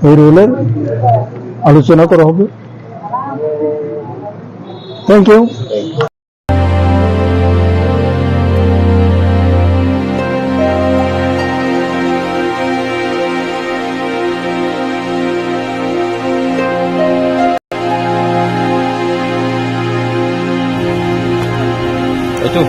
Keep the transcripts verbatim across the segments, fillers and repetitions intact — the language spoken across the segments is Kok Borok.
এই রোলের আলোচনা করা হবে। Thank you. Itu.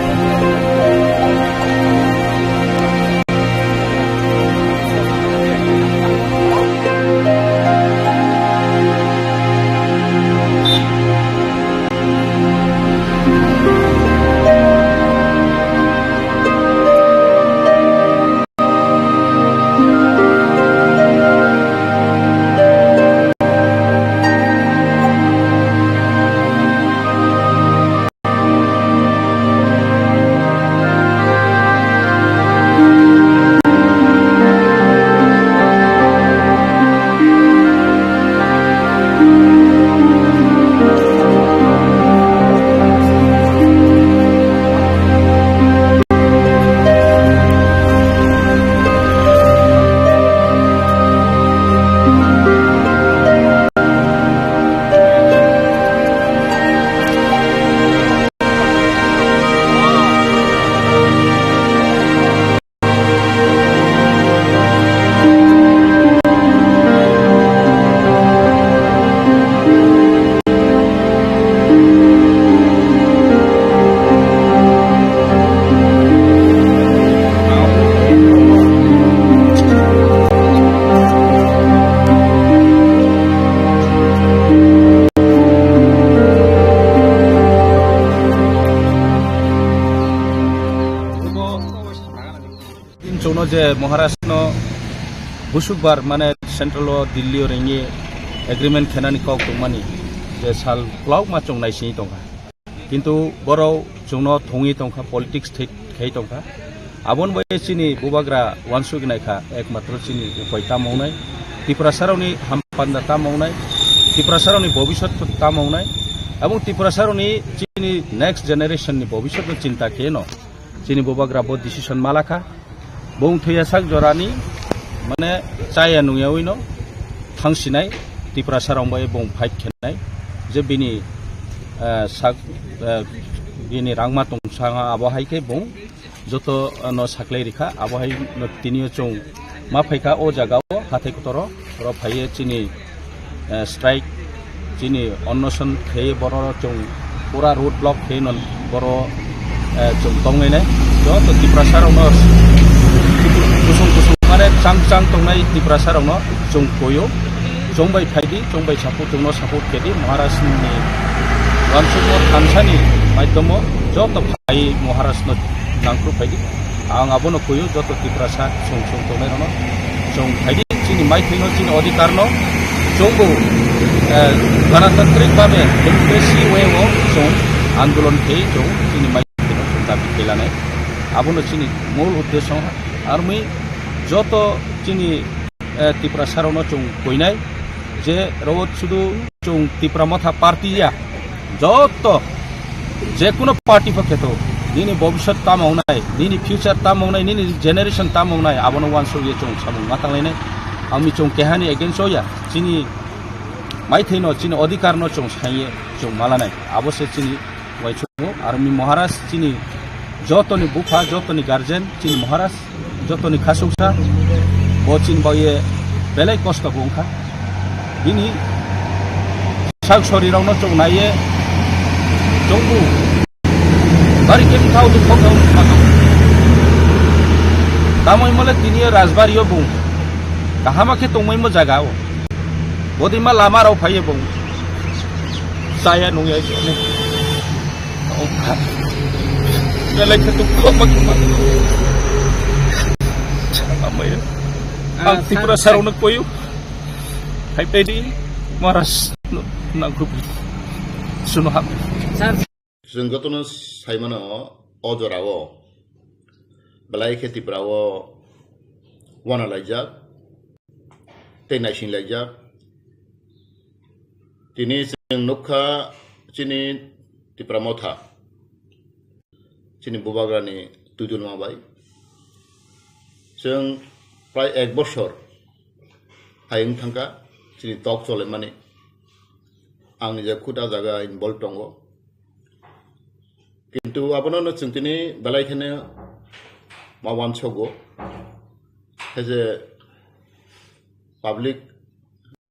Chwngno je Maharashtra no busukbar mane central o Delhi o ringwi agreement khenani kok tongmani je sal kwlak ma chwng naisingwi tongkha. Kintu borok chwngno thungwi tongkha, politics thwi-, khai tongkha. Aboni bai chini bubagra uansuk naikha, ekmatro chini upai tamo wngnai, Tiprasarokni hampanda tamo wngnai, Tiprasarokni bobisot tamo wngnai, ebong Tiprasarokni chini next generation ni bobisotno chinta kheno chini bubagra bo decision malakha. Bung thwiya sak jorani, mane, chaya nungyawi no thangsinai, Tiprasa rong bai bung fight khenai, je bini, eh, sak, eh, bini rangma tongsa abo hai khe bung joto, eh, no saklai rikha, abo hai no tini o chwng ma phaikha o jaga o hathai kotoro, oro phaiye chini eh, strike, chini onnoson khaiwi borok chwng pura road block khaiwi no borok, eh, chwng tongnainai. Joto Tiprasa rokno kusung kusung mane chang chang tongnai Tiprasa rokno chwng koyo. Chwng bai phaidi, chwng bai support, chwngno support kedi Maharaj ni wansukmung thansani maidhomo joto phai Maharaj no nangkru phaidi. Ang abono kuyu joto Tiprasa song song tongnai rokno. Chwng phaidi chini maithai no, chini odhikar no chwngbo, eh, ganatantrik babe democracy way o chwng andolon khe chwng chini maithai no chwng dabi khe lanai. Abono chini mul uddesyo armi joto chini, eh, Tiprasa rokno chwng kuinai je ro sudu chwng Tipra Motha party ya, joto je kuno party pho kheto, nini bobisot tamo wngnai, nini future tamo wngnai, nini generation tamo wngnai, abono uansuk ye chwng samung ma tanglainai. Ang mi chwng kehani against o ya, chini maithai no, chini odhikar no chwng saiye chwng malanai, abo se chini uaisukmung. Aro mi Maharaj chini jotoni bupha, jotoni guardian, chini Maharaj jotoni khasuksa, bo chini bagwi belai kosto bo wngkha. Bini sak sori rokno chwng naiye chwngbu bari khe bwthao dukho khe wngkha. Tamoni mole tini o rajbari o bung kahama khe tongmaimo jaga o. Bodima lama rok phaiye bung chaya nungya. Belai khe dukho ma khe ma. Chama maya. Ah, ang Tiprasa rokno koyu. Hai pedi Maharaj no nangkuk. Suno ham. Sir. Chwng jotono saimano o jorao belai khe Tripura o wana laijak tei naising laijak. Tini chwng nukha chini Tipra Motha, chini bubagrani twidulma bai. Chwng prai ek bosor hai wng thangkha chini tok chole mani. Ang nija khud a jaga involve tongo. Kintu abono no chwng tini belai kheno ma wansogo. Hai je public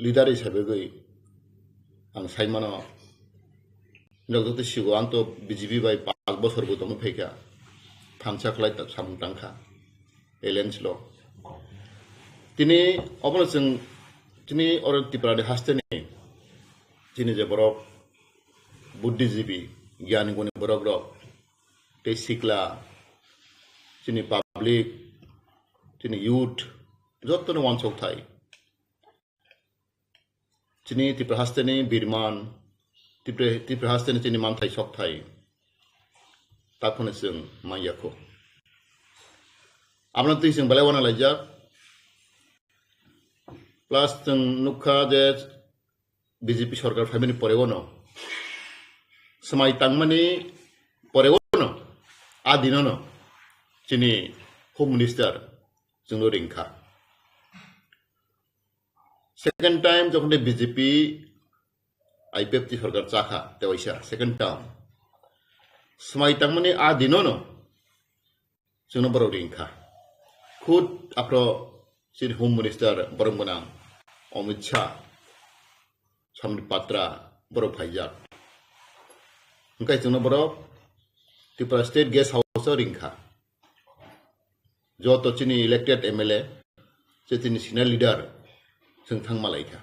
leader hisabe gwi ang sai mano, nok joto sigo ang to B J P bai paanch bosor bo tongwi phaikha, thansa khlai ta-, samung tangkha, alliance lo. Tini obono chwng, tini oro Tripura ni haste ni chini je borok buddhijibi, gyani guni borok rok, tei sikla, chini public, chini youth, jotono wansok thai. Chini Tripura haste ni birman, Tripura, Tripura haste ni chini manthai sok thai. Takhone chwng manya kho. Aboni twi chwng belai wana laijak. Plus chwng nukha je B J P sorkar phaimani pore ono, swmai tangmani pore ono, a dinono chini Home Minister chwngno ringkha. Second time jokhon de B J P I P F T sorkar chakha, tewaisa second term. Swmai tangmani a dinono chwngno borok ringkha. Khud aphro chini Home Minister borok gwnang Amit Shah, Sambit Patra borok phaijak. Hwnkhe chwngno borok Tripura State Guest House o ringkha. Joto chini elected M L A, je chini senior leader, chwng thang malaikha.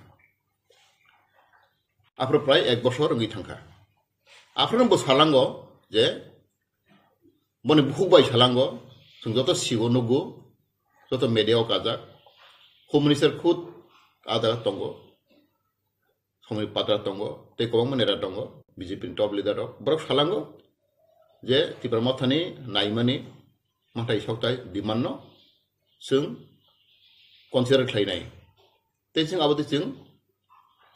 Aphro prai ek bosor wngwi thangkha. Aphro bo salango je boni bukhuk bai salango, chwng joto sigo nugo, joto media o kajak, Home Minister khud ada tongo, Sambit Patra tongo, tei kwbangma neta tongo, B J P ni top leader rok. Borok salango je Tipra Mothani naimani manthai sokthai demand no chwng consider khlainai. Tei chwng abo twi chwng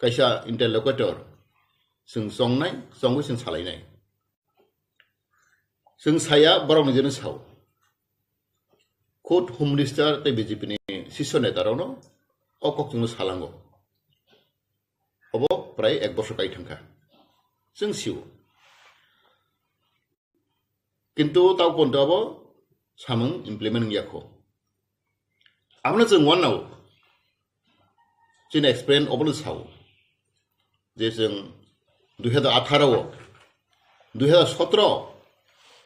kaisa interlocutor chwng chongnai, chongwi chwng salainai. Chwng saya borokni jeno sao. Khud Home Minister tei B J P ni sisyo neta rokno o kok chwngno salango. Obo prai ek bosor kai thangkha. Chwng sio. Kintu tao ponto abo samung implement wngya kho. Abono chwng wanao chini experience obono sao. Je chwng dui hazar atharo o, dui hazar sotro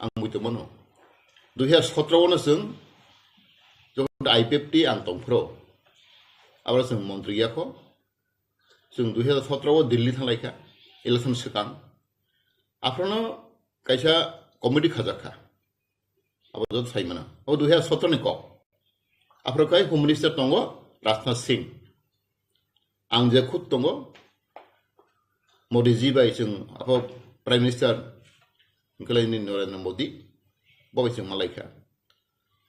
ang buito mano. Dui hazar sotro o no chwng jokhon I P F T ang tongphro, aboro chwng montri ya kho. Chwng dui hazar sotro o Delhi thanglaikha, election swkang. Aphrono kaisa committee khajakha. Abo joto sai mano. Abo dui hazar sotro ni kok. Aphro kai Home Minister tongo Rajnath Singh. Ang je khud tongo Modi ji bai chwng abo Prime Minister hwnkhe lai ni Narendra Modi bo bai chwng malaikha.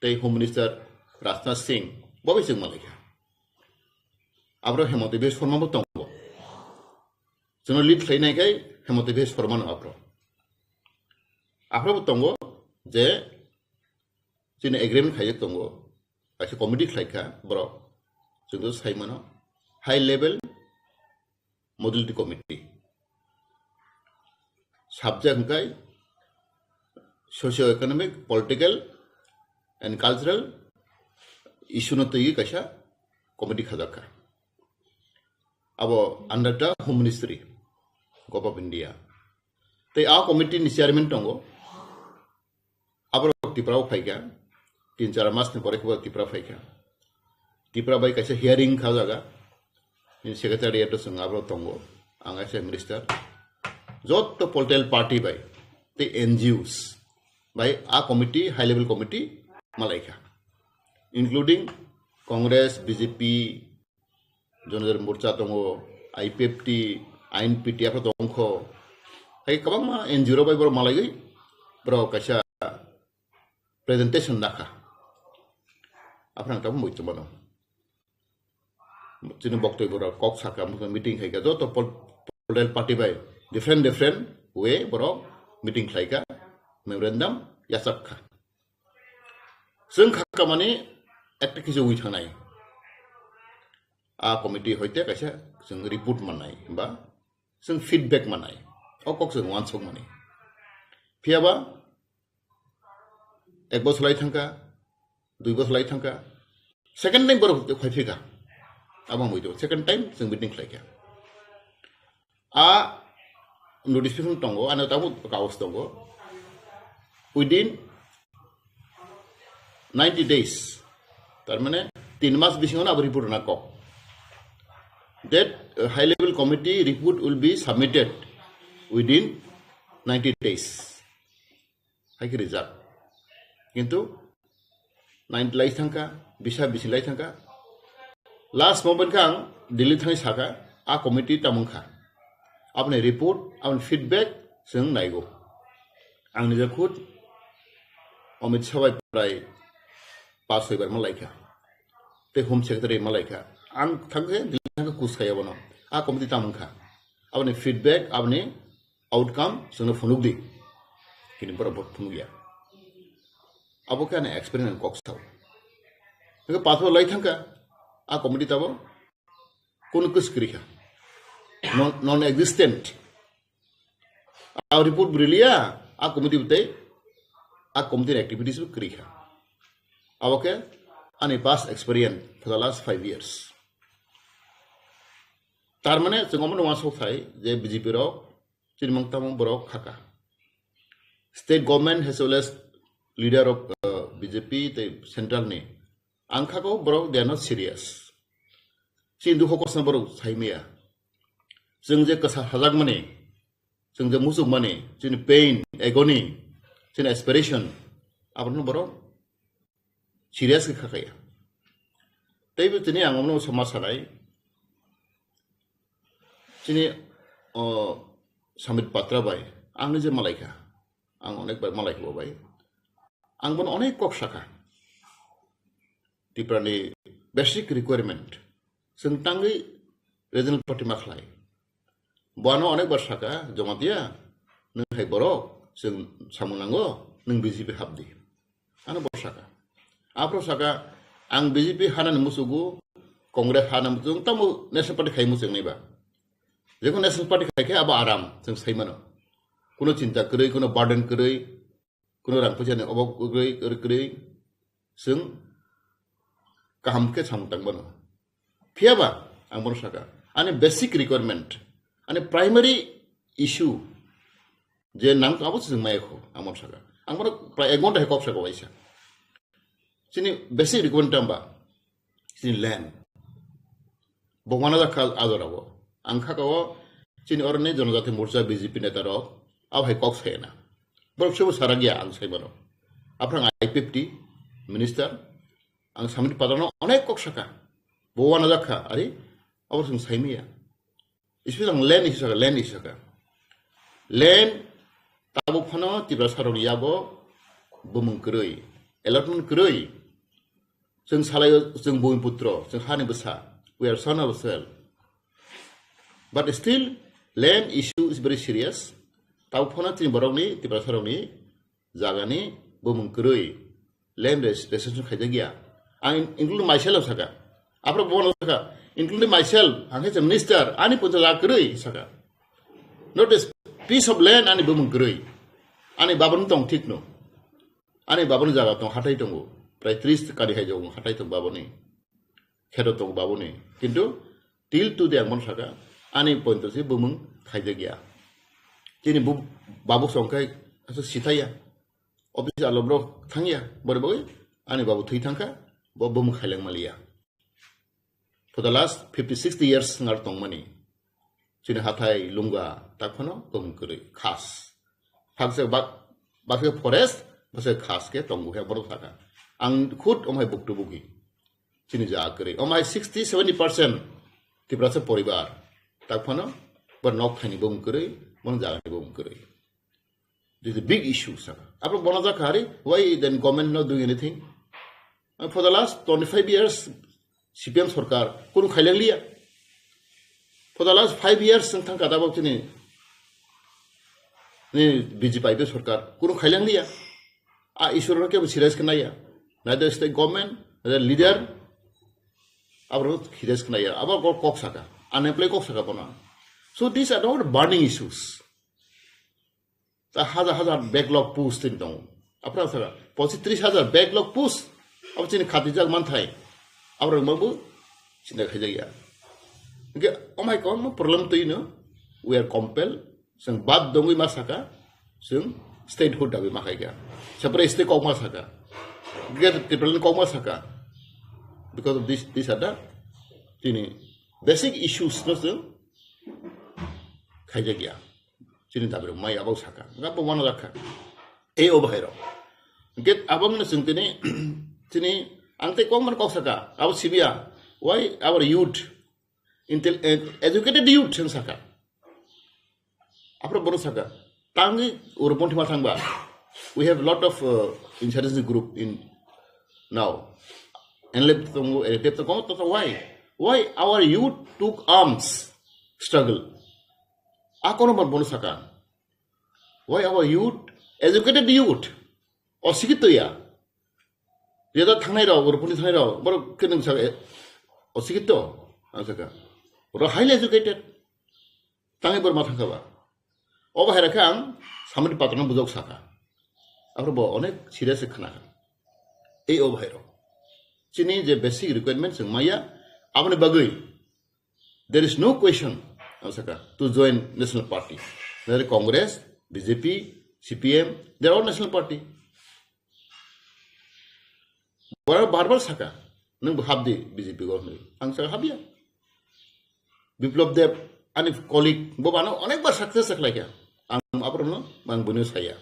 Tei Home Minister Rajnath Singh bo bai chwng malaikha. Abro Hemanta Biswa Sarma bo tongo. Chwngno lead khlainai khai Hemanta Biswa Sarma no abro. Abro bo tongo je chini agreement khaijak tongo. Kaisa committee khlaikha borok. Chwngno sai mano high level modality committee. Subject hwnkhe socio economic, political and cultural issue no twiwi kaisa committee khajakha. Abo under the Home Ministry, Government of India. Tei a committee ni chairman tongo. Aborok Tripura o phaikha, tin char mas ni pore khe bo Tripura phaikha. Tripura bai kaisa hearing kha jaga, nini secretariat o chwng aborok tongo, ang S A minister. Jotto political party bai tei N G Os bai a committee, high level committee malaikha, including Congress, B J P, Jonodar Morcha tongo, I P F T, I N P T, aphro tongkho. Hai kwbangma N G O rok bai borok malaiwi borok kaisa presentation dakha. Aphro ang tabuk muitu mano. Chini boktoi borok kok sakha, meeting khaikha, joto pol-, political party bai different, different way borok meeting khlaikha, memorandum yachak kha. Chwng kha kamani ekta kisa wi thangnai. a committee hoite kaisa chwng report mannai ba chwng feedback mannai, o kok chwng uansuk mani. Phiyaba ek bosor lai thangkha, dui bosor lai thangkha, second time borok phai phika, abo ang buido, second time chwng meeting khlaikha. A notification tongo, ano tabuk kaus tongo, within ninety days, tar mane tin mas bisingo abo report na kok. That uh, high level committee report will be submitted within ninety days. Hai khe rijak. Kintu ninety lai thangkha, bisa bisi lai thangkha. Last moment khe ang Delhi thangwi sakha, a committee tamung kha. Aboni report, aboni feedback chwng naigo. Ang nija khud Amit Shah bai prai pas soi bar ma laikha. Tei Home Secretary ma laikha. Ang thangkhe Delhi thangkhe kus khaiya bono. A committee tamung kha. Aboni feedback, aboni outcome chwngno phunuk di. Kini borok bo phunuk ya. Abo khe ani experience kok sao. Hingke pathor lai thangkha, a committee tabo kono kwswk kwrwi kha. Non, non-existent. A report bo riliya, a committee bo tei, a committee ni activities bo kwrwi kha. Abo khe ani past experience for the last five years. Tar mane chwng omo nungma sok thai je B J P rok chini mang tamo borok khaka. State government as well as leader of uh, B J P tei central ni ang khako borok they are not serious. Chini dukho kosna borok saimaya. Chwng je kwsa sajak mani, chwng je muchuk mani, chini pain, agony, chini aspiration, abono borok serious khe khakaya. Teibo tini ang omo sama sanai, chini o Samit Patra bai, ang ni je malaikha, ang onek bai malaikha bo bai, ang bono onek kok sakha. Tripura ni basic requirement, chwng tangwi regional party ma khlai. Bono onek bar saka, Jamatia, nwng hai borok, chwng samung nango, nwng B J P hapdi. Ano bo saka. Aphro saka, ang B J P hanani musugo, Congress hanani musugo, tamo National Party khai muchung naiba. Jekon National Party khai khe abo aram, chwng sai mano. Kuno chinta kwrwi, kuno burden kwrwi, kuno rang puisa ni obab kwrwi, kwrwi, kwrwi, chwng kaham khe samung tang mano. Phiyaba, ang bono saka, ani basic requirement, ani primary issue, je nang abo se chwng maya kho, ang bono saka. Ang bono prai ek ghonta hai kok saka waisa. Chini basic requirement tamba, chini land. Bo mana jakha ajora bo. Ang khaka o chini oroni Jonojati Morcha B J P neta rok, abo hai kok sai na. Borok sebo sara giya ang sai mano. Aphrang I P F T minister, ang Samit Patrano onek kok saka. Bo wana jakha, ari, abo chwng saimaya. Especially ang land issue saka, land issue saka. Land tabuk phano Tiprasa rokni yago bumung kwrwi, allotment kwrwi. Chwng salai, chwng bumiputro, chwng hani bwsa. We are son of soil. But still, land issue is very serious. Tabuk phano chini borokni, Tiprasa rokni jagani bumung kwrwi, land res-, restriction khaijak ya. Ang in-, including myself saka. Aphro bono saka, including myself, ang khe minister, ani puncha jaga kwrwi saka. Not a piece of land ani bumung kwrwi. Ani babani tong thik no. Ani babani jaga tong hatai tongo. Prai tris kari hai tongo hatai tong babani. Kheto tongo babani. Kintu till today ang bono saka, ani pointo se bumung khaijak ya. Chini bu-, babu songkhai asa sithaya. Office alo borok thangya, bore bagwi ani babu thwi thangkha, bo bumung khaileng maliya. For the last fifty, sixty years ngar tongmani. Chini hathai, lunga, tak phano bumung kwrwi, khas. Hakse bak-, bakse forest, bakse khas khe tongo khe borok thaka. Ang khud omhai buktu bugi. Chini ja kwrwi. Omhai sixty, seventy percent Tiprasa poribar. Tak phano, bo nok thaini bumung kwrwi, bo jagani bumung kwrwi. This is a big issue, sir. Apo bono jakha hari, why then government not doing anything? And for the last twenty-five years, C P M sarkar, kunu khaileng liya. For the last five years, seng thang kada bok chini, ni B J P sarkar, kunu khaileng liya. A issue ro ke serious ke naya. Neither state government, neither leader, Abo khires khna ya, abo kok, kok saka, unemployed kok saka bono. So these are not burning issues. Ta hajar hajar backlog post tin tongo. Apra saka, pochi tris hajar backlog post. Abo chini khatijak manthai. Abo rok mabu chinta khaijak ya. Hingke omai kong problem twi no, we are compelled. Seng bad dongwi ma saka, seng statehood dawi ma khaika. Separate state kok ma saka. Greater Tipraland kok ma saka. Because of this, these are the tini basic issues no seng khaijak ya. Chini dabi rok mai abau saka. Nga bo wana rakha. Ei o bahai rok. Get abang na seng tini, tini ang te kok man kok saka. Abo sibia. Why our youth, intel-, eh, educated youth seng saka. Apro bono saka. Tangi ur bonti ma thangba. We have lot of uh, insurgency group in now. Enlep tongo, enlep tongo, tongo, why? Why our youth took arms struggle? Akono man bono saka. Why our youth, educated youth, osikito ya. Reda thangnai rok, rupuni thangnai rok, borok keneng saka, osikito, ang saka. Borok highly educated. Tangi borok ma thangka ba. O bahai rakhe ang samani patrano bujok saka. Aphuru bo onek serious khna. Ei o bahai rok. Chini je basic requirement chwng maya, aboni bagwi there is no question, ang saka, to join national party. Whether Congress, B J P, C P M, they are all national party. Bara barbar saka, nang bo habdi B J P go hwnwi. Ang saka habya. Biplab Deb, ani colleague, bo bano onekbar success khlaikha. Ang aprono, ang bono saya.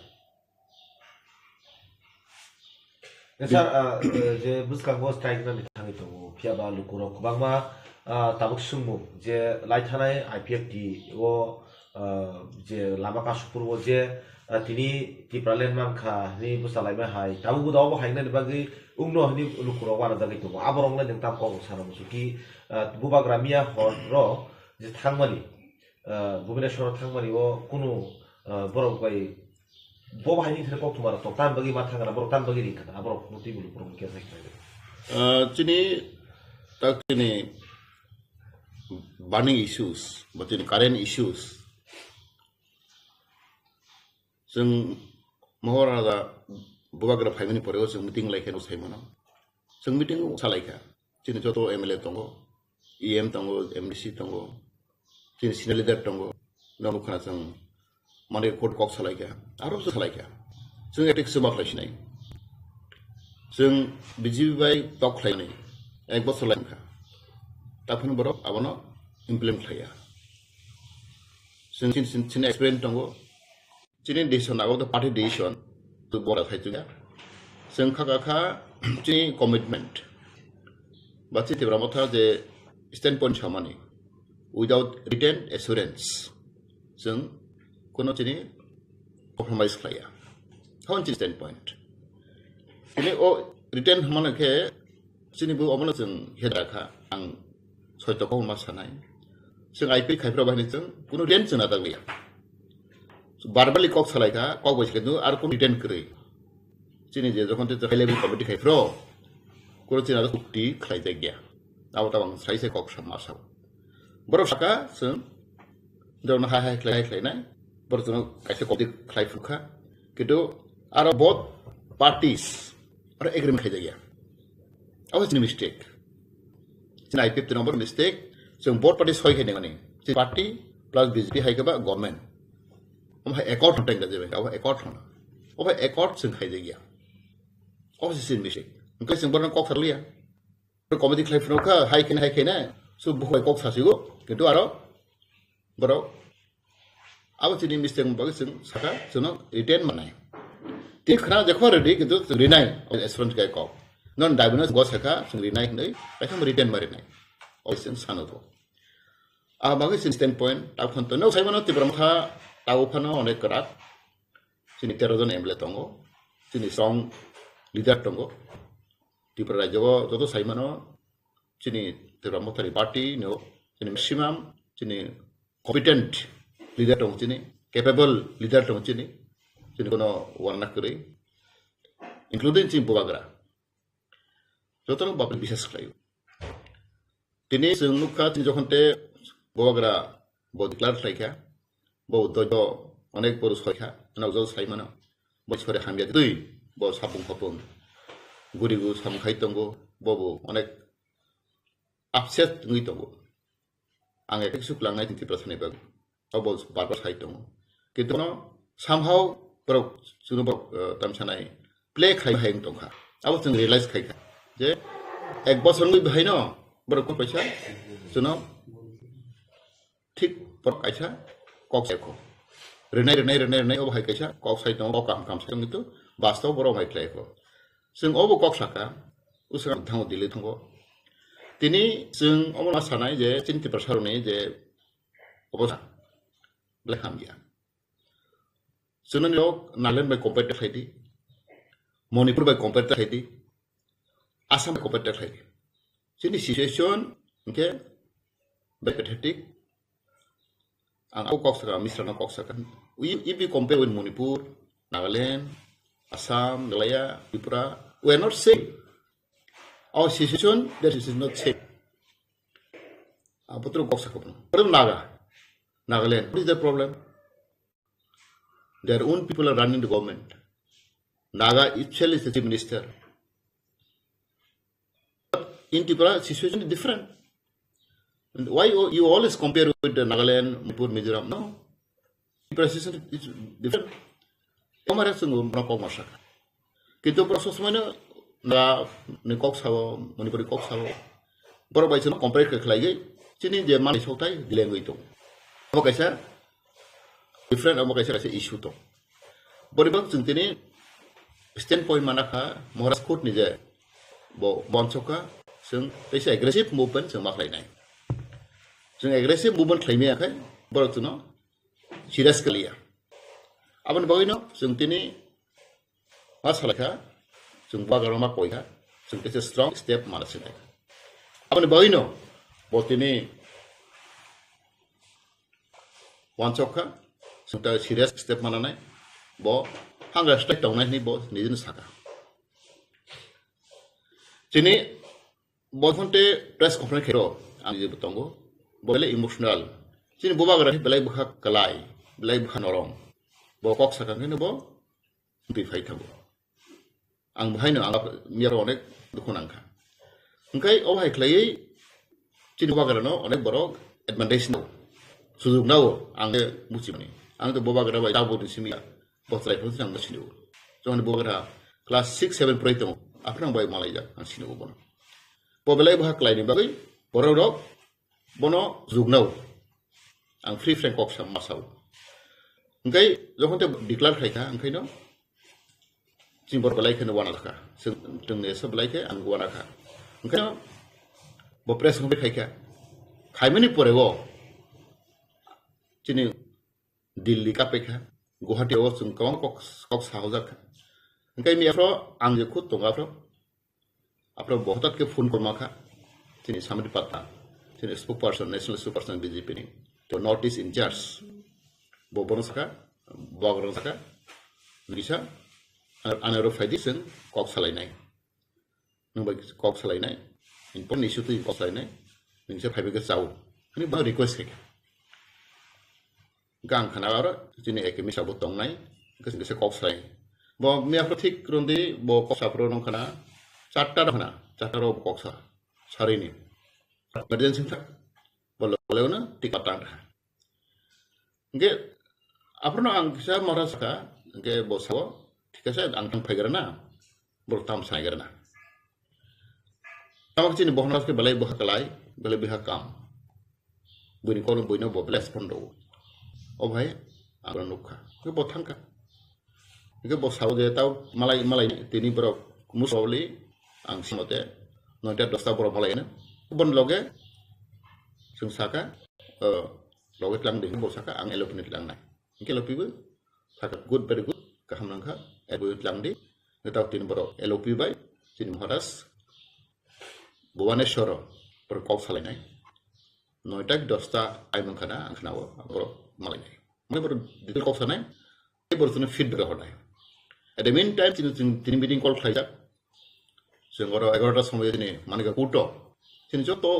Eh, sir, ah, eh, je bwskango strike nani thangwi tongo, phiya ba lukurok kwbangma, ah, tabuk swngmung je lai thanai I P F T o, ah, je lama kasupur o je, ah, tini Tipraland mankha hwnwi bwsa laima hai, tabuk bo da obo hai nani bagwi wngno hwnwi lukurok uanajagwi tongo. Aborok le nwng tam kok sana muchung ki, ah, bubagra miya hor ro je thangmani, ah, Bhubaneswar thangmani o kunu, ah, borok bai bo bahai ni thre kok thumaro tok tan bagwi ma thangana borok tan bagwi ringkha aborok no twi bulu borok khe sai khlai. Ah, chini tak chini burning issues, ba chini current issues. Chwng mohor ada bubagra phaimani pore o chwng meeting laikha no sai mano. Chwng meeting o salaikha. Chini joto M L A tongo, E M tongo, M D C tongo, chini senior leader tongo, nono khana chwng mane court kok salaikha, aro chwng salaikha. Chwng etek chwma khlai sinai. Chwng B J P bai tok khlainai, ek bosor lai wngkha. Taphano borok abono implement khlaiya. Chwng chini, chini, chini experience tongo, chini decision abo to party decision, to bora khai chuya. Chwng kha kha kha chini commitment. Ba chini Tipra Motha je standpoint samani, without written assurance, chwng kono chini compromise khlaiya. Hon chini standpoint. Chini o written hwnmano khe chini bo obono chwng hedra kha, ang soito kok ma sanai. Chwng I P F T khai phro bahini chwng kuno written chwng natakliya. Verbally kok salaikha, kok bai se khe ar kuno written kwrwi. Chini je jokhon te high level committee khai phro, kuno chini aro chukti khlai jakya. Abo tabang sai se kok sa ma sao. Borok saka chwng, borokno hai hai khlai, hai khlainai, borok chwngno kaisa committee khlai phukha. Kintu aro both parties aro agreement khlai jakya. Abo chini mistake. Chini I P F T number mistake. Chwng both party soi khe nengani. Chini party plus B J P hai khe ba government. Omo hai accord hwn tengda jebe. Abo accord hwn. Obo accord chwng khai jakya. Obo chini mistake. Hwnkhe chwng borokno kok sarliya. Committee khlai phano kha, hai khe, hai khe na. So bukhuk bai kok sasigo. Kintu aro borok abo chini mistake bagwi chwng saka chwngno written manai. Tini khna jekho ready kintu chwng rinai, assurance kai kok. Non daibino go saka chwng rinai hinwi, kaisa written ma rinai. O chwng sano to. A bagwi chini standpoint, ta phano to no sai mano Tipra Motha, ta phano onek kwrak. Chini tero jon M L A tongo. Chini strong leader tongo. Tripura rajyo o joto sai mano, chini Tipra Motha ni party no, chini maximum, chini competent leader tong chini, capable leader tong chini, chini kono uanna kwrwi, including chini bubagra. Joto no bapri bisas khlaio. Tini chwng nukha, tini jokhon te Bubagra bo declare khlaikha, bo dojo onek boru soikha, nokjol sai mano. Bo sore hamya twi, bo sapung khopung gurigu samung khai tongo, bo bo onek upset wngwi tongo. Ang ekhe kisu klangnai tini Tiprasani bagwi. Abo barbar sai tongo. Kintu no somehow borok, chwngno borok, eh, tamsanai play khlai hai wng tongkha. Abo chwng realize khaikha je ek bosor wngwi bahaino borok kok paisa chwngno thik borok kaisa kok sai kho. Rinai, rinai, rinai, rinai, obo hai kaisa kok sai tongo, kok kaham, kaham sai tongo, kintu bastob borok hai khlai kho. Chwng obo kok saka, usang thango, Delhi thango. Tini chwng omo ma sanai je chini Tiprasa rokni je obo sa belai hamya. Chwngno Nagaland bai compare khlai di, Manipur bai compare khlai di, Assam bai compare khlai di. Chini situation hwnkhe very pathetic. Ang abo kok saka, Misra no kok saka. We, if we compare with Manipur, Nagaland, Assam, Meghalaya, Tripura, we are not same. Our situation, that is not same. Ang botoro kok saka bono. What about Naga? Nagaland, what is the problem? Their own people are running the government. Naga itself is the chief minister. In Tripura, situation is different. And why you, you always compare with the Nagaland, Manipur, Mizoram? No. Tripura situation is different. Tomare chwng bono kok ma saka. Kintu borok sob somoino Naga ni kok sao, Manipuri kok sao. Borok bai chwngno compare khe khlaiwi chini je manwi sokthai dilengwi tongo. Abo kaisa different, abo kaisa, kaisa issue tong. Boni bak chwng tini standpoint mana kha Maharaj Court ni je bo bonsokha, chwng teisa aggressive movement chwng ma khlainai. Chwng aggressive movement khlaimaya khai borok chwngno serious kaliya. Aboni bagwino chwng tini ma salaikha, chwng Bubagrano ma koikha, chwng teisa strong step mana sinai. Aboni bagwino bo tini wansokha, chwng ta serious step mananai, bo hunger strike tongnai hinwi bo nijino saka. Chini bo phone te press conference khairo, ang je tongo, bo belai emotional. Chini Bubagra belai bwkha kwlai, belai bwkha norom. Bo kok saka khe bo twi phai thango. Ang bahaino ang miya onek dukhu nangkha. Hwnkhe o hai khlaiwi chini Bubagrano onek borok advantage nao, sujug nao, ang khe muchimani. Ang to Bubagra bai tabukni simi ya, bo chwrai phano ang sinio. Joni Bubagra class six seven pori tongo, aphano ang bai malaijak, ang sinio bono. Bo belai bwkha kwlaini bagwi borok rok bono sujug nao. Ang free frank kok sa ma sao. Hwnkhe jokhon te declare khlaikha, hwnkhe no chini borok belai kheno wana kha. Chwng, chwngni esa belai khe ang wana kha. Hwnkhe bo press conference khaikha. Khaimani pore o chini Delhi kapekha, Guwahati o chwng kwbang kok, kok sahojak kha. Hwnkhe mi aphro ang je khud tongo aphro. Aphro bo hwtat khe phone call ma kha. Chini Samit Patta, chini spokesperson, national spokesperson B J P ni. To North East in charge. Bo bono saka, bo bono saka. Nisa, anero phaidi chwng kok salainai. Nwng bai kok salainai. Important issue twi kok salainai. Ningse phaibai khe chao. Ani bo request khe. Gang khana aro chini ekemi sabo tongnai, kisa kisa kok sai. Bo miya phro thik rondi bo kok sa phro nong khana, charta ro khana, charta ro kok sa, sarini. Emergency thak, bo lole ono tik patang kha. Hingke aphro no ang kisa mora saka, hingke bo sao, thik ase ang thang phaigra na, bo tam saigra na. Tamo chini bohna ke belai bwkha kwlai, belai bwkha kam. Buini kono buino bo bless pondo. O bhai, ang nukha. Ke bo thangka. Ke bo sao je tao malai, malai tini borok musoli ang simote noita dosta borok malai na. Bon loge sung saka, eh, loge tlang de bo saka ang elopini tlang nai. Ke lopi bo saka good, very good, kaham nangkha. Ebo tlang de. Tao tini borok elopi bai, tini Maharaj. Bhubaneswaro borok kok salainai. Noita ki dosta ai mangkhana ang khnao borok malainai. Mane borok detail kok sanai, tei borok chwngno feedback hornai. At the meantime, chini, chini, chini meeting call khlaijak. Chwng oro egarota somoi chini Manika Kuto. Chini joto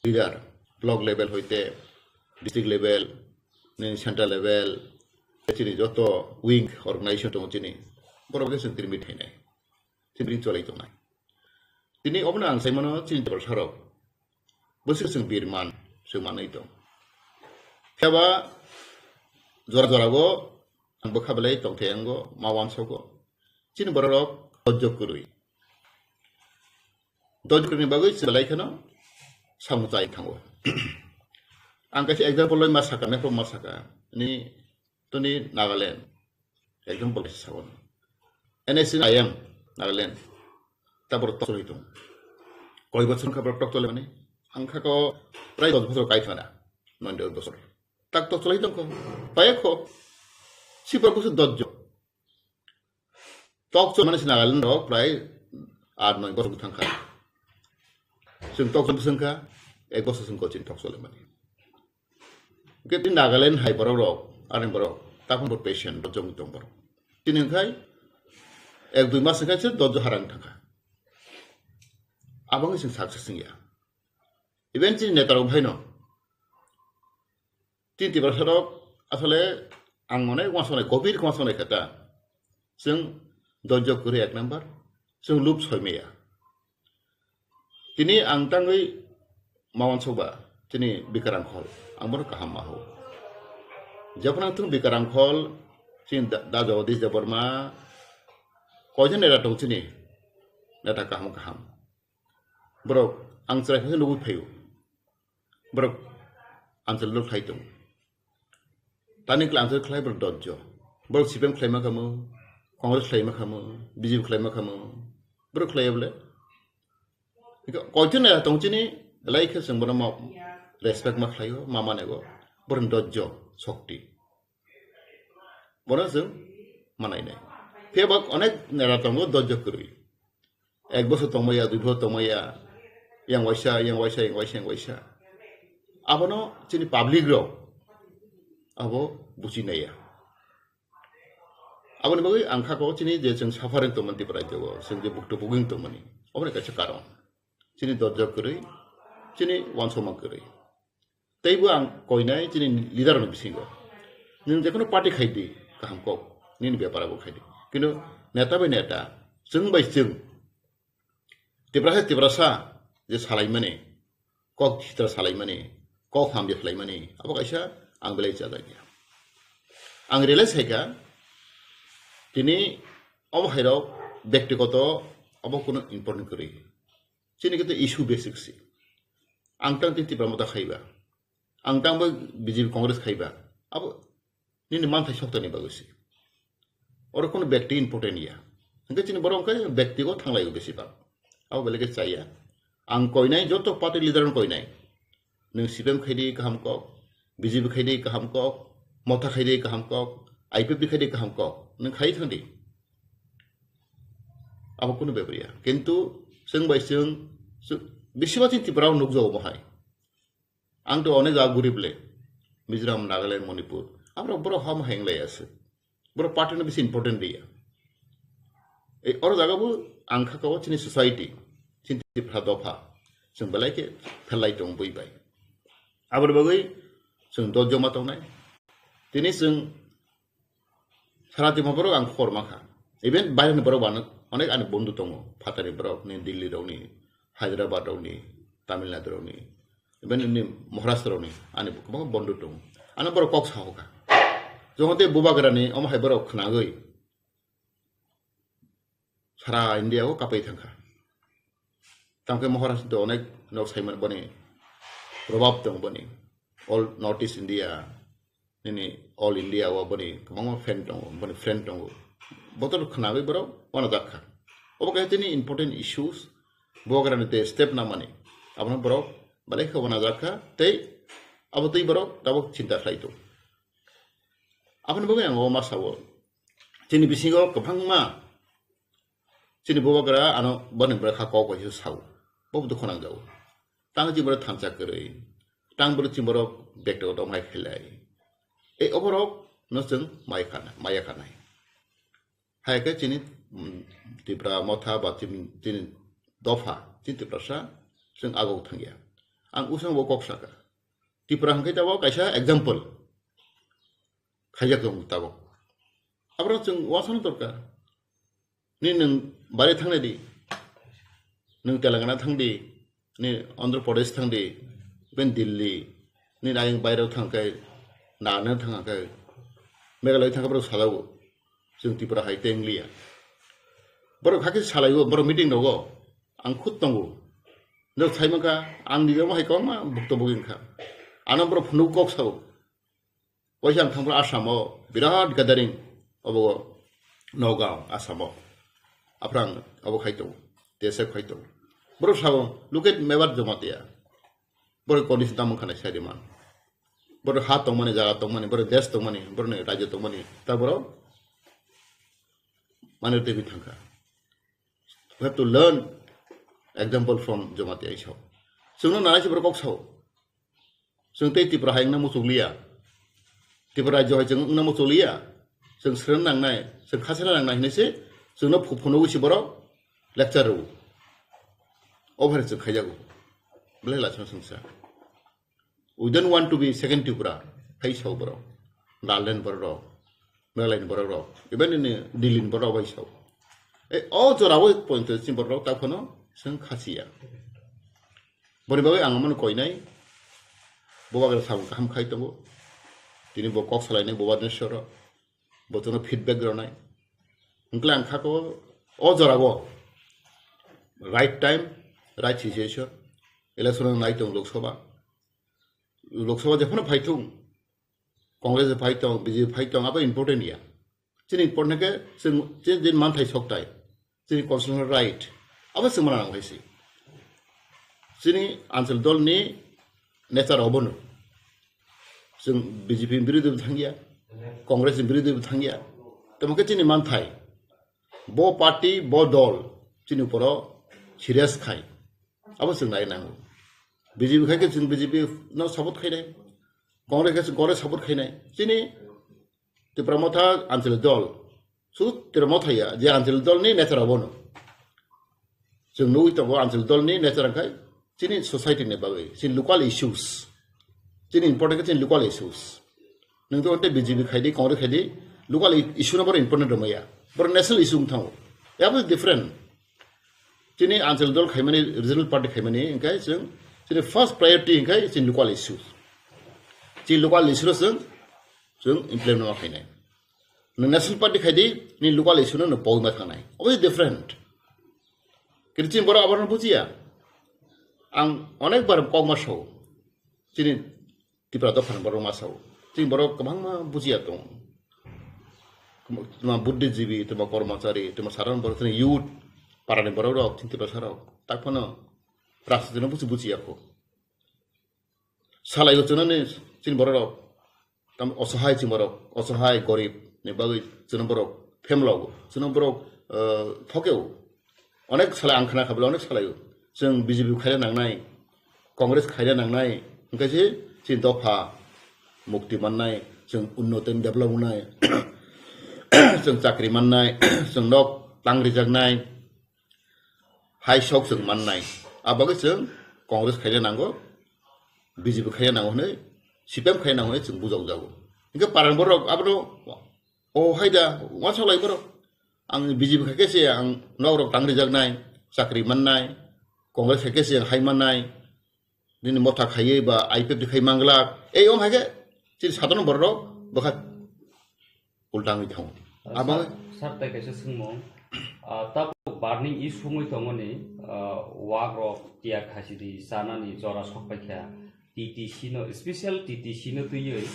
leader, block level hoite district level, nini central level, chini joto wing organization tongo chini, borok khe chwng tini meet khainai, chini meeting cholai tongnai. Tini obono ang sai mano chini Tiprasarok bwswk chwng birman, chwng manwi tong. Phiya ba jora jora go ang bwkha belai tongthai ango, ma uansogo. Chini bororok dojjo kwrwi. Dojjo kwrwini bagwi chwng belai kheno samung chai thango. Ang kaisa example loi ma saka, mepro ma saka. Ni toni Nagaland. Example kaisa sabo. N S C I M Nagaland. Tabor tok choli tong. Koi bochor kha borok tok chole mani. Ang kha ko prai dos bochor kai thana. Noy dos bochor. Tak tok choli tong ko. Paya ko. Sipra kusu dojjo. Tok choli mani si Nagaland rok prai aat noy bochor thang kha. Chwng tok choli thang kha. Ek bochor chwng ko chin tok choli mani. Hwnkhe tini Nagaland hai borok rok, ani borok, takhon bo patient, bo jongwi tong borok. Tini hwnkhe ek dui mas hwnkhe se dojjo harang thangkha. Aboni chwng success wngya. Even chini neta rok bhaino. Tini Tiprasa rok asole ang mane uansuknai, gobir uansuknai khe ta. Chwng dojjo kwrwi ek number, chwng lub soi maya. Tini ang tangwi ma uansukba, chini Bikarang Khol, ang bono kaham ma hao. Jephru ang thung Bikarang Khol, chini da, da Jagadish Debbarma, koijon neta tong chini, neta kaham kaham. Borok ang chwrai khe nugwi phaio. Borok answer lok khlai tong. Tani kla answer khlai borok dojjo. Borok C P M khlai ma khamu, Congress khlai ma khamu, B J P khlai ma khamu. Borok khlai bole. Koiton na tong chini lai khe chwng bono ma respect ma khlaio, ma manego. Borok dojjo, sokti. Bono chwng manai nai. Phiya ba onek nera tongo dojjo kwrwi. Ek bosor tongmaya, dui bosor tongmaya, yang waisa, yang waisa, yang waisa, yang waisa. Abono chini public rok abo buchi naiya. Aboni bagwi ang kha ko chini je chwng suffering tongmani Tripura rajyo o, chwng je bukto buging tongmani, aboni kaisa karon. Chini dojjo kwrwi, chini wansukma kwrwi. Teibo ang koinai chini leader rokni bisingo. Nwng jekono party khai di, kaham kok, nini bepar abo khai di. Kintu neta bai neta, chwng bai chwng, Tiprasa Tiprasa je salaimani, kok sitra salaimani, kok hamya salaimani, abo kaisa ang belai chajakya. Ang realize khaikha, tini obo hairok bektigoto obo kunu important kwrwi. Chini khe issue basic si. Ang tang tini Tipra Motha khaiba. Ang tang bo B J P Congress khaiba. Abo nini manthai soktani bagwi si. Oro kono bekti important ya. Hingke chini borok hingke bektigo thanglai o besi bak. Abo belai khe chaya. Ang koinai joto party leader no koinai. Nwng C P M khai di kaham kok, B J P khai di kaham kok, Motha khai di kaham kok, I P F T khai di kaham kok. Nwng khai thang di. Abo kunu bebri ya. Kintu chwng bai chwng, chwng, bisi ba chini Tripura o nukjago bahai. Ang to onek jaga gurib le. Mizoram, Nagaland, Manipur. Aborok borok ham heng lai ase. Borok party no bisi important dia. Ei oro jaga bo ang kha ko chini society, chini Tripura dopha. Chwng belai khe phelai tong bui bai. Aboni bagwi chwng dojjo ma tongnai. Tini chwng Sara Tripura borok ang khor ma kha. Even baireni borok bo ano onek ani bondhu tongo. Phatani borok ni, Delhi rok ni, Hyderabad rok ni, Tamil Nadu rok ni, even ni Maharashtra rok ni ani kwbangma bondhu tongo. Ano borok kok saho kha. Jokhon tei bubagra ni omo hai borok khwnagwi sara India o kapai thang kha. Tamkhe Maharashtra to onek nok saimano boni probab tongo boni. All North East India, nini All India o boni kwbangma fan tongo, boni friend tongo. Botor khwnagwi borok uanajak kha. Obo kaisa tini important issues, bubagrani tei step namani. Abono borok belai khe uanajak kha tei abo twi borok tabuk chinta khlai tongo. Aboni bagwi ang o ma sao. Chini bisingo kwbangma chini bubagra ano boni bwrwi kha kok bai se sao. Bo dukhu nangjago. Tang chini borok thansa kwrwi. Tang borok chini borok bektigoto mai khailai. Ei oborok no chwng mai khana, maya khanai. Hai khe chini, mm, Tipra Motha ba chini, chini dopha, chini Tiprasa chwng agok thangya. Ang usang bo kok saka. Tripura hwnkhe tabok kaisa example khaijak tongo tabok. Abro chwng uansukna dorkar. Ni nwng bari thangna di, nwng Telangana thang di, ni Andhra Pradesh thang di, ben Delhi, ni ayang bairao thang khe, nana thang khe, Meghalaya thang khe borok salaio, chwng Tripura hai tei wngliya. Borok hakhe salaio, borok meeting rogo, ang khud tongo. Norok sai mankha, ang nini omo hai kwbangma bukto bugwi wngkha. Ano borok phunuk kok sao. Waisa ang thangphru Assam o birat gathering obo Nagaon, Assam o. Aphrang obo khai tongo, T S F khai tongo. Borok sao, "Look at Mewar Jamatia." Borok condition tamo wngkha nai sai di man. Borok ha tongmani, jaga tongmani, borok desh tongmani, borok ni rajya tongmani. Ta borok mani twi thangkha. We have to learn example from Jamatia isao. Chwngno nanai se borok kok sao. Chwng tei Tripura hai wngna muchung liya. Tripura rajyo hai chwng wngna muchung liya. Chwng sren nangnai, chwng khachena nangnai hinwi se chwngno phu-, phunugwi se borok lecture rwo. Obo hai chwng khaijago. Belai lachima chwngsa. We don't want to be second Tripura. Hai sao borok. Nagaland borok rok. Meghalaya ni borok rok. Even in Delhi ni borok bai sao. E, o jora o pointo chini borok rok ta phano chwng khasiya. Boni bagwi ang omono koinai, bo bagwi samung kaham khai tongo. Tini bo kok salainai bo Bhubaneswaro, bo chwngno feedback rwnai. Hwnkhe ang khako o jorao right time, right situation, election nai tong Lok Sabha. Lok Sabha jephano phai thung, Congress phai tong, B J P phai tong, abo important ya. Chini important khe chwng, chini din manthai soktai, chini constitutional right, abo chwng mana nang khaisi. Chini Anchal dol ni nature obono. Chwng B J P ni birodhi bo thangya, Congress ni birodhi bo thangya. Tamo khe chini manthai, bo party, bo dol, chini uporo serious khai. Abo chwng nai nango. B J P khai khe chwng B J P no support khainai. Congress khe chwng Congress support khainai. Chini Tipra Motha Anchal dol. Su Tipra Motha ya, je Anchal dol ni nature abono. Chwng nugwi tongo Anchal dol ni nature wngkhai chini society ni bagwi, chini local issues. Chini important khe chini local issues. Nwng to tei B J P khai di, Congress khai di, local i-, issue no borok important rwmaya. Borok national issue wng thango. Abo different. Chini Anchal dol khaimani, regional party khaimani, hwnkhe chwng chini first priority hwnkhe chini local issue. Chini local issue no chwng, chwng implement ma khainai. Nwng national party khai di, ni local issue no nwng pogwi ma thangnai. Obo different. Kiri chini borok abono bujiya. Ang onek bar kok ma sao. Chini Tipra dopha ni borok ma sao. Chini borok kwbangma bujiya tong. Tuma buddhijibi, tuma kormachari, tuma sadharon borok, tuma youth, parani borok rok, chini Tiprasa rok. Tak phano rajniti no buji bujiya kho. Salai o chunani chini borok rok. Tam osohai chini borok, osohai gorib ni bagwi chini borok phemlo, chini borok, eh, thokeo. Onek salai ang khna kha bwle onek salai o. Chwng B J P khaina nangnai, Congress khaina nangnai, hwnkhe se chini dopha mukti mannai, chwng unnoti develop wngnai, chwng chakri mannai, chwng nok tang rijaknai, hai sok chwng mannai. A bagwi chwng Congress khaina nango, B J P khaina nango hwnwi, C P M khaina nango hwnwi chwng bujokjago. Hwnkhe parang borok abono O hai da, uansuk lai borok. Ang B J P khai khe se ang nok rok tang rijaknai, chakri mannai, Congress khai khe se hai mannai, nini motha khaiwi ba I P F T khai manglak. Ei ong hai khe chini sadharon borok rok bwkha ulta wngwi thango. Abo sir, sir, tai kaisa swngmung. Ah, tabuk burning issue wngwi tongmani, ah, wak rok tiya khasi di chanani jora sok paikha. T T C no, special T T C no twiwi,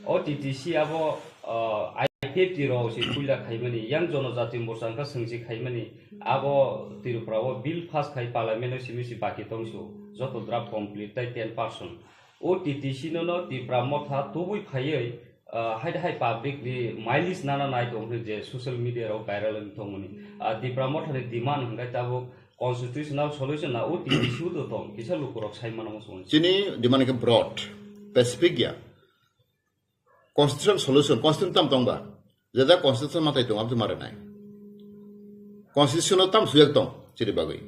o T T C abo, ah, I P F T rok se puila khaimani, yang Jonojati Morcha wngkha swngsi khaimani, abo Tripura o bill pass khai parliament o simi si baki tongsu, joto draft complete tai ten percent. O T T C no no Tipra Motha tubui phaiwi, ah, hai hai public ni mileage nana nai tong hwnwi je social media rok viral wng tongmani. Ah, Tipra Motha ni demand hwnkhe tabuk constitutional solution na o T T C o to tong, kisa lukurok sai mano muchungo. Chini demand khe broad, specific ya. Constitutional solution, constitution tam tong ba? Jeda constitution matai tong, abdi mare nai. Constitution tam sujak tong, chini bagwi.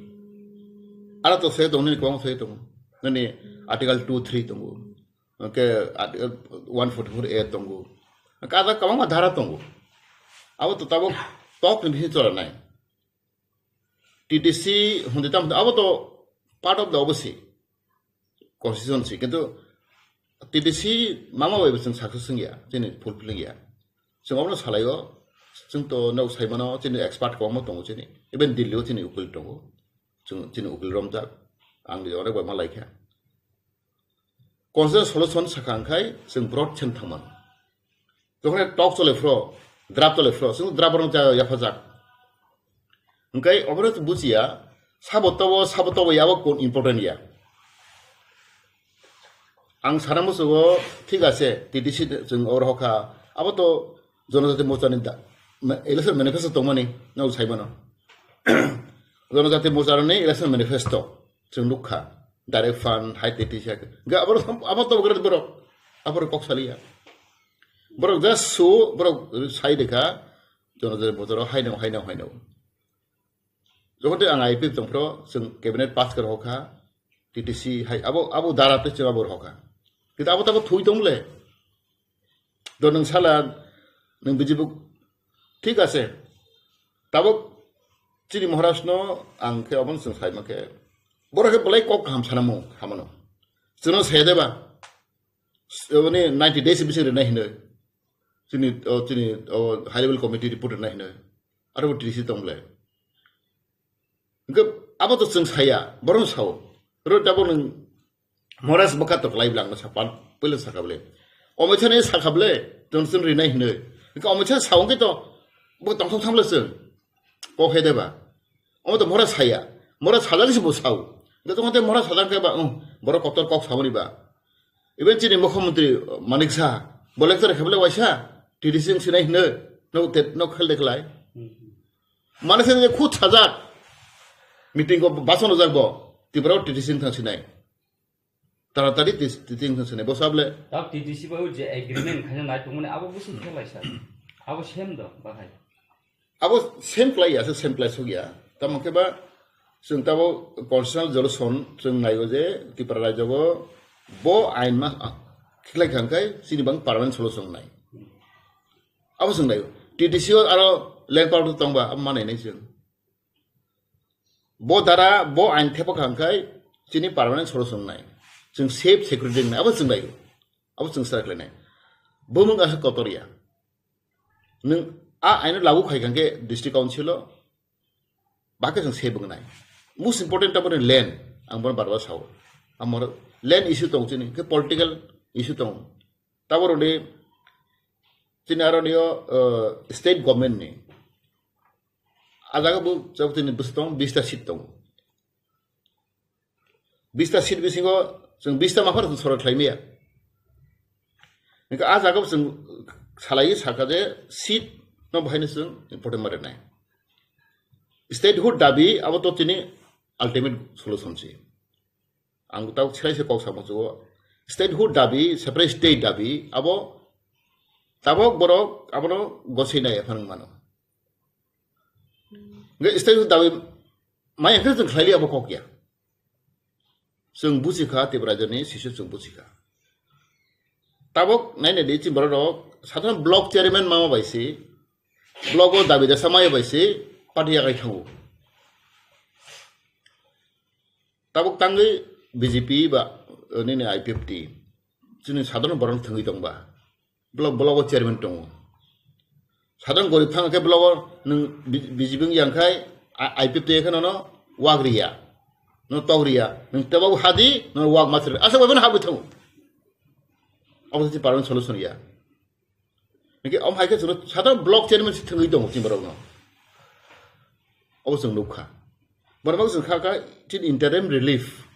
Ara to sujak tong, nini kwbang sujak tong. Nini Article two three tongo. Hwnkhe Article one forty-four A tongo. Kaisa kwbangma dhara tongo. Abo to tabuk tok ni bisingo cholanai. T T C hwnwi tamo abo to part of the obo se constitution se, kintu T T C mama bai bo chwng success wngya, chini fulfill wngya. Chwng obono salaio, chwng to nok saimano chini expert kwbangma tongo chini, even Delhi o chini ukil tongo, chwng chini ukil romjak, ang ni onek bai ma laikha. Constitutional solution sakha hwnkhai chwng broad chen thangmano. Jokhon tok chole phro, drap chole phro, chwng drap rong cha yaphajak. Hwnkhe obono bujiya, sabo tobo, sabo tobo yabo kun important ya. Ang sana musugo, thik ase, T T C chwng oro hokha, abo to Jonojati Morcha ni da, ma-, election manifesto tongmani, no saimano. Jonojati Morcha ni election manifesto. Chwng nukha, direct fund, hai tei tisa. Ga aboro, abo to bwkrok borok. Aboro kok saliya. Borok just so, borok sai dekha, Jonojati Morcha haino, haino, haino. Jokhon tei ang I P F tongphro, chwng cabinet pass kar hokha, T T C hai, abo, abo dara tei chwng abo hokha. Kintu abo tabo thui tong le. Do nwng sala, nwng bijibu, thik ase. Tabuk chini Maharaj no ang khe obono chwng sai ma khe. Borok khe belai kok kaham sana mu, hamano. Chwngno sai de ba. Oni ninety days bising rwnai hinoi. Chini, o, chini, o, high level committee report rwnai hinoi. Aro bo T T C tong le. Hwnkhe abo to chwng saya, borok sao. Ro tabuk nwng Maharaj bwkha to klai bwle ang no sapan, puila sakha bwle. Omochani sakha bwle, chwng chwng rinai hinoi. Hwnkhe omochani sao hwnkhe to, bo tongthok thamle chwng. Kok he deba. Omo to Maharaj saya. Maharaj sajak se bo sao. Hwnkhe tongthok Maharaj sajak khe ba, um, borok kotor kok sao ni ba. Even chini mukhyamantri, uh, Manik Saha, bo lecture khe bwle waisa, T D C wng sinai hinoi, no te, no khel de khlai. Mane se khud sajak. Meeting ko bason rojak bo. Tripura T T C wng thang sinai. Taratari T T C wng thang sinai. Bo sable. Tab T T C bai je agreement khaina nai tongmani abo busi khelai sa. Abo sem do bahai. Abo sem klai ya, se sem klai suk ya. Tamo khe ba chwng tabo constitutional solution chwng naigo je Tripura rajyo go bo ain ma, ah, khlai khang khai chini bang permanent solution nai. Abo chwng nai. T T C o aro land power tongba, abo manai nai chwng. Bo dara, bo ain thepa khang khai chini permanent solution nai. Chwng safe security nai, abo chwng nai. Abo chwng sara khlai nai. Bumung asa kotor ya. Nwng a aino lagu khai khang khe district council o, ba khe chwng safe wng nai. Most important taboni land, ang bono bar bar sao. Amoro land issue tong chini, khe political issue tong. Taboro ni chini aro nio, uh, state government ni. A jaga bo, jabo tini bwswk tong, bista seat tongo. Bista seat bisingo chwng bista maphar chwng sorok khlai maya. Hwnkhe a jaga bo chwng salai sakha je seat no bahaino chwng important ma rwnai. Statehood dabi abo to tini ultimate solution se. Ang tabuk selai se kok samo chugo. Statehood dabi, separate state dabi, abo tabok borok abono gosai nai phang mano. Hwnkhe statehood dabi maya khe chwng khlai li abo kok ya. Chwng buji kha, Tripura rajyoni sisyo chwng buji kha. Tabok naina di chini borok rok, sadharon block chairman mama bai se, block o dabi dasa maya bai se, party yakai thango. Tabuk tangwi B J P ba, eh, nini I P F T, chini sadharon borok thwngwi tongba. Block, block o chairman tongo. Sadharon gorib thang khe block o nwng B-, B J P wng yang khai, I-, I P F T khe nono wak riya. No tok riya. Nwng tebo hadi, no wak masri. Asa bai habwi thango. Abo se permanent solution ya. Hwnkhe omo hai khe chwngno sadharon block chairman se thwngwi tongo chini borokno. Obo chwng nukha. Borok chwng kha kha chini interim relief.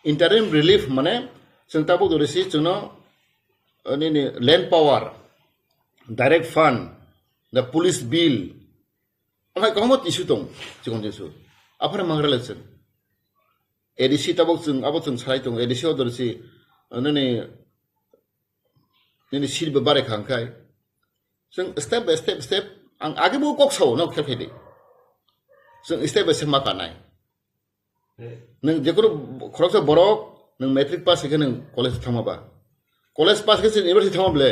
Interim relief mane chwng tabuk dori si chwngno, uh, nini land power, direct fund, the police bill, omo hai kwbangma issue tong, chikon issue. Aphano mangra le chwng. A D C tabuk chwng, abo chwng salai tongo. A D C o dori si, uh, nini nini seat bo bare kha hwnkhai. Chwng step by step, step, ang age bo kok sao, no khe phai di. Chwng step by step ma kanai. Nwng jekono khoroksa borok nwng matric pass khe nwng college thangma ba. College pass khe se university thangma ble.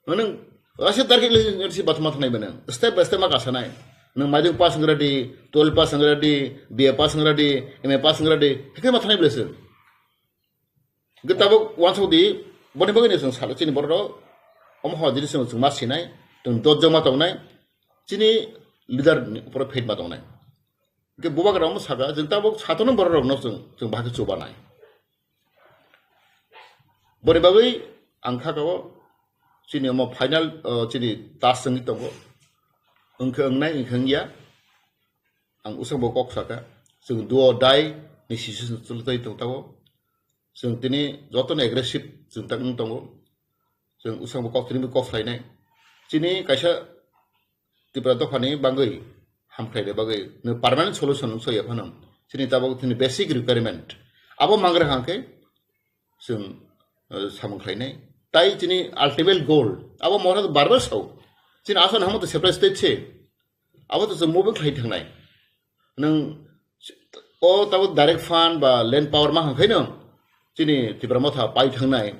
Nwng ase target le university bathma thangnai ba nwng. Step by step ma kasanai. Nwng maidung pass ngra di, twelve pass ngra di, B A pass ngra di, M A pass ngra di. Hekhe ma thangnai ble se. Ge tabuk wansuk di, boni bagwi ni chwng salo chini borok rok. Omo ho jini chwng chwng ma sinai, chwng dot joma tongnai, chini leader ni upor faith ma tongnai. Ge bubagra omo saka, chwng tabuk satono borok rok no chwng, chwng bahai khe chubanai. Boni bagwi ang kha kao chini omo final, uh, chini task wngwi tongo. Wngkhe wngnai, wngkhe wngya. Ang usang bo kok saka. Chwng duo dai ni situation chwlwtwi tong tao. Chwng tini jotono aggressive chwng tak wng tongo. Chwng usang bo kok tini bo kok khlainai. Chini kaisa Tripura dophani bagwi hamkhlaina bagwi no permanent solution wng soya phano. Chini tabuk chini basic requirement. Abo mangra hangkhe chwng, eh, samung khlainai. Tai chini ultimate goal. Abo mora bar bar sao. Chini asal hamo to separate state se. Abo to chwng move khlai thangnai. Nwng o tabuk direct fund ba land power ma hangkhaino chini Tipra Motha pai thangnai,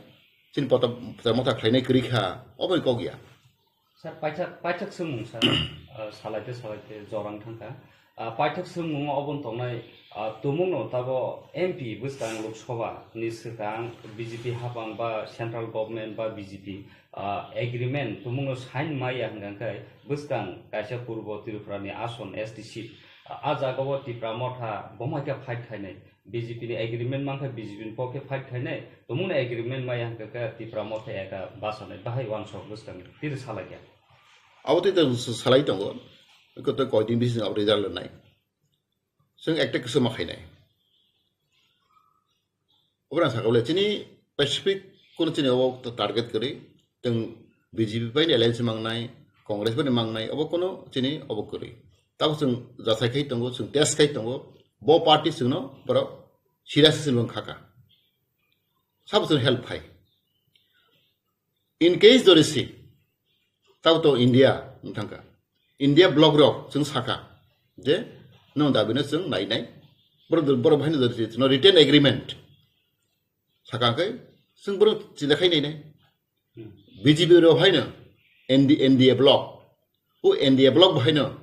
chini pota Tipra Motha khlainai kwrwi kha, obo kok ya. Sir, paithak, paithak swngmung sir, ah, salaite salaite jorang thangkha. Ah, paithak swngmung obo tongnai, ah, tumungno tabo M P bwskang Lok Sabha ni swkang B J P hapang ba central government ba B J P, ah, agreement tumungno sign maya hwnkha khe bwskang kaisa Purbo Tripura ni ason S T seat, ah, ah jaga o Tipra Motha bomaikha fight khainai. B J P ni agreement mankha B J P ni pokhe fight khainai, tumungno agreement maya hwnkha khe Tipra Motha eka basanai bahai wansok bwskang tiri salai kha. Abo tei tei salai tongo, koto koidin bising abo result nai. Chwng ekta kisu ma khainai. Obra sakha bole chini specific kono chini obo target kwrwi, chwng B J P bai ni alliance mangnai, Congress bai ni mangnai, obo kono chini obo kwrwi. Tabo chwng jasai khai tongo, chwng test khai tongo, bo party chwngno borok serious se chwng khaka. Sabo chwng help phai. In case jodi si, tabo to India wng thangkha. India bloc rok chwng sakha je, nwng dabino chwng nainai. Borok, borok bahaino jodi si, no written agreement sakha khe chwng borok chila khai nainai. B J P rok haino N D, N D A bloc. O N D A bloc bahaino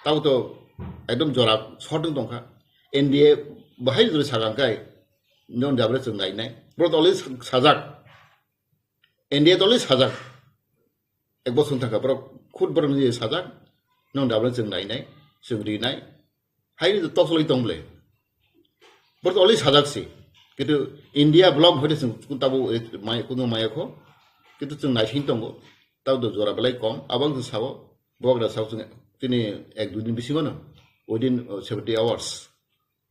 tabo to ekdom jora short wng tongkha. N D A bahai jodi sakha khe nwng dabino chwng nainai. Borok to already sajak. N D A tolwi sajak. Ek bosong thangkha borok khud borok ni sajak. Nwng dablo chwng nainai, chwng rinai. Hai ni tok cholwi tong ble. Borok tolwi sajak si. Kintu India bloc hoite chwng kun tabo mai, kun maya kho. Kintu chwng naising tongo. Tabo do jora belai kom. Abang chwng sao. Bok da sao chwng tini ek dui din bisingo no. Within, uh, seventy hours.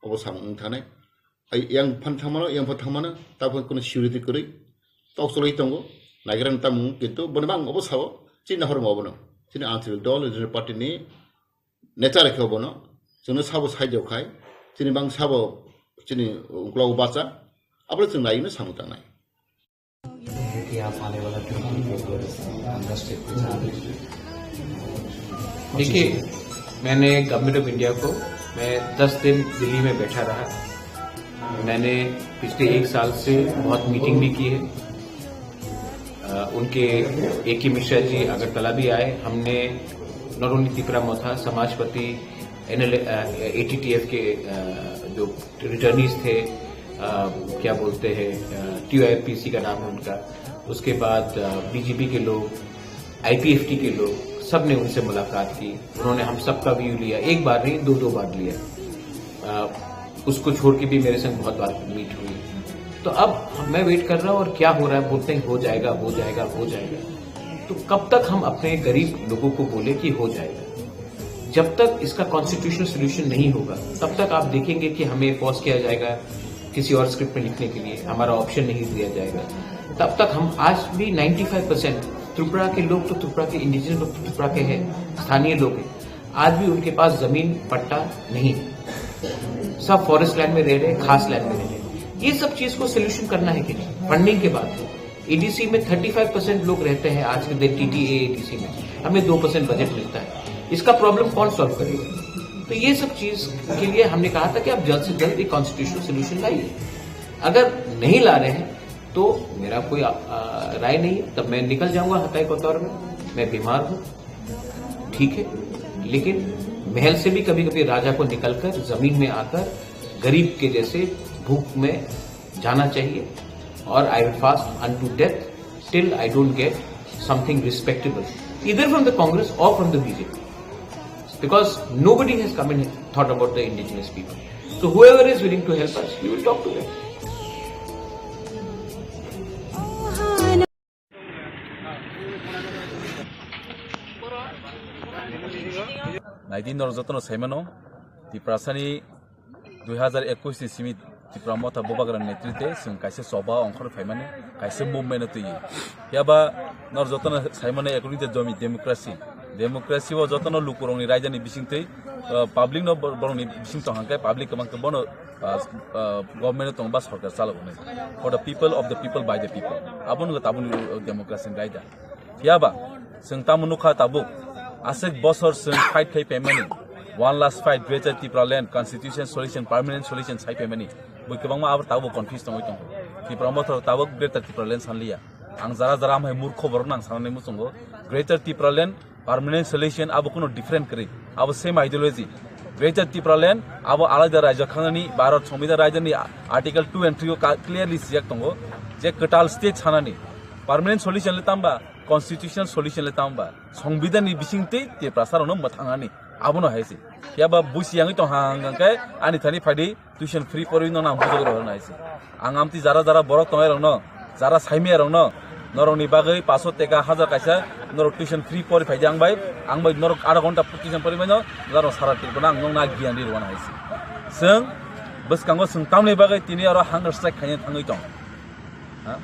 Obo samung wng thanai. Ai, yang phan thangmano, yang phan thangmano, ta phan kono security kwrwi. Tok cholwi tongo, naigra ni tamung, kintu boni bang obo sao, chini nahor mo obono. Chini Anchalik Dol, Regional Party ni nature khe obono. Chwngno sabo side o khai, chini bang sabo, chini uklogo bacha, abole chwng naino samung tangnai. कि आप आने वाला twenty twenty under state पे जा रहे हैं। देखिए, मैंने गवर्नमेंट ऑफ इंडिया को, मैं दस दिन दिल्ली में बैठा रहा। मैंने पिछले एक साल से बहुत मीटिंग भी की है। अ, उनके ए के मिश्रा जी अगरतला भी आए। हमने नॉट ओनली तिपरा मोथा, समाजपति, एनएल, अ, एटीटीएफ के, अ, जो रिटर्नीज थे, अ, क्या बोलते हैं, अ, टीओआईपीसी का नाम है उनका, उसके बाद, अ, बीजेपी के लोग, आईपीएफटी के लोग, सब ने उनसे मुलाकात की। उन्होंने हम सबका व्यू लिया, एक बार नहीं, दो दो बार लिया। अ, उसको छोड़ के भी मेरे संग बहुत बार मीट हुई। तो अब मैं वेट कर रहा हूँ और क्या हो रहा है, बोलते हैं हो जाएगा, हो जाएगा, हो जाएगा। तो कब तक हम अपने गरीब लोगों को बोले कि हो जाएगा? जब तक इसका कॉन्स्टिट्यूशनल सॉल्यूशन नहीं होगा, तब तक आप देखेंगे कि हमें पॉज किया जाएगा किसी और स्क्रिप्ट में लिखने के लिए, हमारा ऑप्शन नहीं दिया जाएगा। तब तक हम आज भी नाइंटी फ़ाइव परसेंट त्रिपुरा के लोग तो त्रिपुरा के, इंडिजिनस लोग तो त्रिपुरा के हैं, स्थानीय लोग हैं, आज भी उनके पास जमीन पट्टा नहीं है, सब फॉरेस्ट लैंड में रह रहे हैं, खास लैंड में रह रहे हैं। ये सब चीज को सॉल्यूशन करना है कि नहीं? फंडिंग के बाद एडीसी में थर्टी फ़ाइव परसेंट लोग रहते हैं आज के दिन टीटीए एडीसी में, हमें दो परसेंट बजट मिलता है, इसका प्रॉब्लम कौन सॉल्व करेगा? तो ये सब चीज के लिए हमने कहा था कि आप जल्द से जल्द एक कॉन्स्टिट्यूशनल सोल्यूशन लाइए। अगर नहीं ला रहे हैं तो मेरा कोई आ, आ, राय नहीं है, तब मैं निकल जाऊंगा हताई कोतवार में। मैं बीमार हूँ, ठीक है, लेकिन महल से भी कभी कभी राजा को निकलकर जमीन में आकर गरीब के जैसे भूख में जाना चाहिए। और I will fast unto death till I don't get something respectable, either from the Congress or from the B J P, because nobody has come and thought about the indigenous people. So whoever is willing to help us, we will talk to them. Naidi norok jotono saimano, Tiprasani dui hazar ekush ni simi Tipra Motha Bubagra ni netrite chwng kaisa choba ongkhor phaimani, kaisa movement o twiwi. Phiya ba nor jotono saimano economic de domi democracy. Democracy o jotono lukurokni raidani bisingtwi, uh, public no bor-, borokni bising tong hangkhe public kwbang khe bono, uh, uh, government o tongo ba sorkar chalogo nai. For the people, of the people, by the people. Abono tabukni democracy ni raida. Phiya ba, chwng tamo nukha tabuk, aswk bosor chwng fight khai phaimani, one last fight, Greater Tipraland, Constitution Solution, Permanent Solution sai phaimani, bui kwbangma abo tabuk confuse tongwi tongo. Tipra Motha tabuk Greater Tipraland sanliya. Ang jara jara amhai murkho borok nang sanani muchungo. Greater Tipraland, Permanent Solution abo kuno different kwrwi, abo same ideology. Greater Tipraland abo alaida raijak khanani, Bharat Sambidan raijani Article two and three o ka-, clearly sijak tongo je kwtal state sanani. Permanent Solution le tamba? Constitutional solution le tamo ba? Songbidan ni bising twi Tiprasa rok no mwthang ani. Abono hai se. Phiya ba buisi yangwi tong hang hang khe ani thani phaidi tuition free porwi no nang bujok rw nai se. Ang amtwi jara jara borok tongnai rok no, jara saimaya rok no, norok ni bagwi paso teka hajar kaisa norok tuition free pori phaidi ang bai, ang bai norok adha ghonta tuition pori bai no, norok sara Tripura ang nokna giyan ri rw nai se. Chwng bwskango chwng tamni bagwi tini oro hunger strike khaina thangwi tong. Ha?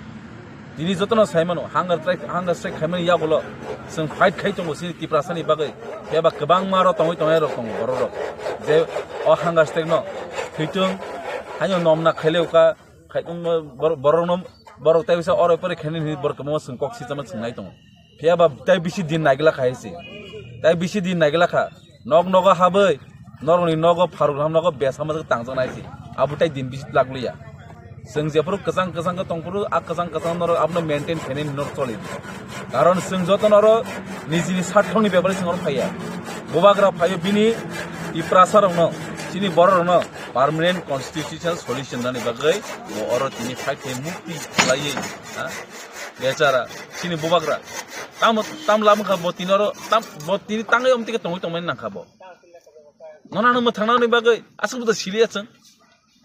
Tini jotono sai mano, hunger strike, hunger strike khaimani yagulo chwng fight khai tongo chini Tiprasani bagwi. Phiya ba kwbangma rok tongwi tongnai rok tongo, borok rok. Je o hunger strike no thwitung, haino nomna khaileuka, khai tongma bor-, borok no, borok tai bisa oro pore khaini hinwi borok kwbangma chwng kok sitama chwng nai tongo. Phiya ba tai bisi din naigwlak kha hai se. Tai bisi din naigwlak kha. Nok nogo habwi, norokni nogo pharuk ham nogo besa majak tangjak nai se. Abo tai din bisi twlak liya. Chwng jephuru kwchang kwchang khe tongphuru, a kwchang kwchang norok abono maintain khainai norok choli di. Karon chwng joto norok nijini sarthokni bepari chwng oro phaiya. Bubagra phaio bini Tiprasa rokno, chini borok rokno permanent constitutional solution nani bagwi bo oro tini fight khai mukti khlaiwi, ha? Bechara, chini bubagra. Tamo, tam lam kha bo tini oro, tam, bo tini tangwi omtike tongwi tongmani nang kha bo. Nono ano mwthangna ni bagwi aswk buda siliya chwng.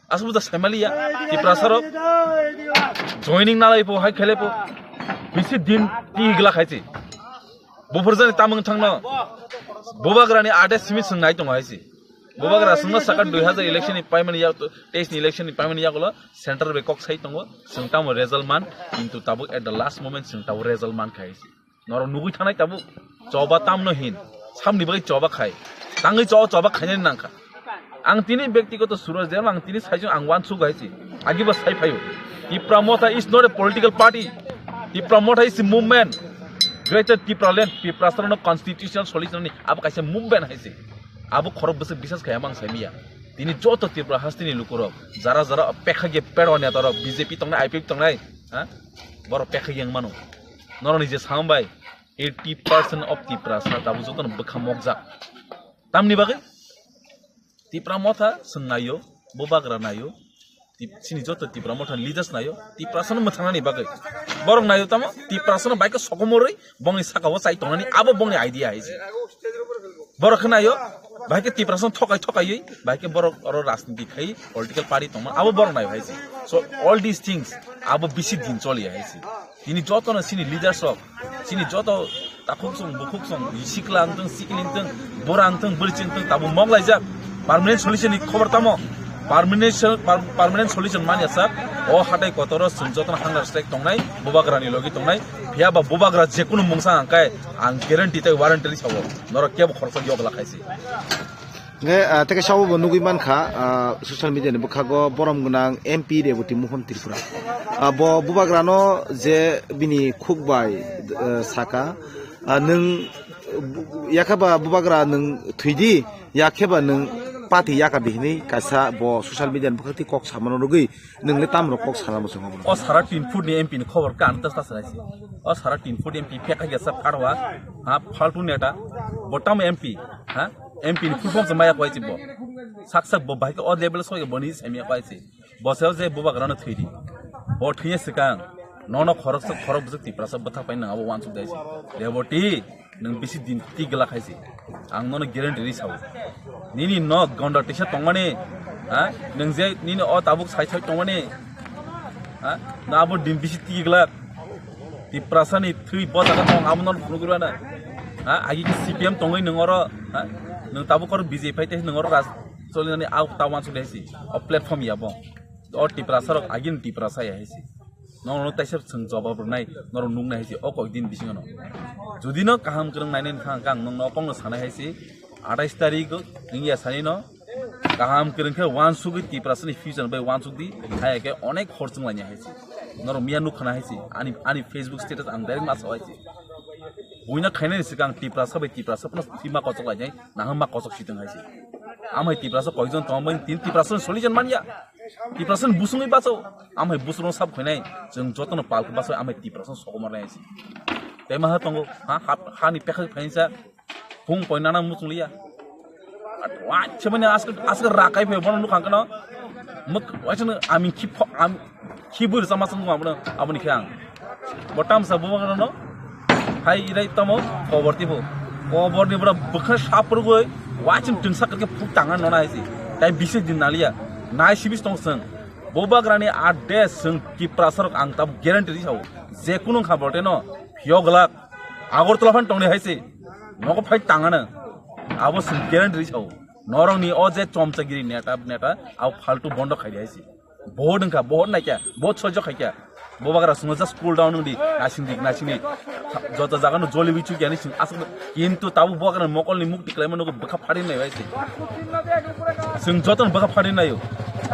Aswk buda saimaliya. Tiprasa rok joining nalai po, hai khelai po. Bisi din tigla khaisi. Bufurjani tamung thangno. Bubagrani ade simi chwng nai tongo haisi. Bubagra chwngno saka dui hazar election ni paimani ya, teis ni election ni paimani yagulo central bai kok sai tongo. Chwng tamo result man, kintu tabuk at the last moment chwng tabuk result man khaisi. Norok nugui thanai tabuk choba tamno hin, samni bagwi choba khai, tangwi cho-, choba khainani nangkha. Ang tini bektigoto suro je ang tini saichung ang wansuk hai si, agibo sai phaio. Tipra Motha is not a political party. Tipra Motha is a movement. Greater Tipraland, Tiprasarokno constitutional solution ni abo kaisa movement hai si. Abo khorok bwswk bisas khai amang saimiya. Tini joto Tripura hasteni lukurok, jara jara pekha ge pedwa netarok, B J P tongnai, I P F tongnai, ha? Borok pekha ge wng mano. Norokni je sambai, eighty percent of Tiprasa tabuk jotono bwkha mokjak. Tamni bagwi? Tipra Motha chwng naio, Bubagra naio, Tip-, chini joto Tipra Motha ni leaders naio, Tiprasano mwthangnani bagwi. Borok naio tamo, Tiprasano bai khe sokomorwi bongni sakao chai tongnani, abo bongni idea hai se. Borok khe naio, bai khe Tiprasano thokai thokaiwi, bai khe borok oro rajniti khai, political party tongma, abo borok naio hai se. So, all these things, abo bisi din choli hai se. Tini jotono chini leaders rok, chini joto takhuk song, bukhuk song, sikla wngtong, sikli wngtong, bura wngtong, bwrwichi wngtong, tabuk mok laijak. Permanent solution ni khobor tamo? Permanent sol-, per-, permanent solution manya sak, o hatai kotoro chwng jotono hunger strike tongnai, Bubagra ni logi tongnai, phiya ba Bubagra jekunu mungsa hangkai, ang guarantee tei warranty sao, norok kebo khoroksa yok lakhai se. Nge, ah, teke sabo bo nugui mankha, ah, social media ni bwkhago borom gwnang M P Reboti Mohon Tripura. Ah, bo Bubagrano je bini khuk bai, eh, saka, ah, nwng, yakha ba Bubagra nwng thwidi, Yakhe ba nwng party yaka di hinwi kaisa bo social media ni bwkhak twi kok samano rwgwi nwng le tamo rok kok sana muchungo bono? O sara tin foot ni M P ni khobor ka ang ta sana si. O sara tin foot M P phekha ya sa pharwa. Ha, faltu neta. Bo tamo M P. Ha? M P ni full form se maya kwai si bo. Sak sak bo bahai o level so bo ni semia kwai si. Bo se je bubagrano thwi di. Bo thwiya swkang. Nono khorok sok khorok bwswk Tiprasa bwthak pai nang abo wansuk dai si. Reboti. Nwng bisi din twi glak hai se. Ang nono guarantee ri sao. Nini nok gonda tisa tongmani, ha? Nwng je nini o tabuk sai sai tongmani, ha? Na abo din bisi twi glak. Tiprasa ni thwi bo jaga tong abo nono phunuk rwna. Ha? Agi ki C P M tongwi nwng oro, ha? Nwng tabuk oro B J P phai te nwng oro ras choli nani au ta wansuk dai si. O platform ya bo. O Tiprasa rok agini Tiprasa ya hai si. Nono taisa chwng jawab rwnai, norok nuknai hai se o kok din bisingo no. Jodi no kaham kwrwng nainai wngkha, ang nokno okongno sanai hai se, atais tarik wngya sani no kaham kwrwng khe wansugwi Tiprasani future bai wansuk di, hai khe onek hor chwng lainai hai se. Norok miya nukha na hai se, ani, ani Facebook status ang direct ma sao hai se. Buino khainani swkang Tiprasa bai Tiprasa phano thwima kochok lainai, naham ma kochok sitwng hai se. Amhai Tiprasa koijon tongmani tin Tiprasa solution manya. Tiprasa ni busungwi baso, amhai busung sab khoinai, chwng jotono pal khe baso, amhai Tiprasa sokomor nai si. Tei maha tongo, ha, ha, ha ni pekha phainsa, phung poi nana muchung liya. Wachhe mani aske, aske rakai phe bono nukhang kano. Muk, wachhe no ami khi pho, am, khi bur sama sung ma bono, aboni khe ang. Bo tamsa bubagrano hai irai tamo kobor tipo. Kobor ni bura bwkha saprugwi wachim twngsa khe phuk tanga nona hai si. Tai bisi din naliya. Nai sibis tong sung. Bubagrani ade sung Tiprasa rok ang tab guarantee ri sao. Je kunu kha bolte no phiyok glak. Agartala phan tongni hai si. Nogo phai tangana. Abo sung guarantee ri sao. Norok ni o je chomchagiri neta neta au faltu bondo khai di hai si. Bohot wngkha, bohot naikha, bohot sojjo khaikha. Bubagra swngo just cool down wngdi, naisingdi, naisingdi. Joto jaga no joli wi chukya ni sing aswk. Kintu tabuk bubagra mokol ni mukti kwlaima nugo bwkha phari nai bai se. Sing joto no bwkha phari naio.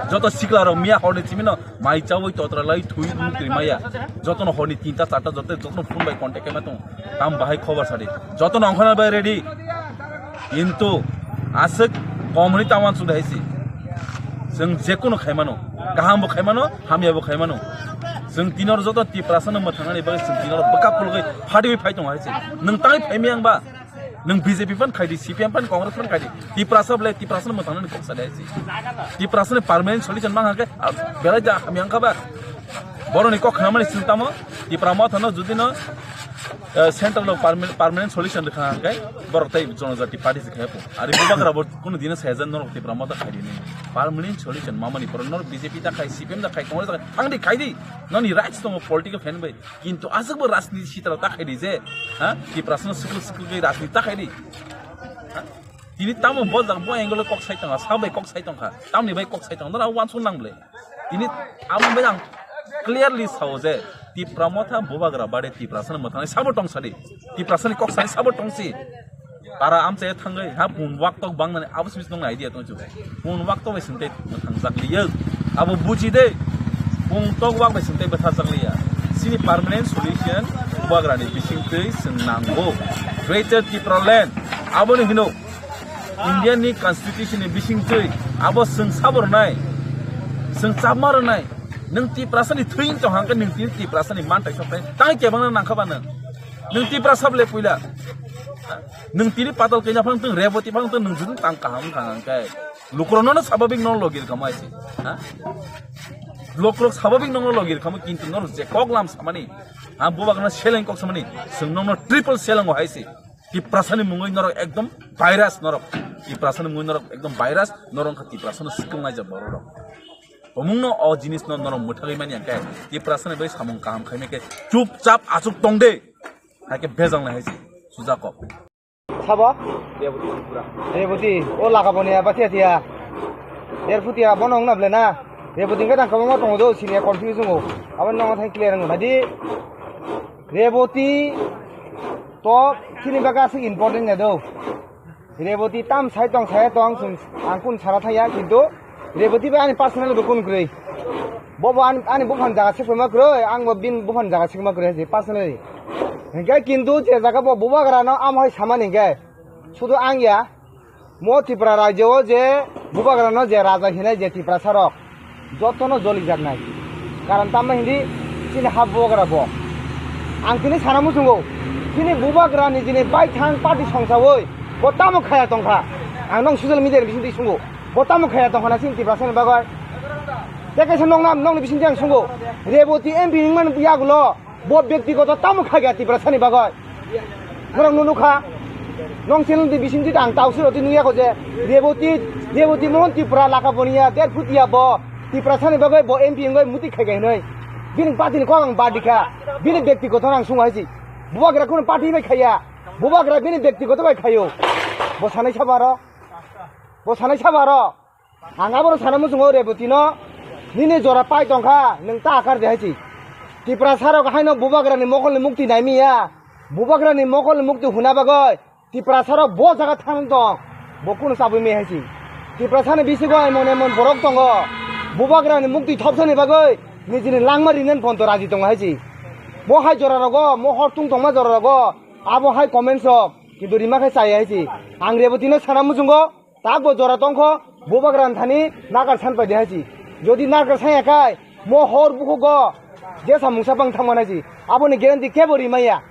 Joto sikla rok miya horni chimino mai chawi totra lai thui mukti maya. Joto no horni tinta charta joto, joto no phone bai contact kema tong. Tam bahai khobar sadi. Joto no ongkhana bai ready. Kintu aswk komni taman sudai si. Chwng jekunu khaimano, kaham bo khaimano, hamya bo khaimano. Chwng tinor joto Tiprasa no mwthangnani bagwi chwng tinor bwkha pulgwi phadiwi phai tongo hai si. Nwng tangwi phaimaya wngba? Nwng B J P phan khaidi, C P M phan, Congress phan khaidi. Tiprasa ble, Tiprasa no mwthangnani kok sadi hai si. Tiprasa ni permanent solution mang hakhe, ah, belai da hamya wngkha ba? Boroni kok khnamani chwng tamo, Tipra Motha no jodi no, eh, central no permanent, permanent solution rwkha hwnkhe borok tei Jonojati Party se khe pho. Ari bubagra bo kuno dino sayajan norok Tipra Motha khai dini. Permanent solution mamani pore norok B J P ta khai, C P M ta khai, Congress ta khai, thangdi khai di. Noni rights tongo political fan bai. Kintu aswk bo rajniti sitra ta khai di je, ha? Tiprasa no sukul sukul khai rajniti ta khai di. Ha? Tini tamo bo jang bo angle kok sai tongkha, sa bai kok sai tongkha, tamni bai kok sai tongkha, nora wansuk nang ble. Tini amo bai ang clearly sao je Tipra Motha bubagra bade Tiprasa ni mwthangnai sabo tong sadi. Tiprasa ni kok sani sabo tong si. Para amchai thangwi ha bun wak tok bang nani abo simi nong idea tong chu. Bun wak tok bai sing tei mwthang jak liya. Abo buji de. Bun tok wak bai sing tei bwtha jak liya. Sini permanent solution bubagra ni bising twi sing nango. Greater Tipraland. Abo ni hino. Indian ni constitution ni bising twi abo chwng sabo rwnai, chwng chapma rwnai. Nwng Tiprasa ni thwi wng tong hang khe nwng tini Tiprasa ni mantai sok tai tang kebang nang kha ba nwng. Nwng Tiprasa ble puila. Nwng tini patal kenya phang tong, Reboti phang tong, nwng judin tang kaham wng kha hang khe lukurok no swabhabik no logir kamo hai se. Ha? Lukurok swabhabik no logir kamo kintu no je kok lam samani. Ha, bubagra seleng kok samani. Chwng no triple seleng o hai se. Tiprasani mungwi norok ekdom virus norok. Tiprasani mungwi norok ekdom virus, norok wngkha Tiprasano sikilnai je borok rok. Omungno o jinisno norok mwthagwi mani hwnkhe Tiprasani bai samung kaham khaimai khe chupchap achuk tong de. Haikhe bejal nai hai se. Sujakok. Sabo? Reboti Tripura. Reboti, o laga boni aba thia thia. Derphutia bono wngna ble na. Reboti hwnkhe tang kwbangma tongo do, sini confuse wngo. Abo nokno thang clear wngo. Nadi, Reboti to chini bagwi aswk important ya do. Reboti tam sai tong, sai tong, chwng, ang kun sara thaya, kintu Reboti bai ani personal bo kun kwrwi. Bo bo ani, ani buphang jaga sikma kwrwi, ang bo bini buphang jaga sikma kwrwi, je personally. Hingke kintu je jaga bo bubagra no amo hai samani hingke, sudu ang ya, Mo Tripura rajyo o je bubagrano je raja hinai je Tiprasa rok jotono jolijaknai. Karon tamma hindi chini ha bubagra bo. Ang tini sana muchungo, chini bubagra nijini baithang party songsawi bo tamo khaya tongkha. Ang nong social media ni bisingtwi sungo, bo tamo khaya tongkha na chini Tiprasa ni bagwi? Tei kaisa nong nam, nongni bisingtwi ang sungo, Reboti M P wngmani yagulo bo byaktigoto tamo khaikha Tiprasani bagwi? Norok nukha, nong channel ni bisingtwi ang tausiro twi nukya kho je Reboti, Reboti Mohan Tripura laka boniya, der phutia bo Tiprasani bagwi bo M P wngwi muti khaikha hinwi. Bini party ni kok ang bad dikha, bini byaktigoto ang sungo haisi. Bubagra kuno party bai khaiya, bubagra bini byaktigoto bai khaio. Bo sanai sabo aro, bo sanai sabo aro. Ang abono sana muchungo Reboti no, nini jora pai tongkha, nwng ta akar de haisi. Tiprasa rok haino bubagra ni mokol ni mukti naimiya, bubagra ni mokol ni mukti huna bagwi Tiprasa rok bo jaga thang tong, bo kuno chabwi me haisi. Tiprasa ni bisingo emon emon borok tongo, bubagra ni mukti thopsani bagwi nijini langma rinen ponto raji tongo haisi. Mo hai jora rogo, mo hor tung tongma jora rogo, abo hai comments rok, kintu rima khe chaya haisi. Ang Reboti no sana muchungo, tak bo jora tongkho, bubagra thani nakar san paidi haisi. Jodi nakar san yakai, mo hor bukhugo jesa mungsa bang thangma naisi. Aboni guarantee kebo rimaya.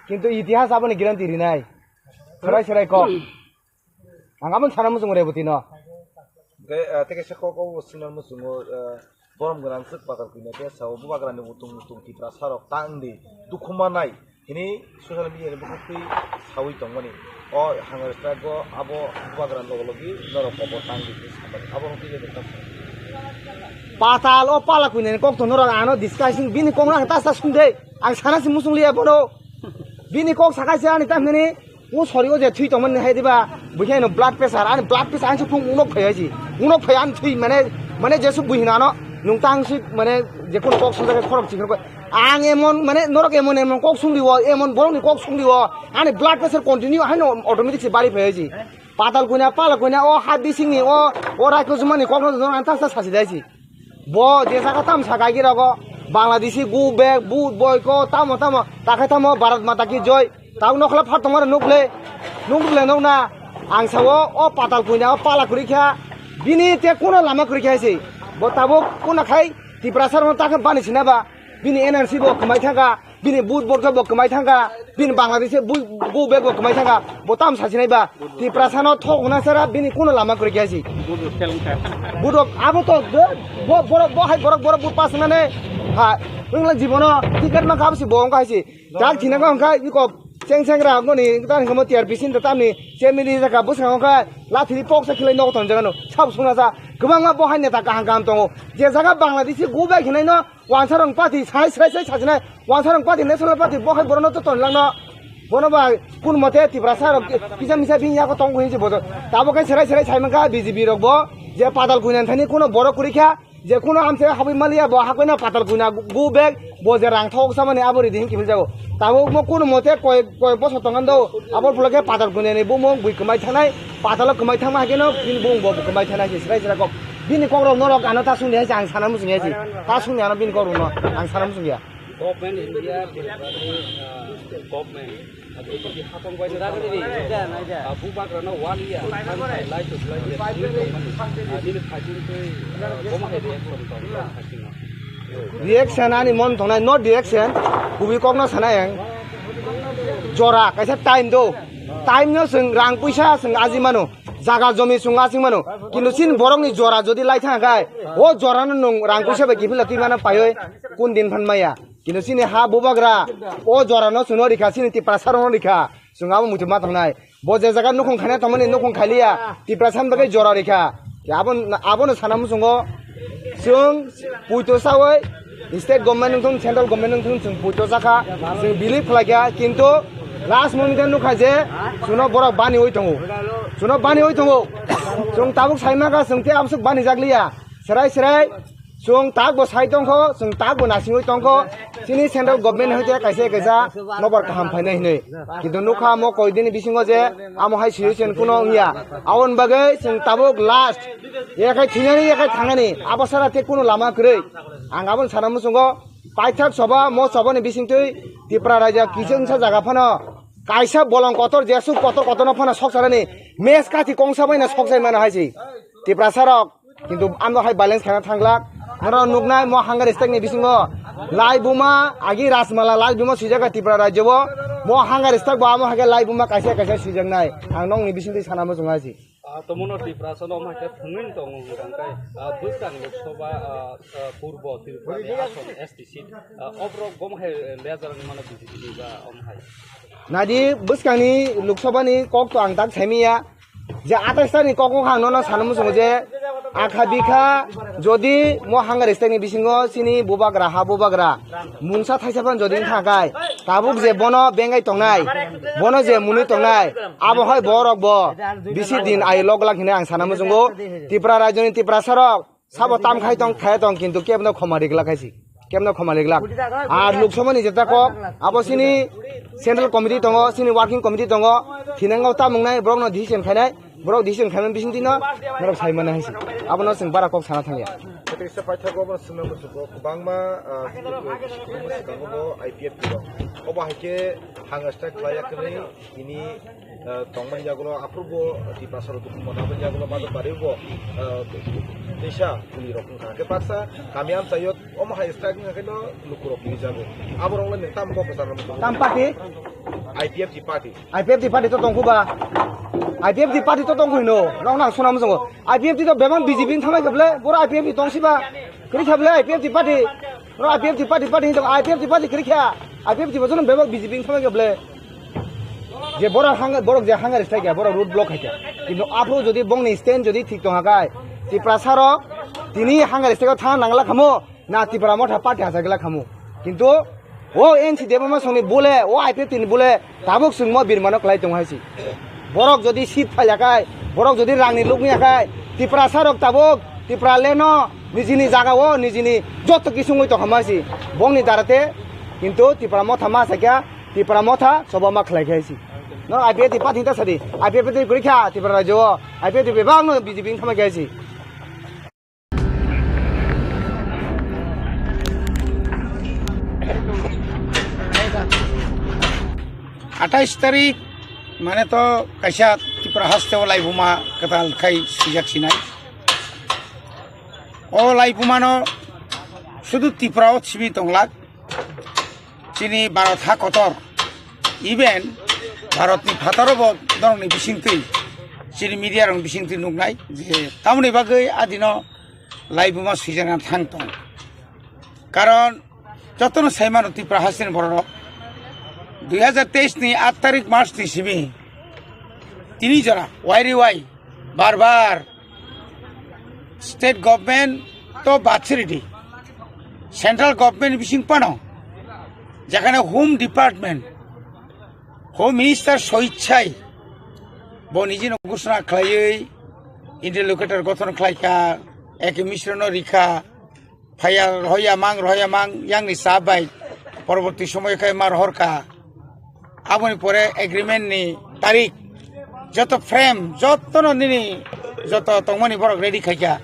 Kintu itihas aboni guarantee rinai. Serai serai kok. Ang aboni sana muchungo Reboti no. Hingke, ah, tei kaisa kok o sinar muchungo, ah, borom gwnang swk patal kwina khe sao bubagrani utung utung Tiprasa rok tang di dukhu manai hini social media ni bwkhak twi sawi tongmani. O hunger strike o abo bubagra logo logi norok kobo tang di hwnwi samani. Abo wngkhe je nokha. Patal o pala kwina ni kok to norok ano discussing bini kok no ang ta sa sung de. Ang sana si muchung liya bono. Bini kok sakai se ani tamhini. O sori o je thwi tongmani hai diba, buikhe no blood pressure, ani blood pressure ang se phung unok phai haisi. Unok phai ani thwi mane, mane jesu bui hinano, nung tang si mane je kono kok sung jagao khorok chikon koi. Ang emon mane norok emon emon kok sung diwo, emon borok ni kok sung diwo, ani blood pressure continue haino automatic se bari phai haisi. Patal kuina, pala kuina, o ha bising ni, o, o raiko jumani kok no ang tang sa sasi daisi. Bo je jaga tam sa gaigi rogo, Bangladeshi go back, vote boycott, tamo tamo, takhai tamo Bharat Mata ki joy. Tao nokla phat tongmani nukle, nukle nokna. Ang sao o patal kuina, o pala kwrwi kha, bini te kuno lama kwrwi kha se. Bo tabuk kuna khai Tiprasa rokno takhe bani sina ba, bini N R C bo kwmai thangkha, bini vote boycott bo kwmai thangkha, bini Bangladeshi bu-, go back bo kwmai thangkha, bo tam sasinai ba, Tiprasa no thok hwnna sara bini kuno lama kwrwi kha si. Budo abo to bo, bo, borok bo hai borok borok but pas nane ha wngla jibono ticket ma kha si bo wngkha si. Chal thina wngkha iko cheng cheng ra ngoni tan kamo tiar bisin ta tamni chemili jaka bwskango wngkha lathiri poksa khilai nogo ton jagano sab sungna sa kwbangma bo hai neta kaham kaham tongo je jaga Bangladeshi go back hinai no Wansarong party sai sai sai sajinai, Wansarong party national party bo hai borokno to tonlangno. Bono ba kun mote Tiprasa rok kisa misa bini yago tong hinsi bodo. Tabo khe serai serai sai mankha B J P rok bo je padal kuinan thani kuno borok kwrwi kha, je kuno amse habwi maliya bo hakoino padal kuina go back bo je rang thok samani abo ridi hin kiphil jago. Tabo mo kuno mote koi koi bosor tongando abo phulo khe padal kuinani bumung bui kwmai thanai. Patalo kwmai thangma hai kheno bini bung bo kwmai thana hai se srai srai kok. Bini kok rok norok ano ta sungni hai se ang sana muchung ya se. Ta sungni ano bini kok rok no ang sana muchung ya. Government India, uh, government, uh, hapang bai, uh, bubagra no one year, lai to lai, uh, nini phaichung tei, uh, boma hai reaction tong, tong, tong. Reaction ani mon tongnai, not reaction. Kubui kok no sana yang. Jora, kaisa time do. Time no seng rang puisa seng aji mano. Jaga jomi chwng asing mano. Kintu chini borokni jora jodi lai thang khai, o jorano nwng rang puisa bai kiphilwi twi mano paiwi kun din phan maya. Kintu chini ha bubagra o jorano chwngno rikha, chini Tiprasa rokno rikha. Chwng abo muitu ma tongnai. Bo je jaga nukhung khaina tongmani nukhung khailiya, Tiprasa ni bagwi jora rikha. Abo, abono sana muchungo. Chwng puito sawi state government wngthung, central government wngthung, chwng puito sakha, chwng believe khlaikha, kintu last moment o nukha je chwngno borok baniwi tongo, chwngno baniwi tongo. Chwng tabuk sai mankha, chwng tei aboswk banijakliya, serai serai chwng takbo sai tongkho, chwng takbo nasingwi tongkho, chini central government hai tei kaisa kaisa nobar kaham phainai hinwi. Kintu nukha mo koidini bisingo je amo hai situation kuno wngya, aboni bagwi chwng tabuk last. Yakhai thwinani, yakhai thangnani, abo sara tei kuno lama kwrwi. Ang aboni sana muchungo paithak soba, mo sobani bisingtwi Tipra raida kisa wngsa jaga phano Kaisa bolong kotor, jesuk kotor kotorno phano soksanani mes kathi kongsa baino soksai mano hai si. Tiprasa rok, kintu amno hai balance khana thanglak. Norok nuknai mo hunger strike ni bisingo lai buma agi Rajmala lai buma swijak Tripura rajyo bo. Mo hunger strike bo amo hai khe lai buma kaisa kaisa swijaknai. Ang nokni bisingtwi sana muchung hai si. Ah, tomono Tiprasa no ma khe thwngwi tongo hwnkha khe, ah, bwskang Lok Sabha, ah, ah, Purbo Tripura ni asong S T seat, ah, oborok gom hai, eh, leader ni mano B J P ni ba om hai. Nadi bwskangni Lok Sabha ni kok to ang tak saimiya je atais ta ni kok wngkha ang nono sana muchungo je akha bikha jodi mo hunger strike ni bisingo chini bubagra ha bubagra mungsa thaisa phan jodi wngkha kai tabuk je bono bengai tongnai bono je mwnwi tongnai abo hai borok bo bisi din ai lok lak hinwi ang sana muchungo Tripura rajyo ni Tiprasa rok Sabo tam khai tong, khai tong, kintu kebno khoma riglak hai si. Kebno khoma riglak. Ar Lok Sabha ni jeta kok, abo sini central committee tongo, sini working committee tongo, thinango tam wngnai, borokno decision khainai, borok decision khaimani bisingtwi no, norok sai mano hai si. Abono chwng bara kok sana thangya. Kaisa paithago abono swngna muchungo, kwbangma, ah, swkango bo I P F T rok. Obo hai khe hang strike khlai yakni, tini ah, tongmani yagulo aphuru bo Tiprasa rok dukhu mona aboni yagulo ma dok bari bo, ah, teisa kuli rok wngkha. Hwnkhe baksa kami amchaio omo hai strike wngkha khe no luku rok kiri jago. Abo rok le nwng tamo kok kwchar rok Tam party? I P F T party. I P F T party to tongkhu ba. I P F T party to tongkhu hino. Rok nang suna muchungo. I P F T to bebak B J P ni thamai khe ble, boro I P F T tong si ba. Kiri kha ble I P F T party. Boro I P F T party, party hino I P F T party kiri kha. I P F T bo jono bebak B J P ni thamai khe ble. Je borok hang-, borok je hunger strike ya, borok road block hai kha. Kintu aphuru jodi bongni stand jodi thik tong hakai, Tiprasa rok tini hunger strike o thang nangla khamu, na Tipra Motha party hachagla khamu. Kintu o N C Debbarma songni bole, o I P F T ni bole, tabuk chwngmo birmano kwlai tongo hai si. Borok jodi seat phailakai, borok jodi rangni lukni yakai, Tiprasa rok tabuk Tipra leno nijini jaga o nijini joto kisungwi tongkha hai si. Bongni darate kintu Tipra Motha ma sakya Tipra Motha sobo ma khlai khai si. No I P F T party ta sadi. I P F T kwrwi kha Tipra rajyo o. I P F T bebak no B J P wng thamai khai si. Atais tarik mane to kaisa Tripura haste o laibuma kwtal khai swijak sinai. O laibuma no sudu Tripura o simi tonglak. Chini Bharat ha kotor, even Bharatni phataro bo norokni bisingtwi, chini media rokni bisingtwi nuknai je tamoni bagwi adino laibuma swijana thang tong. Karon jotono saimano Tripura hasteni bororok dui hazar teis ni aat tarik March ni simi tini jora wairi wai bar bar state government to bad siri di, central government bising pano, jekhane Home Department, Home Minister soichai bo nijino ghosona khlaiwi interlocutor gothon khlaikha, eke misrono rikha, phaiya rohoya mang, rohoya mang, yangni sa bai porborti somoy khe ma rohorkha. Aboni pore agreement ni tarik, joto frame, joto no nini joto tongmani borok ready khaikha.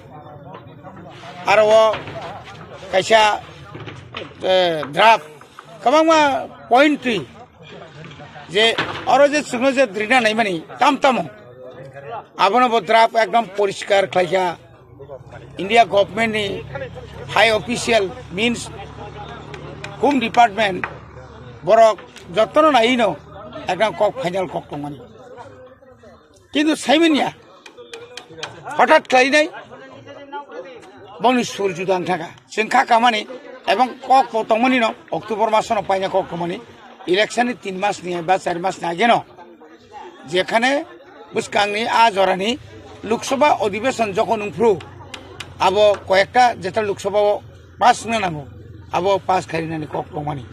Aro o kaisa, eh, draft, kwbangma point twi je oro je chwngno je drina naimani tam tamo, abono bo draft ekdom poriskar khlaikha. India government ni high official means Home Department borok jotono naino ekdam kok final kok tongmani. Kintu saimanya hothat khlainai bongni sur juda wngthaka. Chwng kha kamani ebong kok bo tongmani no October masono paina kok tongmani election ni tin mas ni ba char mas ni ageno. Jekhane bwskangni a jorani Lok Sabha Adhibeshon jokhon wngphru, abo koyekta jeta Lok Sabha o pass wngna nango, abo pass khainani kok tongmani.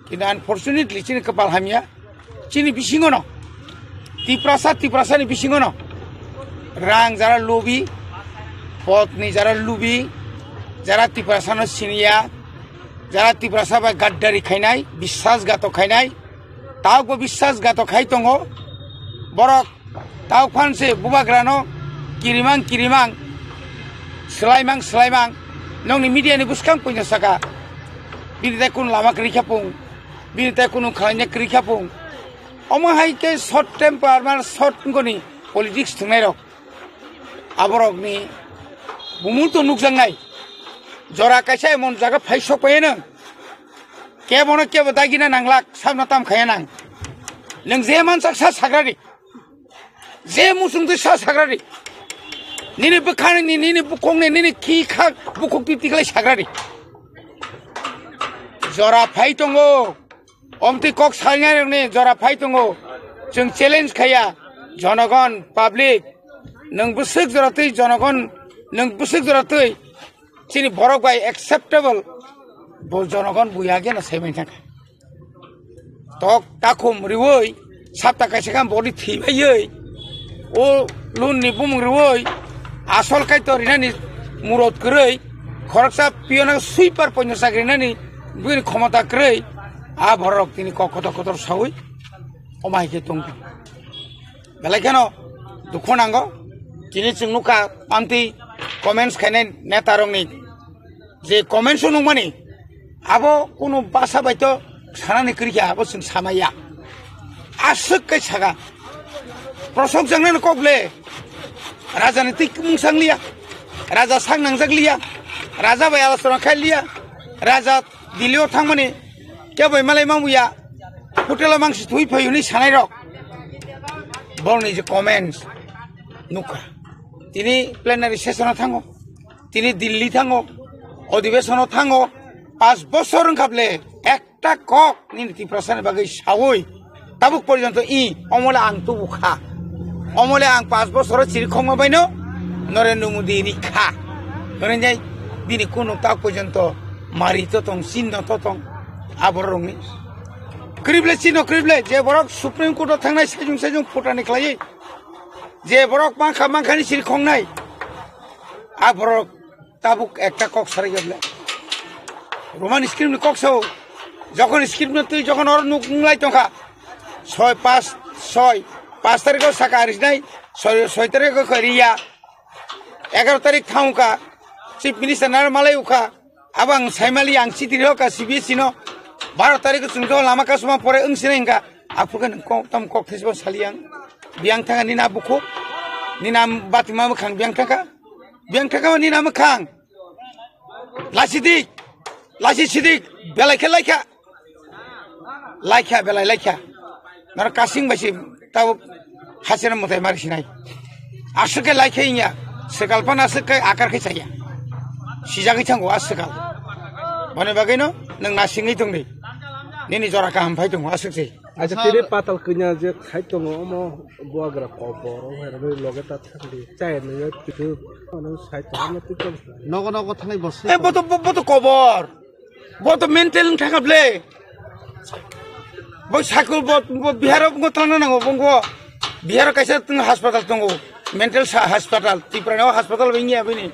Kintu unfortunately chini kwpal hamya, chini bisingono, Tiprasa, Tiprasani bisingono rang jara lubi, podni jara lubi, jara Tiprasano siniya, jara Tiprasa bai gaddari khainai, biswasghatok khainai, Taubo biswasghatok khai tongo. Borok tauk phan se bubagrano kirimang kirimang, swlaimang swlaimang. Nokni media ni bwskang puino saka. Bini tai kunu lama kwrwi kha pung, bini tai kunu khlaina kwrwi kha pung. Omo hai khe short temper, mane short wngkoni politics thwngnairok. Aborokni bumung to nukjaknai. Jora kaisa emon jaga phai sok phaiya nwng. Kebono kebo dagina nanglak, sabno tam khaiya nang. Nwng je mansak sa sagrari. Je muchung twi sa sagrari. Nini bwkhani, nini bukhukni, nini khi kha bukhuk twi tiklai sagrari. Jora phai tongo. Omtwi kok salnai rokni jora phai tongo. Chwng challenge khaiya. Jonogon, public. Nwng bwswk jora twi jonogon, nwng bwswk jora twi chini borok bai acceptable. Bo jonogon buya gena sai mai thangkha. Tok takhum riwi, sapta kaisa khe body thibaiwi, o loan ni bumung riwi, asol kaitor rinani murot kwrwi, khoroksa piyona sweeper poino chakri rinani bini khomota kwrwi, a borok tini kok kotor kotor sawi, omo hai khe tongdi. Belai kheno dukhu nango, tini chwng nukha amtwi comments khainai neta rokni je comments o nukmani, abo kunu basa bai to sanani kwrwi kha, abo chwng samaya. Aswk kai saka. Prosok jangnani kok le. Raja ni tik mung sang liya. Raja sang nangjak liya. Raja bai alochona khai liya. Raja Delhi o thangmani kebo bai malai mangbuya. Hotel o mangsi thui phai hwnwi sanai rok. Borokni je comments nukha. Tini plenary session o thango. Tini Delhi thango, odhibesono thango, pas bosor wngkha ble, ekta kok nini Tiprasani bagwi sawi, tabuk porjonto i, omole ang tubu kha. Omole ang pas bosoro chiri khokma baino, Narendra Modi ni kha. Hwnwi bini kunu tabuk porjonto mari to tong, sinno to tong, aborokni. Krible sinno krible, je borok Supreme Court o thangnai sajung sajung phutani khlaiwi, je borok mankha mankhani chiri khoknai, a borok Tabuk ekta kok sarai gable. Roman script ni kok sao. Jokhon script no twi jokhon oro nuk nunglai tongkha. Soi, pas, soi, pas tarikh o saka arisnai, soi, soi tarikh o kariya. Egaroh tarikh thangkha. Chief Minister naro malai ukha. Abo ang saimali ang chiti rokha C B S E no. Baro tarikh o chwng lama kasuma pore wng sinai hwnkha. Aphuru khe nwng kok, tam kok thesbo sali ang. Biyang thangkha nini a bukhuk. Nini a batima mwkhang biyang thangkha. Biyang thangkha nini a mwkhang. Laisi di. Laisi sidi. Belai khe laikha. Laikha, belai laikha. Noro kasing bai si tabo hasina mwtai mari sinai. Aswk khe laikha inya. Swkal phano aswk khe akar khe chaya. Sijagwi thango a swkal. Boni bagwino nwng nasingwi tongdi. Nini jora kaham phai tongo aswk se. Acha tini patal kanya je khai tongo omo buagra kobor o hai rwi loge ta thangdi. Chaya nungya kitu. Ano sai tongo twi tong. Nogo nogo thangai bosi. Eh, boto, bo-, boto kobor. Boto mental wng thangkha ble. Bo sakul bo, bo Bihar o bo tangna nango, bo Bihar o kaisa tong hospital tongo. Mental sa-, hospital. Tipra ni o hospital bo wngya bini.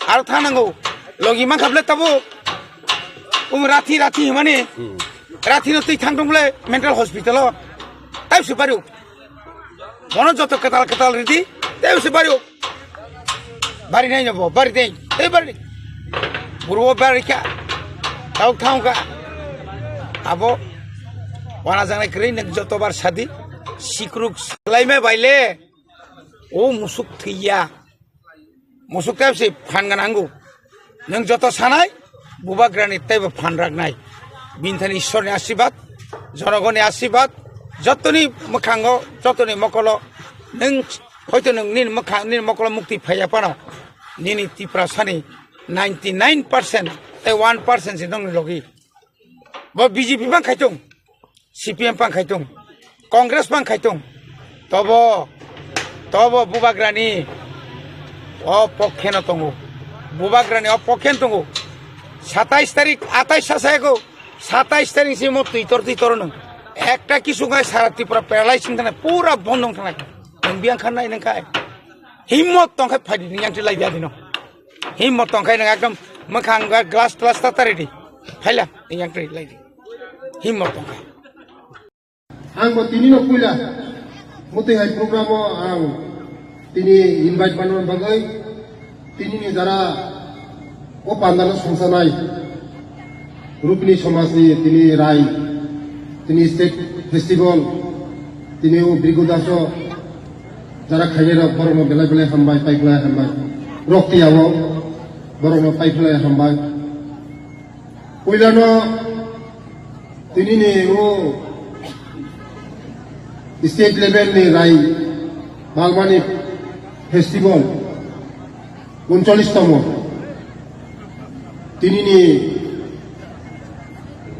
Aro thang nango. Logi mankha ble tabo. Um rathi rathi himani. Hmm. Rathi no twi thang tong ble mental hospital o. Tai se pario. Bono joto kwtal kwtal ridi, tei se bari o. Bari nai bo, bari dei, tei bari. Buru o bari kha. Tau thang kha. Abo. Wana jangnai kwrwi nwng joto bar sadi. Sikruk salai me baile. O musuk thwiya. Musuk tei se phan gana hango. Nwng joto sanai, bubagrani teibo phan raknai. Bini thani Ishwarni asirwad, jonogoni asirwad, jotoni mwkhango, jotoni mokolo, nwng hoito nwng nini mwkhang, nini mokolo mukti phaiya phano, nini Tiprasani ninety nine percent tei one percent se nongni logi. Bo B J P bang khaitung, C P M bang khaitung, Congress bang khaitung. Tobo, tobo bubagrani o pokhe no tongo. Bubagrani o pokhe no tongo. Satais tarik, atais sa sayago. Satais tarik simo twitor twitor no. Ekta kisu ngai sara Tripura paralyze wng thanai, pura bondong thanai. Nwng biyang khan nai nang khai. Himmot tong khai phaidi nwng yang lai biya dino. Himmot tong khai nwng ekdom mwkhang glass glass ta tari di. Phaila, yang tari lai di. Himmot tong khai. Ang bo tini no puila. Mutui hai program o ang tini invite manna bagwi tini ni jara o pandal o songsanai Rupini somaj ni tini rai tini state festival Tini o Brigu Daso jara khainai rok borokno belai belai hambai, paiphlai hambai. Rok tiyao borokno paiphlai hambai. Puilano tinini o state level ni Rai Balmani festival uncholish tomo. Tinini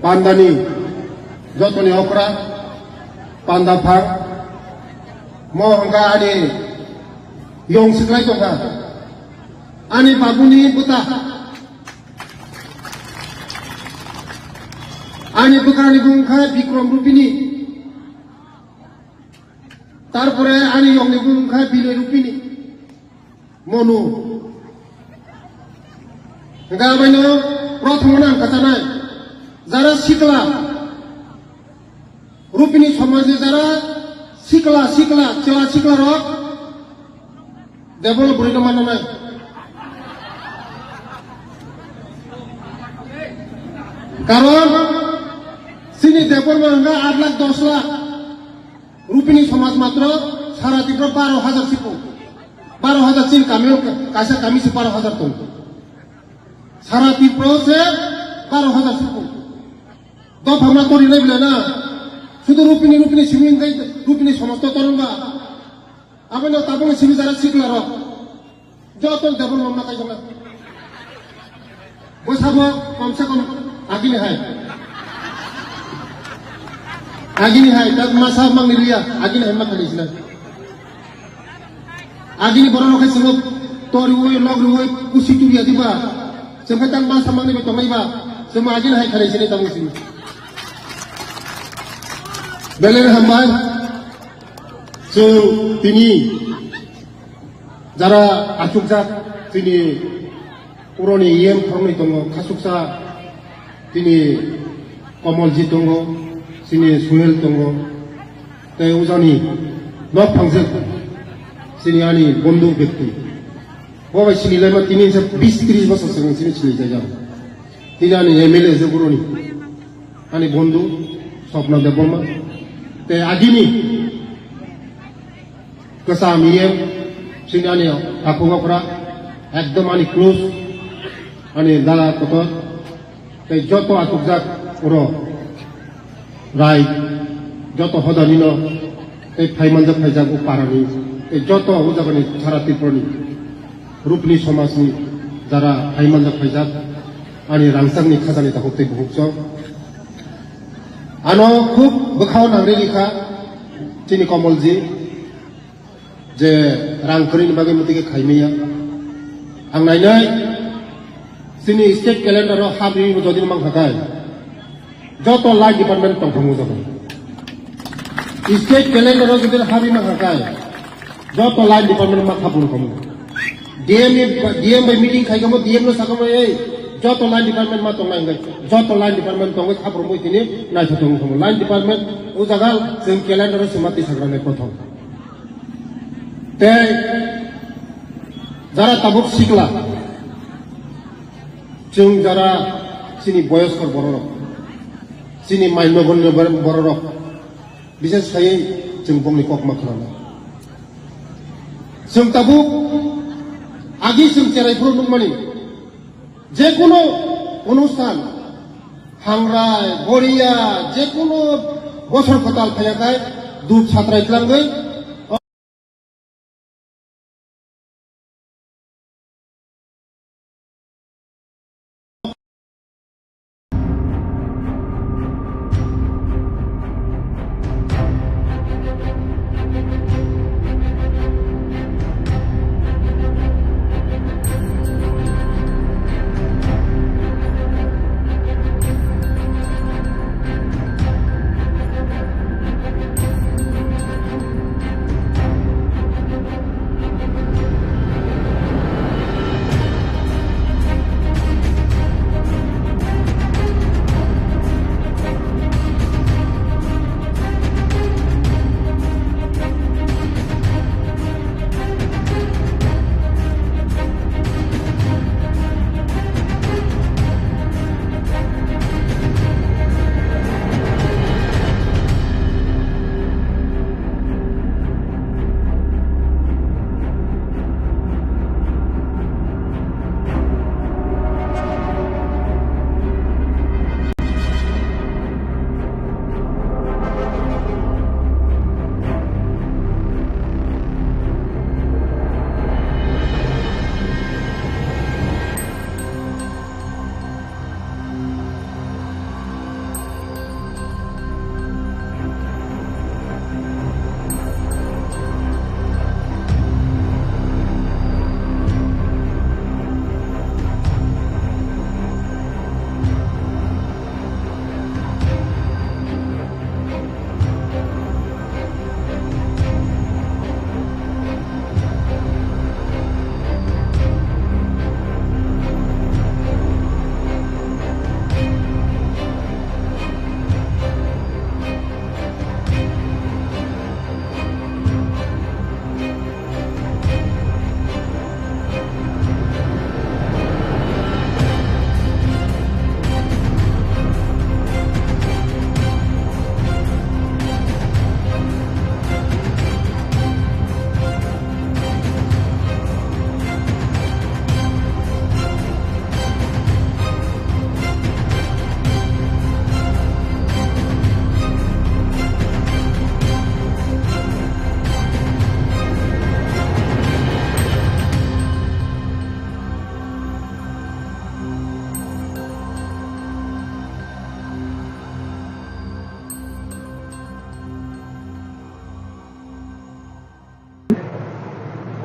pandani jotoni okra panda phang mo hwnka ani yong siklai tongkha. Ani babuni bwta. Ani bwkrani bung kha Bikram Rupini. Tarpore ani yongni bung kha Binay Rupini. Monu. Hingkha abaino prothomano ang kwchanai. Jara sikla. Rupini somajni jara sikla, sikla, chwla sikla rok. Debol bwrwino mananai. Karon chini Debbarma hwnka aat lakh dos lakh. Rupini somaj matro sara Tripura baro hajar sipo. Baro hajar chini kamio kaisa kami se baro hajar tongo. Sara Tripura se baro hajar sipo. Dophangna tori nai bwle na. Sudu Rupini, Rupini simi hwnkai Rupini somaj to torong ba. Aboni tabukni simi jara sikla rok. Joto Debbarma ma kaijak na. Bwsabo komse kom agini hai. Agini hai, tak masa mangni liya, agini hai ma kali sila. Agini borok rok hai chwng tor rwi, log rwi, kusi turiya diba. Chwng khe tak masa mangni bai tongnai ba. Chwng agini hai khalai sini tabuk sini. Belai hambai. Chwng tini jara achukjak chini uroni E M khoroknwi tongo, khasuksa chini Komolji tongo, chini Suhel tongo, tei ujani nok phangjak chini ani bondhu bekti. Bo bai sini laima tini sa bis tris bosor swkang sini sini jaijak. Tini ani M L A se uroni. Ani bondhu Swapna Debbarma. Tei agini kwcham E M, chini ani takhuk okra, ekdom ani close, ani dada kotor, tei joto achukjak oro Rai, joto hodanino, tei phaimanjak phaijak o parani, tei joto o jagani sara Tripurani Rupini somajni jara phaimanjak phaijak, ani rangchakni khajani takhuk tei bukhuk chwng. Ano khub bwkhao nangri rikha chini Komolji je rang kwrwini bagwi mwtwi khe khaimaya. Ang nainai chini state calendar o habri jodi mang khakai joto line department tongthangmung jago. State calendar o jodi habri mang khakai joto line department ma khapung khamu. D M ni, D M bai meeting khai kamo, D M no sakamo, ei, joto line department ma tongnai hwnwi, joto line department tongwi khaprumwi tini naithothok wngkha. Line department o jaga chwng calendar o se ma twi sagra nai kothok. Tei jara tabuk sikla, chwng jara chini boyoskor bororok, chini maino gonno bororok, Bises khaiwi chwng bongni kokma khwnana. Chwng tabuk agi chwng cherai phuru nukmani, jekunu onusthan, hangrai, goriya, jekunu bosor kwtal phaiyakhai, dup satrai tlangwi,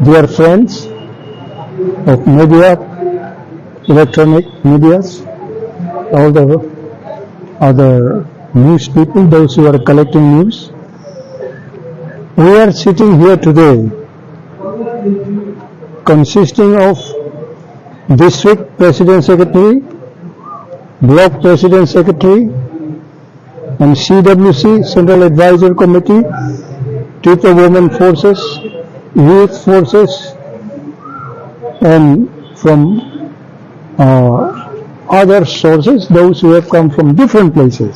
Dear friends of media, electronic medias, all the other news people, those who are collecting news, we are sitting here today consisting of district president secretary, block president secretary, and C W C, Central Advisory Committee, Tripura Women Forces, Youth Forces, and from uh, other sources, those who have come from different places.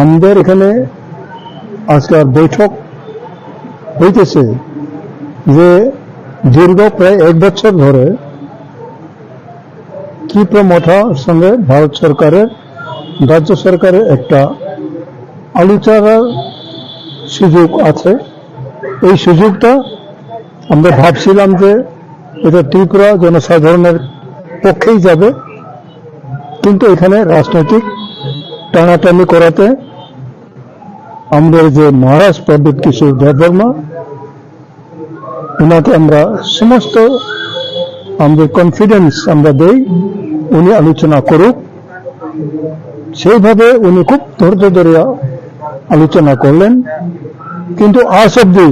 আমাদের এখানে আজকে আর বৈঠক হইতেছে যে দীর্ঘ প্রায় এক বছর ধরে ত্রিপুরা মথা সঙ্গে ভারত সরকারের, রাজ্য সরকারের একটা আলোচনার সুযোগ আছে। এই সুযোগটা আমরা ভাবছিলাম যে এটা ত্রিপুরা জনসাধারণের পক্ষেই যাবে, কিন্তু এখানে রাজনৈতিক টানাটানি করাতে আমাদের যে মহারাজ প্রদ্যুৎ কিশোর দেববর্মা, ওনাকে আমরা সমস্ত আমাদের কনফিডেন্স আমরা দেই, উনি আলোচনা করুক। সেইভাবে উনি খুব ধৈর্য ধরে আলোচনা করলেন, কিন্তু আজ অব্দি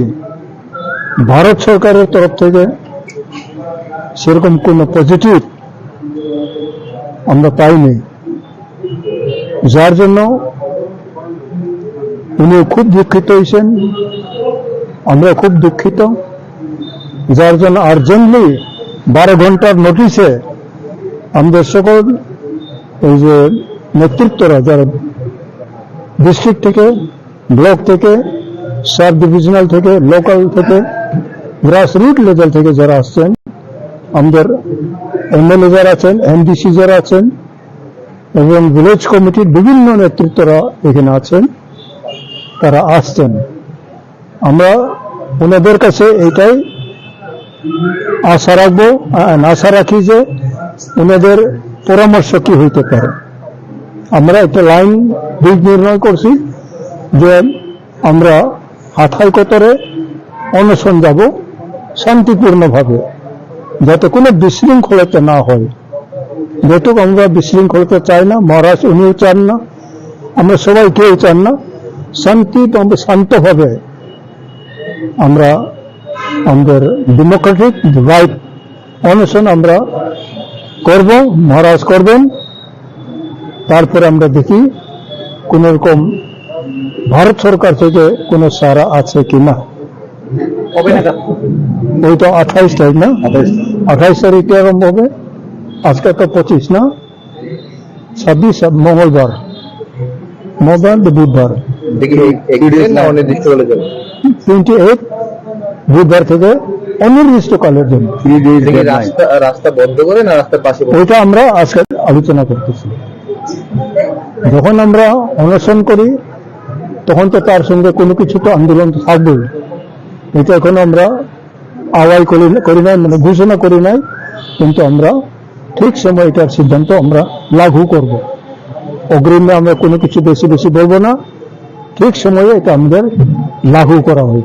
ভারত সরকারের তরফ থেকে সেরকম কোনো পজিটিভ আমরা পাইনি, যার জন্য উনি খুব দুঃখিত হয়েছেন, আমরা খুব দুঃখিত, যার জন্য আর্জেন্টলি বারো ঘন্টার নোটিশে আমাদের সকল এই যে নেতৃত্বরা, যারা ডিস্ট্রিক্ট থেকে, ব্লক থেকে, সাব ডিভিশনাল থেকে, লোকাল থেকে, গ্রাসরুট লেভেল থেকে যারা আসছেন, আমাদের এমএলএ যারা আছেন, এমডিসি যারা আছেন এবং ভিলেজ কমিটির বিভিন্ন নেতৃত্বরা এখানে আছেন, তারা আসছেন। আমরা ওনাদের কাছে এটাই আশা রাখবো, আ-, আশা রাখি যে ওনাদের পরামর্শ কি হইতে পারে। আমরা একটা লাইন দিক নির্ণয় করছি যে আমরা হাথাই কোতরে অনশন যাব শান্তিপূর্ণভাবে, যাতে কোনো বিশৃঙ্খলতা না হয়। যেহেতু আমরা বিশৃঙ্খলতা চাই না, মহারাজ উনিও চান না, আমরা সবাই কেউ চান না, শান্তি এবং শান্তভাবে আমরা আমাদের ডেমোক্রেটিক রাইট অনশন আমরা করব, মহারাজ করবেন। তারপরে আমরা দেখি কোন রকম ভারত সরকার থেকে কোনো সাড়া আছে কি না। কবে নাগাদ? ওই তো আঠাইশ তারিখ না? আঠাইশ। আঠাইশ তারিখে আরম্ভ হবে। আজকে তো পঁচিশ না? ছাব্বিশ, মঙ্গলবার। মঙ্গলবার তো বুধবার। দেখি, এই, এই দিন না অনির্দিষ্টকালের জন্য? টোয়েন্টি এইট, বুধবার থেকে অনির্দিষ্টকালের জন্য। থ্রি ডেজ দেখি ডেডলাইন। রাস্তা, রাস্তা বন্ধ করে না রাস্তার পাশে বসে? ওইটা আমরা আজকে আলোচনা করতেছি। যখন আমরা অনশন করি, তখন তো তার সঙ্গে কোনো কিছু তো আন্দোলন তো থাকবেই। এটা এখনো আমরা আওয়াজ করি, করি নাই, মানে ঘোষণা করি নাই, কিন্তু আমরা ঠিক সময় এটার সিদ্ধান্ত আমরা লাগু করব। অগ্রিমে আমরা কোনো কিছু বেশি বেশি বলবো না, ঠিক সময়ে এটা আমাদের লাগু করা হবে।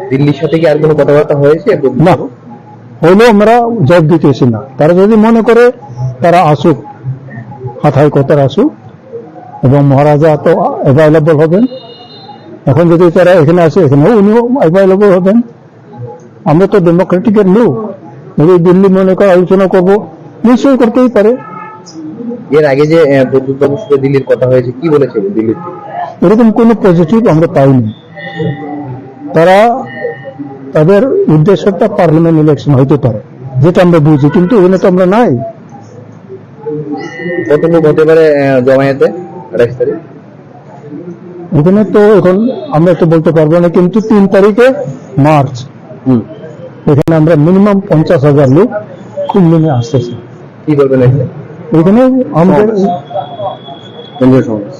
দিল্লির সাথে কি আর কোনো কথাবার্তা হয়েছে? না, হইলেও আমরা জবাব দিতেছি না। তারা যদি মনে করে তারা আসুক, হাথায় কথার আসুক, এবং মহারাজা তো অ্যাভেলেবল হবেন। এখন যদি তারা এখানে আসে, এখানেও উনিও অ্যাভেলেবল হবেন। আমরা তো ডেমোক্রেটিকের লোক, যদি দিল্লি মনে করে আলোচনা করব, নিশ্চয়ই করতেই পারে। এর আগে যে, আহ, প্রদ্যুৎ বাবুর সাথে দিল্লির কথা হয়েছে, কি বলেছে দিল্লির? এরকম কোনো পজিটিভ আমরা পাইনি। তারা, তাদের উদ্দেশ্যটা পার্লামেন্ট ইলেকশন হইতে পারে, যেটা আমরা বুঝি, কিন্তু এখানে তো আমরা নাই। কত লোক হতে পারে, আহ, জমায়েতে আঠাইশ তারিখ? এখানে তো এখন আমরা তো বলতে পারবো না, কিন্তু তিন তারিখে মার্চ, হুম। এখানে আমরা মিনিমাম পঞ্চাশ হাজার লোক খুব নেমে আসতেছে। কি বলবেন এখানে? এখানে আমাদের সমাবেশ। কেন্দ্রীয় সমাবেশ।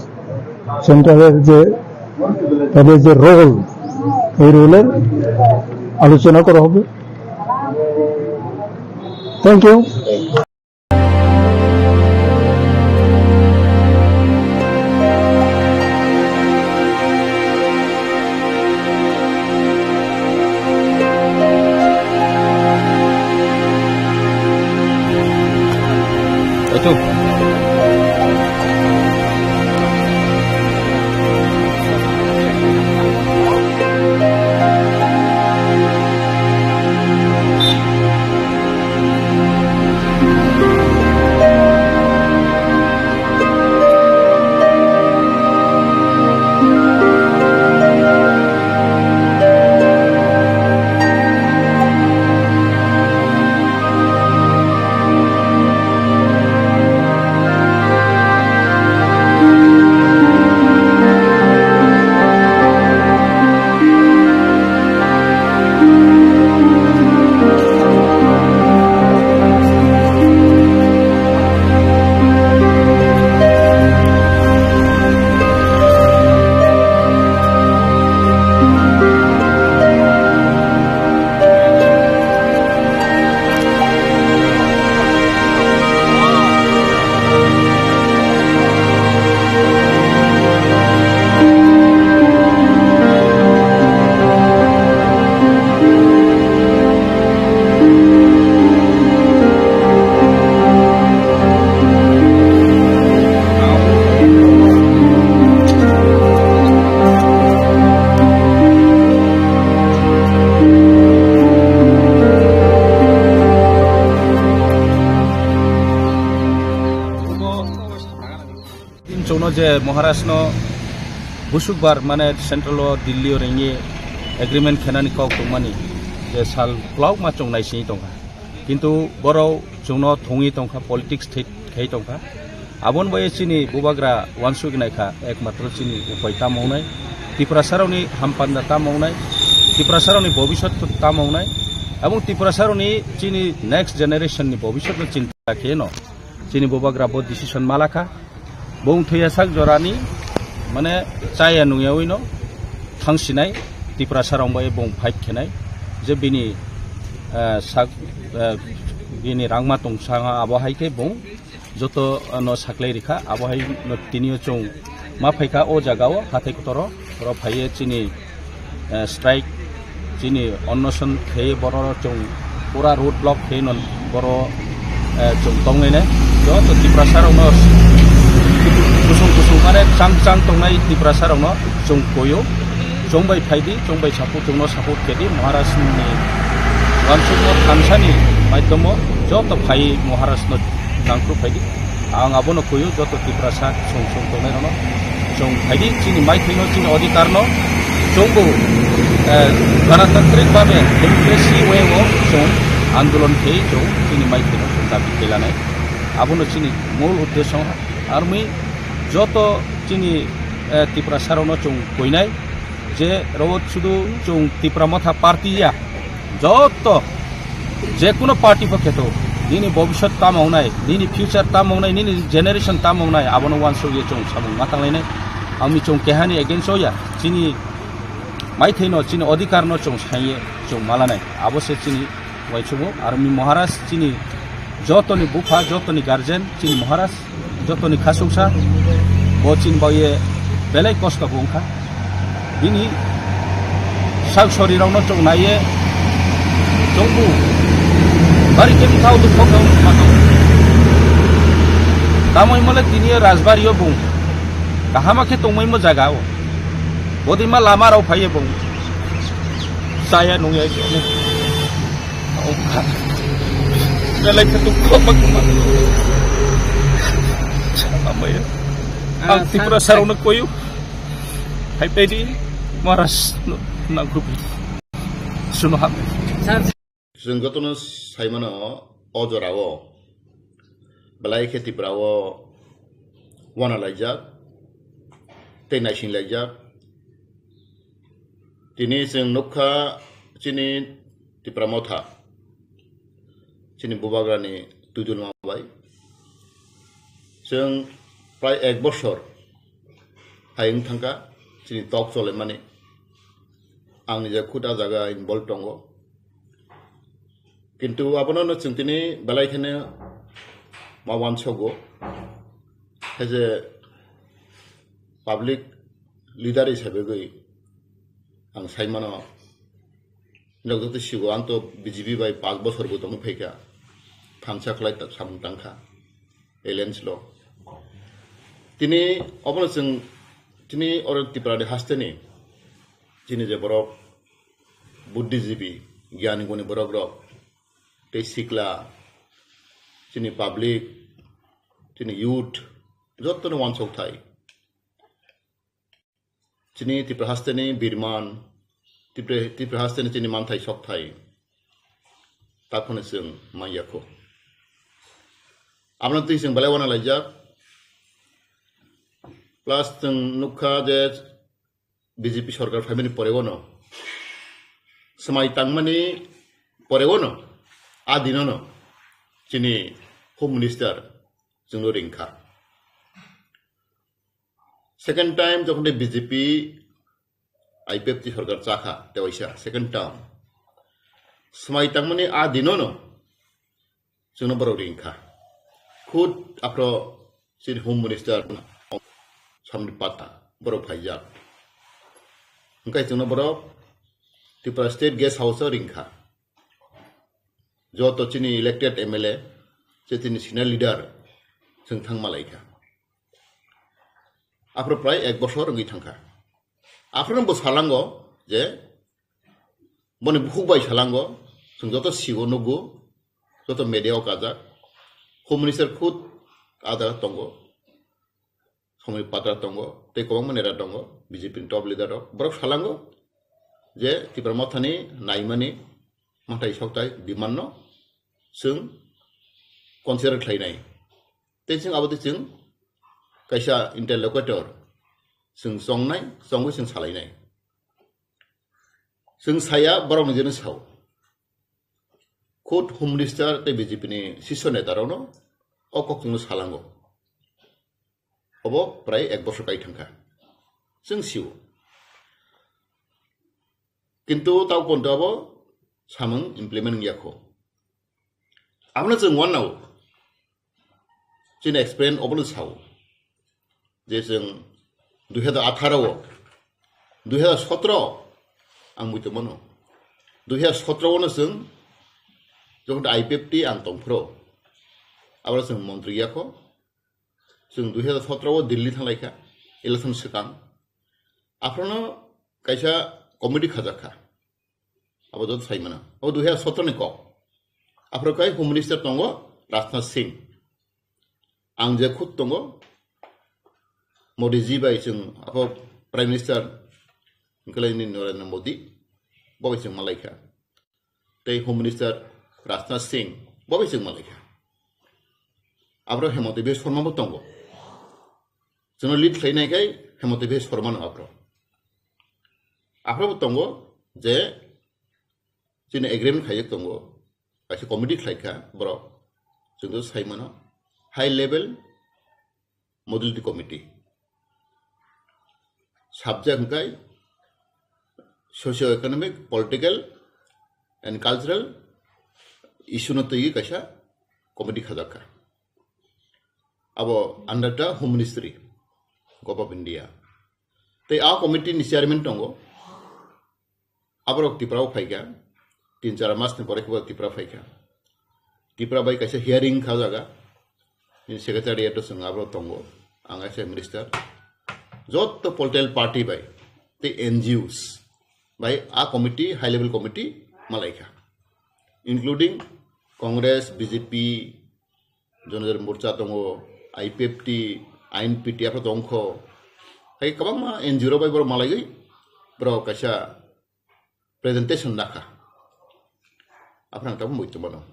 সেন্ট্রালের যে, তাদের যে রোল, এই রোলের আলোচনা করা হবে। Thank you. Je Maharaj no busukbar mane central o Delhi o ringwi agreement khenani kok tongmani je sal kwlauma chwng naisingwi tongkha. Kintu borok chwngno thungwi tongkha, politics thwi khai tongkha. Aboni bai chini bubagra wansugwi naikha, ekmatro chini upai tamo wngnai, Tiprasarokni hampanda tamo wngnai, Tiprasarokni bobiswt tamo wngnai, abong Tiprasarokni chini next generation ni bobiswt no chinta kheno chini bubagra bo decision malakha. Bong thwiya sak jorani, mane, chaya nungyawi no thangsinai, Tiprasa rong bai bong fight khenai, je bini, eh, sak, eh, bini rangma tong sanga abo hai khe bong joto, eh, no saklai rikha, abo hai no tini o chwng ma phaikha o jaga o hathai kotoro, oro phaiye chini eh, strike, chini onnoson khe borok chwng pura road block khe non borok, eh, chwng tongnai nai. Joto Tiprasa rokno kusung kusung mane chang chang tongnai Tiprasa rokno chwng koyo, chwng bai phaidi, chwng bai support, chwngno support khedi Maharaj ni wansukno thansani maidhomo joto phai Maharaj no nangkru phaidi. Ang abono kuyu joto Tiprasa song song tongnai rokno. Chwng phaidi chini maithaino chini odhikar no chwngbo, eh, ganatantrik babe democracy way o chwng andolon khei chwng chini maithaino chwng dabi khelanai. Abono chini mul uddesyo army joto chini, eh, Tiprasa rokno chwng kuinai. Je rok sudu chwng Tipra Motha party ya, joto je kuno party pho kheto, nini bobiswt tamo wngnai, nini future tamo wngnai, nini generation tamo wngnai, abono wansuk ye chwng samung ma tanglainai. Ami chwng kehani against o ya, chini maithaino, chini odhikar no chwng saiye chwng malanai, abo se chini uaisukgo. Army Maharaj chini jotoni bupha, jotoni guardian, chini Maharaj jotoni khasuksa, bo chini baoye belai kosto bo wngkha. Bini sak sori rokno chwng naiye chwngbu bari khe bwkhao dukho khe wngma tongo. Tamo himale tini o Rajbari o bung kahama khe tongmaimo jaga o. Bodima lama rok phaiye bung chaya nungya. Belai khe dukho ma kwma. Chama maya. Ang Tiprasa rokno koyu. Hai pedi Maharaj no nangkru. Suno hamya. Chwng jotono saimano o jorao belai khe Tripura o uana laijak tei naising laijak. Tini chwng nukha chini Tipra Motha, chini bubagrani twijlma bai. Chwng prai ek bosor hai wng thangkha chini tok cholaimani. Ang nija khud a jaga involve tongo. Kintu abono no chwng tini belai kheno ma uansogo. As a public leader hisabe gwi ang saimano, nok joto sigo ang to B J P bai panch bosor bo tongwi phaikha. Thansa khlai ta samung tangkha. Alliance lo. Tini obono chwng tini oro Tripura ni hasteni chini je borok buddhijibi, gyan guni borok rok, tei sikla, chini public, chini youth, jottoni uansuk thai. Chini Tripura hasteni birman, Tripura, Tripura hasteni chini manthai sok thai. Takhwno chwng manya kho. Abono twi chwng belai uana laijak. Plus chwng nukha je B J P sorkar phaimani poreo no, swmai tangmani poreo no, a dino no chini Home Minister chwngno ringkha. Second time jokhon de B J P I P F T sorkar chakha, tewaisa second term. Swmai tangmani a dino no chwngno borok ringkha. Khud aphro chini Home Minister samni pata borok phaijak. Hwnkhe chwngno borok Tripura State Guest House o ringkha. Joto chini elected M L A, je chini senior leader chwng thang malaikha. Aphro prai ek bosor wngwi thangkha. Aphro bo salango je boni bukhuk bai salango, chwng joto sigo nugo, joto media o kajak, Home Minister khud ada tongo. Samit Patra tongo, tei kwbangma neta tongo, B J P ni top leader rok. Borok salango je Tipra Mothani naimani mathai soktai demand no chwng consider khlainai. Tei chwng abo tei chwng kaisa interlocutor chwng chongnai, chongwi chwng salainai. Chwng saya borokni jeno sao. Khud Home Minister tei B J P ni sisyo neta rokno o kok chwngno salango. Obo prai ek bosor kai thangkha. Chwng sio. Kintu tao ponto abo samung implement wngya kho. Abono chwng uanao chini experience obono sao. Je chwng dui hazar atharo o, dui hazar sotro ang muitu mano. Dui hazar sotro o no chwng jokhon I P F T ang tongphro, abro chwng montri ya kho. Chwng dui hazar sotro o Delhi thanglaikha, election swkang. Aphrono kaisa committee khajakha. Abo joto sai mano. Abo dui hazar sotro ni kok. Aphro kai Home Minister tongo Rajnath Singh. Ang je khud tongo Modi ji bai chwng abo Prime Minister hwnkhe laini Narendra Modi bo bai chwng malaikha. Tei Home Minister Rajnath Singh bo bai chwng malaikha. Abro Hemanta Biswa Sarma bo tongo. Chwngno lead khlainai khai Hemanta Biswa Sarma no abro. Abro bo tongo je chini agreement khaijak tongo. Kaisa committee khlaikha borok. Chwngno sai mano. High level modality committee. Subject hwnkhe socio-economic, political and cultural issue no twiwi kaisa committee khajakha. Abo under the Home Ministry, Government of India. Tei a committee ni chairman tongo. Aborok Tripura o phaikha, tin char mas ni pore khe bo Tripura phaikha. Tripura bai kaisa hearing kha jaga, nini secretariat o chwng aborok tongo, ang kaisa minister. Joto political party bai tei N G Os bai a committee, high level committee malaikha, including Congress, B J P, Jonodar Morcha tongo, I P F T, I N P T, aphro tongkho. Hai kwbangma N G O rok bai borok malaiwi borok kaisa presentation nakha. Aphro ang tabuk muitu mano.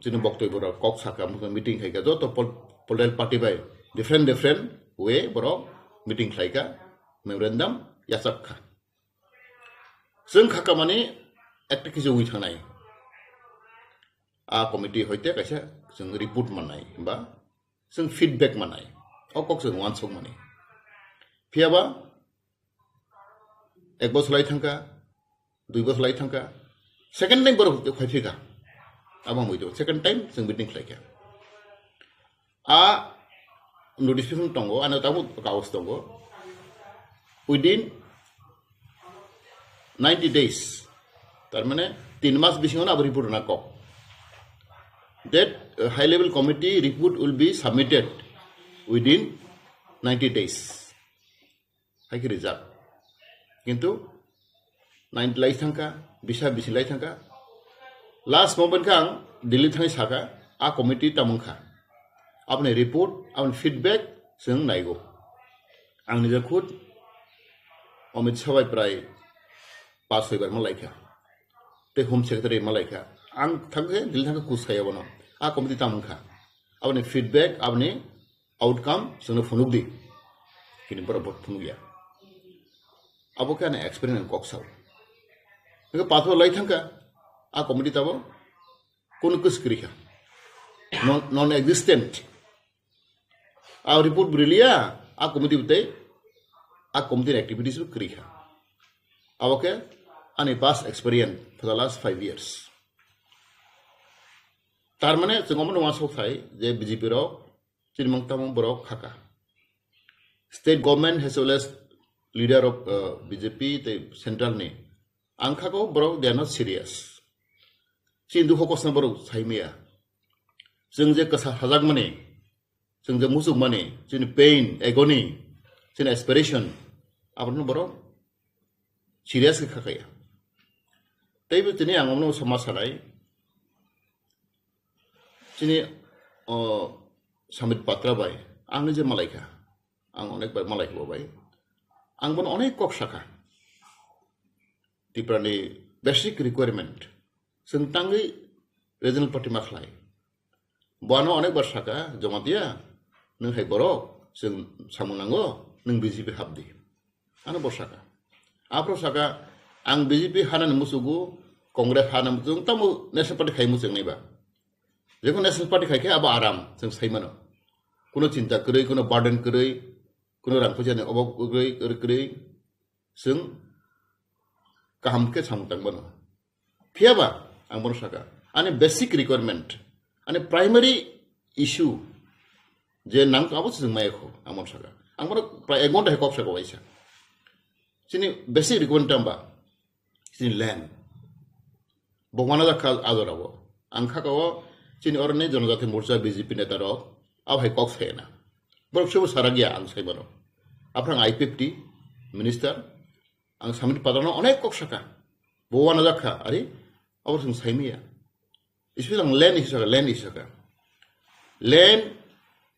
Chini boktoi borok kok saka, meeting khaika, joto pol-, political party bai different, different way borok meeting khlaika, memorandum yachak kha. Chwng kha kamani ekta kisi wngwi thangnai. A committee hoite kaisa chwng report mannai ba chwng feedback mannai. O kok chwng uansuk mani. Phiyaba ek bosor lai thangkha, dui bosor lai thangkha, second time borok phai phika. Abo wngwi tongo, second time chwng meeting khlaikha. A notification tongo, ano tabuk kaus tongo. Within ninety days, tar mane tin mas bisingo abo report rwna kok. That uh, high level committee report will be submitted within ninety days. Hai khe rijak. Kintu ninety lai thangkha, bisa bisi lai thangkha. Last moment khe ang Delhi thangwi sakha, a committee tamung kha. Aboni report, aboni feedback chwng naigo. Ang nijak khud Amit Shah bai prai pas soi bar malaikha. Tei Home Secretary malaikha. Ang thangkhe Delhi thangkhe kus khaiya bono. A committee tamung kha. Aboni feedback, aboni outcome chwngno phunuk di. Kini borok bo phunuk ya. Abo khe ani experience ni kok sao. Hingke pathor lai thangkha, a committee tabo kunu kus kwrwi kha. Non, non existent. A report bo riliya, a committee bo tei, a committee ni activities bo kwrwi kha. Abo khe ani past experience for the last five years. Tar mane chwng omo nungma sok thai je B J P rok chini mang tamo borok khaka. State government as well as leader of uh, B J P tei central ni ang khako borok they are not serious. Chini dukho kosna borok saimaya. Chwng je kwsa sajak mani, chwng je muchuk mani, chini pain, agony, chini aspiration, abono borok serious khe khakaya. Teibo tini ang omo sama sanai. Chini o Sambit Patra bai Ang nije malaikha, ang onek bai malaikha bo bai. Ang bono onek kok sakha. Tripura ni basic requirement, chwng tangwi regional party ma khlai. Bono onek bar sakha, Jamatia, nwng hai borok, chwng samung nango, nwng B J P hapdi. Ano bo sakha. Aphro sakha, ang B J P hanani musugo, Congress hanani musugo, tamo national party khai muchung naiba. Jekon national party khai khe abo aram, chwng sai mano. Kuno chinta kwrwi, kuno burden kwrwi, kuno rang puisa ni obab kwrwi, kwrwi, kwrwi, chwng kaham khe samung tang mano. Phiya ba, ang bono sakha, ani basic requirement, ani primary issue, je nang abo chwng maya kho, ang bono sakha. Ang bono prai ek ghonta hai kok sakha waisa. Chini basic requirement tamba, chini land. Bo wana jakha ajorabo. Ang khaka o chini oroni Janajati Morcha B J P neta rok, abo hai kok sayana. Borok sobo sarak ya ang sai mano. Aphrang I P F T minister, ang Samit Padano onek kok sakha. Bo wana jakha, ari, abo chwng sai maya. Special ang land issue sakha, land issue sakha. Land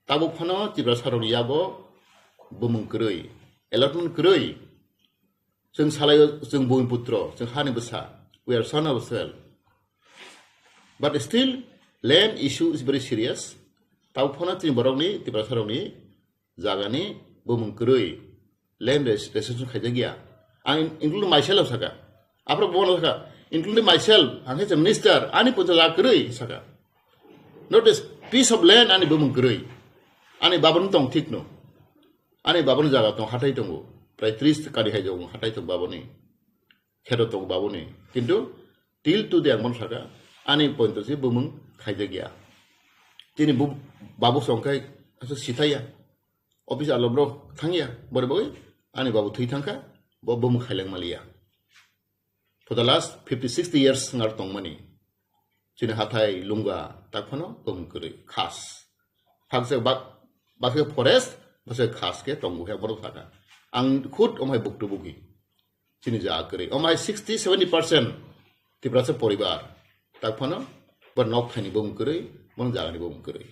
tabuk phano Tiprasa rok yago bumung kwrwi, allotment kwrwi. Chwng salaio, chwng bumiputro, chwng hani bwsa. We are son of soil. But still, land issue is very serious. Tabuk phano chini borokni, Tiprasa rokni jagani bumung kwrwi, land res-, restriction khaijak ya. Ang including myself sakha. Aphro bono sakha, including myself, ang khe minister, ani puncha jaga kwrwi sakha. Not a piece of land ani bumung kwrwi. Ani babani tong thik no. Ani babani jaga tong hathai tongo. Prai tris kari hai tongo hathai tong babani. Kheto tongo babani. Kintu till today ang bono sakha, ani pointo se bumung khaijak ya. Tini bu-, babu songkhai aswk sithai ya. Office alo borok thangya, bore bagwi ani babu thwi thangkha, bo bumung khailangma liya. For the last fifty, sixty years ngar tongmani, chini hathai lunga tak phano bumung kwrwi khas. Hakse bak-, bakhe forest, bakhe khas khe tongo khe borok sakha. Ang khud omhai buktu bugi chini jaga kwrwi. Omhai sixty, seventy percent Tiprasa poribar tak phano bo nok thaini bumung kwrwi, bo jagani bumung kwrwi.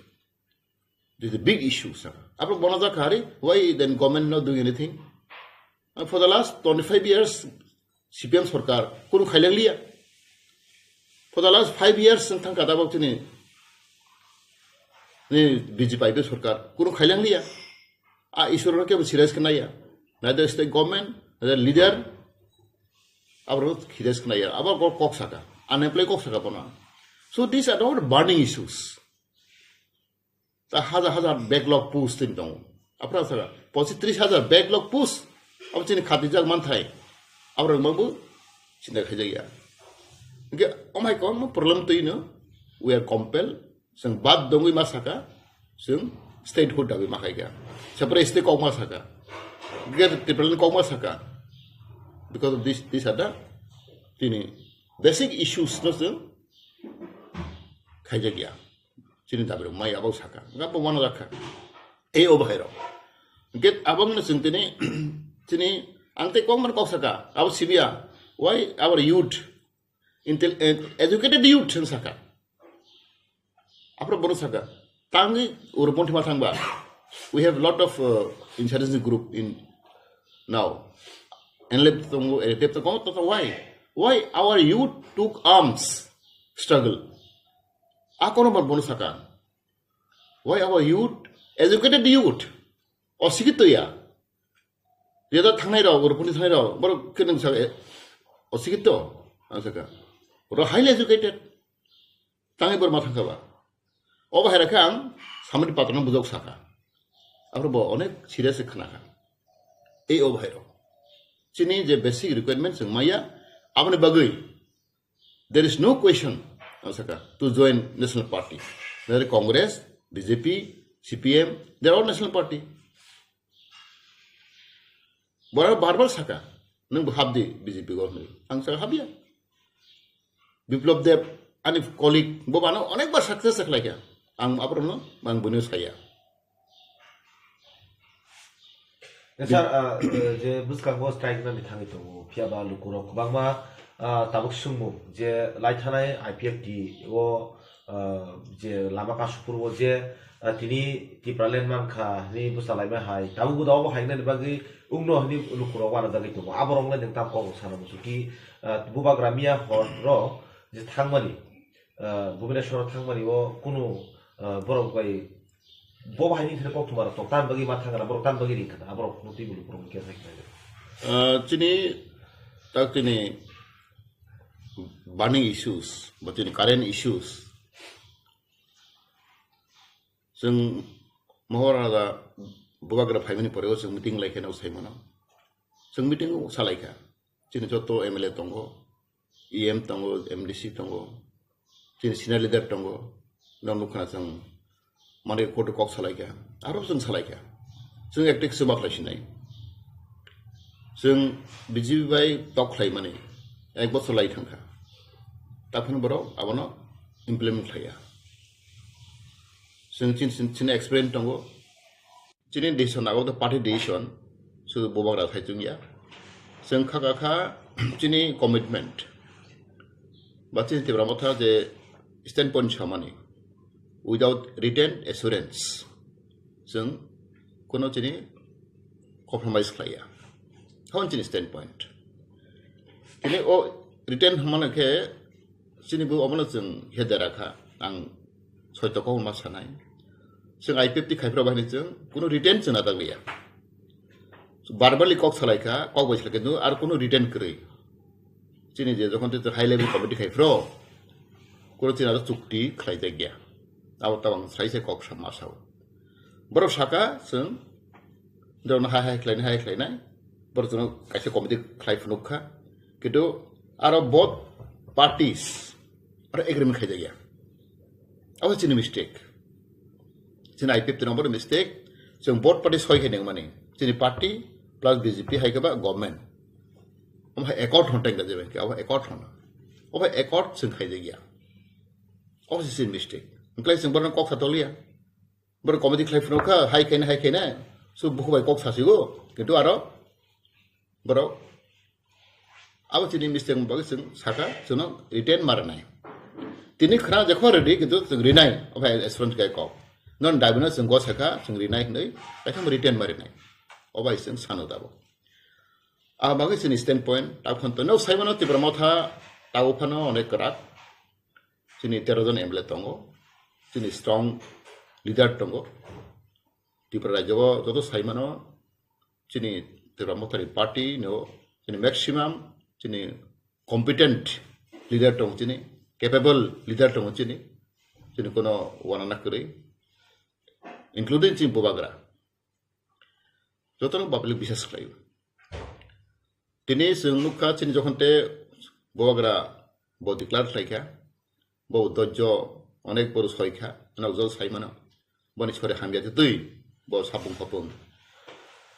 This is a big issue, sir. Aphro bono jakha hari, why then government not doing anything? And for the last twenty-five years, C P M sarkar kunu khaileng liya. For the last five years, seng thang kada bok chini, ni B J P I P F sarkar kunu khaileng liya. A issue no kebo serious khe naiya. Neither state government, neither leader, abo serious khe naiya. Abo kok, kok saka. Unemployed kok saka bono. So these are all burning issues. Ta hajar hajar backlog post tin tongo. Aphra saka, pochi tris hajar backlog post. Abo chini khatijak manthai. Abo rok mabu chinta khaijak ya. Hingke omhai kwbangma problem twi no, we are compelled. Chwng bad dongwi ma saka, chwng statehood dabi ma khaika. Separate state kok ma saka. Greater Tipraland kok ma saka. Because of this, these are the tini basic issues no chwng khaijak ya. Chini dabi rok mai abo saka. Nga bo mano rakha. Ei o bahai rok. Get abang no chwng tini, chini ang tei kok man kok saka. Abo sibiya. Why our youth, intel-, eh, educated youth chwng saka. Aphro bono saka. Tangwi uro bonthi ma thangba. We have lot of, uh, insurgency group in now. N L F tongo, L F F tongo, to, to, why? Why our youth took arms struggle? A kono bar bono saka. Why our youth, educated youth, osikito ya? Reda thangnai rok, rupuni thangnai rok, borok khe nwng saka, eh, osikito, ang saka. Oro highly educated. Tangwi borok ma thangkha ba. O bahai rakhe ang samani patano bujok saka. Aphro bo onek serious khe khnakha. Ei o bahai rok. Chini je basic requirement chwng maya, aboni bagwi there is no question, ang saka, to join national party. Whether Congress, B J P, C P M, they are all national party. Borok bar bar saka, "Nwng bo habdi B J P o," hwnwi. Ang saka, "Habya." Biplab Deb, ani colleague, bo bano onek bar success khlaikha. Ang aborokno, ang boino saya. Eh, sir, ah, eh, je bwskango strike nani thangwi tongo, phiya ba lukurok kwbangma, ah, tabuk swngmung je lai thanai I P F T o ah, je lama kasupur o je, ah, tini Tipraland mankha hwnwi bwsalaima hai, tabuk bo da obo hai wngnani bagwi wngno hwnwi lukurok uanajagwi tongo. Aborok le nwng tam kok rok sana muchung ki, ah, bubagra miya hor ro je thangmani, ah, Bhubaneswar o thangmani o kunu, ah, borok bai bo bahai ni thani kok thumar tok tan bagwi ma thangana borok tan bagwi ring khana aborok no twi bulu borok khe sai khna. Ah, chini tak tini burning issues, ba tini current issues. Chwng mohor ada bubagra phaimani pore o chwng meeting lai khe no sai mano. Chwng meeting o salai kha. Chini joto M L A tongo, E M tongo, M D C tongo, chini senior leader tongo, norok nukha na chwng manwi koto kok salai kha, aro chwng salai kha. Chwng ekta kisa ma khlai sinai. Chwng B J P bai tok khlai mani ek bochor lai thang kha. Taphano borok abono implement khlai ya. Chwng chini, chini, chini experience tongo. Chini decision abo to party decision, sudu bubagra sai chwng ya. Chwng kha kha kha chini commitment. Ba chini Tipra Motha je standpoint samani, without written assurance, chwng kono chini compromise khlai ya. Hon chini standpoint. Tini o written hwnmano khe chini bo obono chwng hedera kha. Ang soito kok ma sanai. Chwng I P F T khai phra bahini chwng kuno written chwng natak liya. Verbally kok salai kha, kok bai salai kha, kintu ar kuno written kwrwi. Chini je jokhon te high level committee khai phro, kuno chini aro chukti khlai jak ya. Abo tabang sai sai kok sa ma sao. Borok saka chwng Doro hai hai khlainai, hai khlainai. Borok chwngno kaisa committee khlai phunuk kha. Kintu aro both parties aro agreement khai jak ya. Abo chini mistake. Chini I P F T ni omo mistake. Chwng both party soi khai nang mani. Chini party plus B J P hai khe ba government. Omo hai accord hon tang jak ya. Abo accord hon. Obo accord chwng khai jak ya. Obo chini mistake. Wngkhlai chwng borok kok sa toliya. Borok committee khlai phunuk kha, hai khaina, hai khaina. So, buku bai kok sasigo, kintu aro borok abo chini mistake bagwi chwng saka, chwngno written ma rwnai. Tini khna jekho rwdi, kintu chwng rinai, obo hai assurance khe kok. Non dabino chwng go saka, chwng rinai hinwi, kaitham written ma rinai. Obo hai chwng sano dabo. A bagwi chini standpoint, tak phano to, no, saimano Tipra Motha, tago phano onek kwrak. Chini tero jon M L A tongo, chini strong leader tongo. Tripura rajyo o joto saimano chini Tipra Motha ni party no chini maximum chini competent leader tongo chini, capable leader tongo chini, chini kono wanana kwrwi, including chini bubagra. Jotono public bisas khlaio. Tini chwng nukha chini jokhon te bubagra bo declare khlaikha, bo dojjo onek boru soikha, nokjol saimano. Boni sori hamya twi bo sapung khapung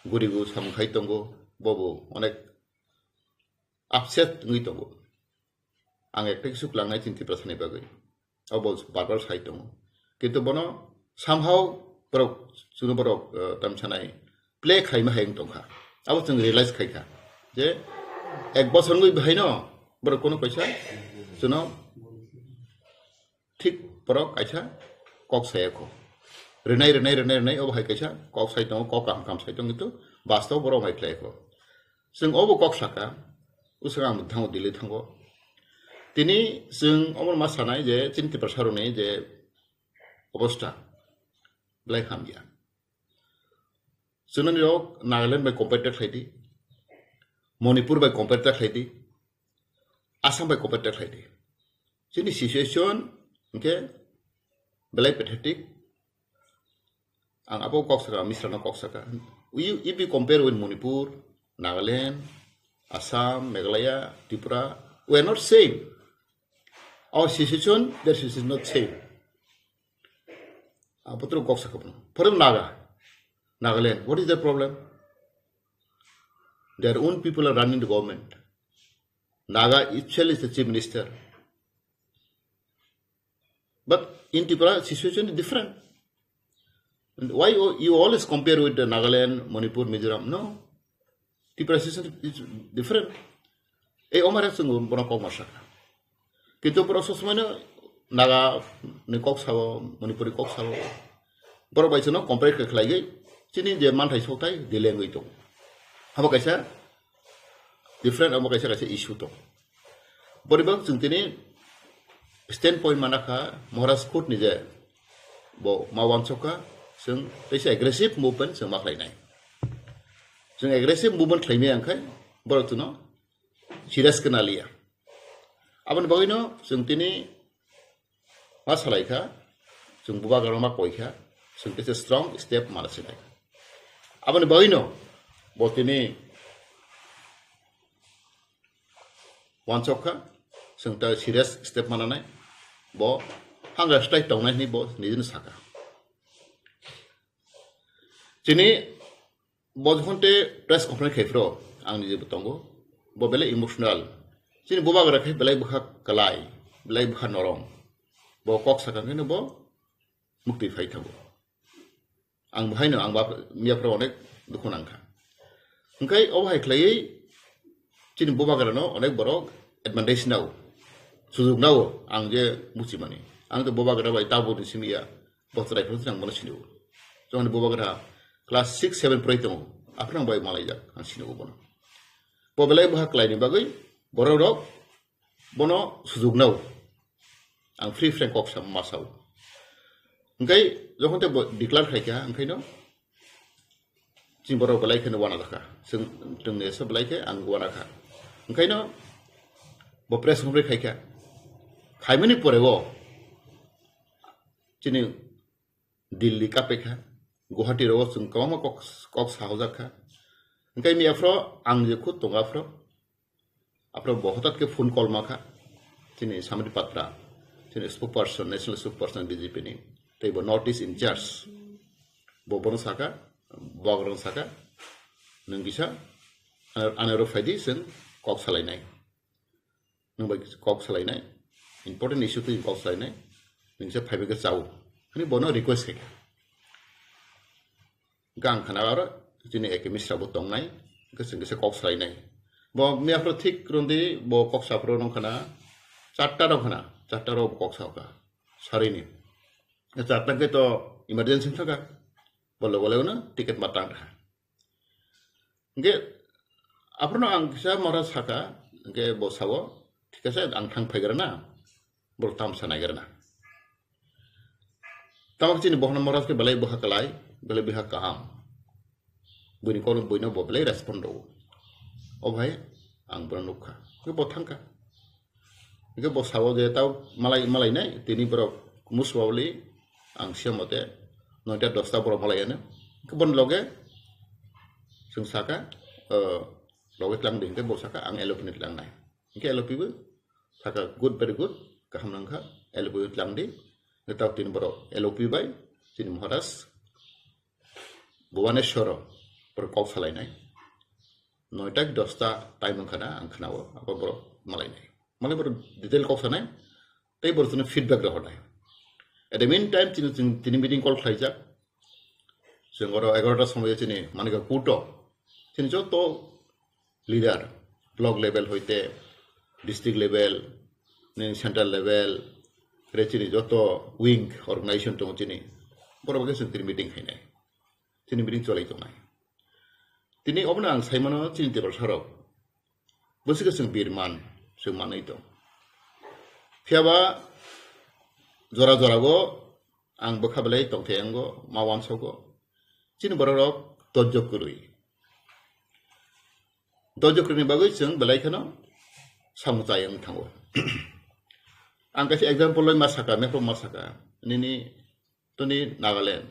gurigu samung khai tongo, bo bo onek upset wngwi tongo. Ang ekta kisu klangnai chini Tiprasani bagwi. Abo bar bar sai tongo. Kintu bono somehow borok, chwngno borok, eh, tamsanai play khaima hai wng tongkha. Abo chwng realize khaikha je ek bosor wngwi bahaino borok kono kaisa chwngno thik borok kaisa kok saya kho. Rinai, rinai, rinai, rinai, obo hai kaisa kok sai tongo, kok kaham kaham sai tongo, kintu bastob borok hai khlai kho. Chwng obo kok saka, uswk ang thango Delhi thango. Tini chwng omo ma sanai je chini Tiprasa rokni je obostha belai hamya. Chwngno nirok Nagaland bai compare ta khlai di, Manipur bai compare ta khlai di, Assam bai compare ta khlai di. Chini situation hwnkhe belai pathetic. Ang abo kok saka, Misrano kok saka. We, if we compare with Manipur, Nagaland, Assam, Meghalaya, Tripura, we are not same. Our situation, their situation is not same. Abo tro kok saka. For example, Naga, Nagaland, what is their problem? Their own people are running the government. Naga itself is the chief minister. But in Tripura, situation is different. And why you, you always compare with the Nagaland, Manipur, Mizoram? No. Tripura situation is different. Ei omare chwng bono kok ma saka. Kintu borok sosmano Naga ni kok sao, Manipuri kok sao, borok bai chwngno compare khe khlaigwi chini je manthai sokthai delay wngwi tongo. Abo kaisa different, abo kaisa kaisa issue tongo. Borok chwng tini standpoint mana kha Maharaj Court ni je bo ma wansok kha, chwng teisa aggressive movement chwng ma khlainai. Chwng aggressive movement khlaimaya wngkhai borok chwngno serious khe naliya. Aboni bagwino chwng tini ma salai kha, chwng bubagrano ma koi kha, chwng teisa strong step mana sinai. Aboni bagwino bo tini wansok kha, chwng ta serious step mananai, bo hangrai slai tongnai hinwi bo nijino saka. Chini bo jokhon te press conference khai phro, ang nije bo tongo, bo belai emotional. Chini bubagra khai belai bwkha kwlai, belai bwkha norom. Bo kok sakha khe bo mukti phai thango. Ang bo haino, ang ba miya phro onek dukhu nang kha. Hwnkhe obo hai khlaiwi chini bubagrano onek borok advantage nao, sujuk nao, ang je buchimani. Ang to bubagra bai tabuk ni simi ya, bo chwrai phano ang bono sinio. Joni bubagra class six seven prai tongo, aphano ang bai malaijak, ang sinio bono. Bo belai bwkha kwlaini bagwi borok rok bono sujuk nao. Ang free frank kok sa ma sao. Hwnkhe jokhon te bo declare khai kha, hwnkhe no chini borok belai kheno wana kha. Chwng, chwngni esa belai khe ang wana kha. Hwnkhe no bo press conference khai kha. Khaimani pore o chini Delhi kapekha, Guwahati rogo chwng kwbangma kok, kok sahojak kha. Hwnkhe miya phro ang je khud tongo aphro, aphro bo hotat khe phone call ma kha. Chini Samri Patra, chini spokesperson, national spokesperson B J P ni, tei bo North East in charge. Bo bono saka, bo rong saka, nwng kisa, ano, ano rok phaidi chwng kok salainai. Nwng bai kok salainai, important issue twi kok salainai, nwng se phaibai khe chao, hwnwi bono request khai kha. Gang khana aro chini A K Misra bo tongnai, hwnkhe chwng kisa kok salainai. Bo miya phro thik rwndi, bo kok saphro nung khana, charta rok khana, charta rok bo kok sao kha, sarini. Charta khe to emergency thaka, bo logo logo no ticket ma tang kha. Hwnkhe aphano ang kisa Maharaj saka, hwnkhe bo sao, "Thik ase, ang thang phaigrana, borok tamsa naigrana." Tamo chini bohorno Maharaj khe belai bwkha kwlai, belai bwkha kaham. Buini kono buino bo belai respond rwo. O bhai, ang bono nukha. Hwnkhe bo thangkha. Hwnkhe bo sao je tao malai, malainai, tini borok muswawli ang siya mote noita dosta borok malaiano. Hwnkhe boni loge chwng saka, o, loge tlang di, hwnkhe bo saka ang L O P ni tlangnai. Hwnkhe L O P bo saka, "Good, very good, kaham nangkha, L O P bo tlang di." Hwnkhe tao tini borok L O P bai chini Maharaj Bhubaneswaro borok kok salainai. Noita ki dosta time wngkha na, ang khwnao, abo borok malainai. Malai borok detail kok sanai, tei borok chwngno feedback rohornai. At the meantime, chini, chini, chini meeting call khlaijak. Chwng oro egarota somoyo chini Manikya Kuto, chini joto leader, block level hoite, district level, nini central level, re chini joto wing organization tongo chini, borok bai khe chwng tini meeting khainai. Chini meeting cholai tongnai. Tini obono ang sai mano chini Tiprasa rok. Bwswk khe chwng birman, chwng manwi tong. Phiya ba jora jora go ang bwkha belai tongthai ango, ma wansogo. Chini borok rok dojjo kwrwi. Dojjo kwrwini bagwi chwng belai kheno samung chai wng thango. Ang kaisa example loi ma saka, mepro ma saka, nini toni Nagaland.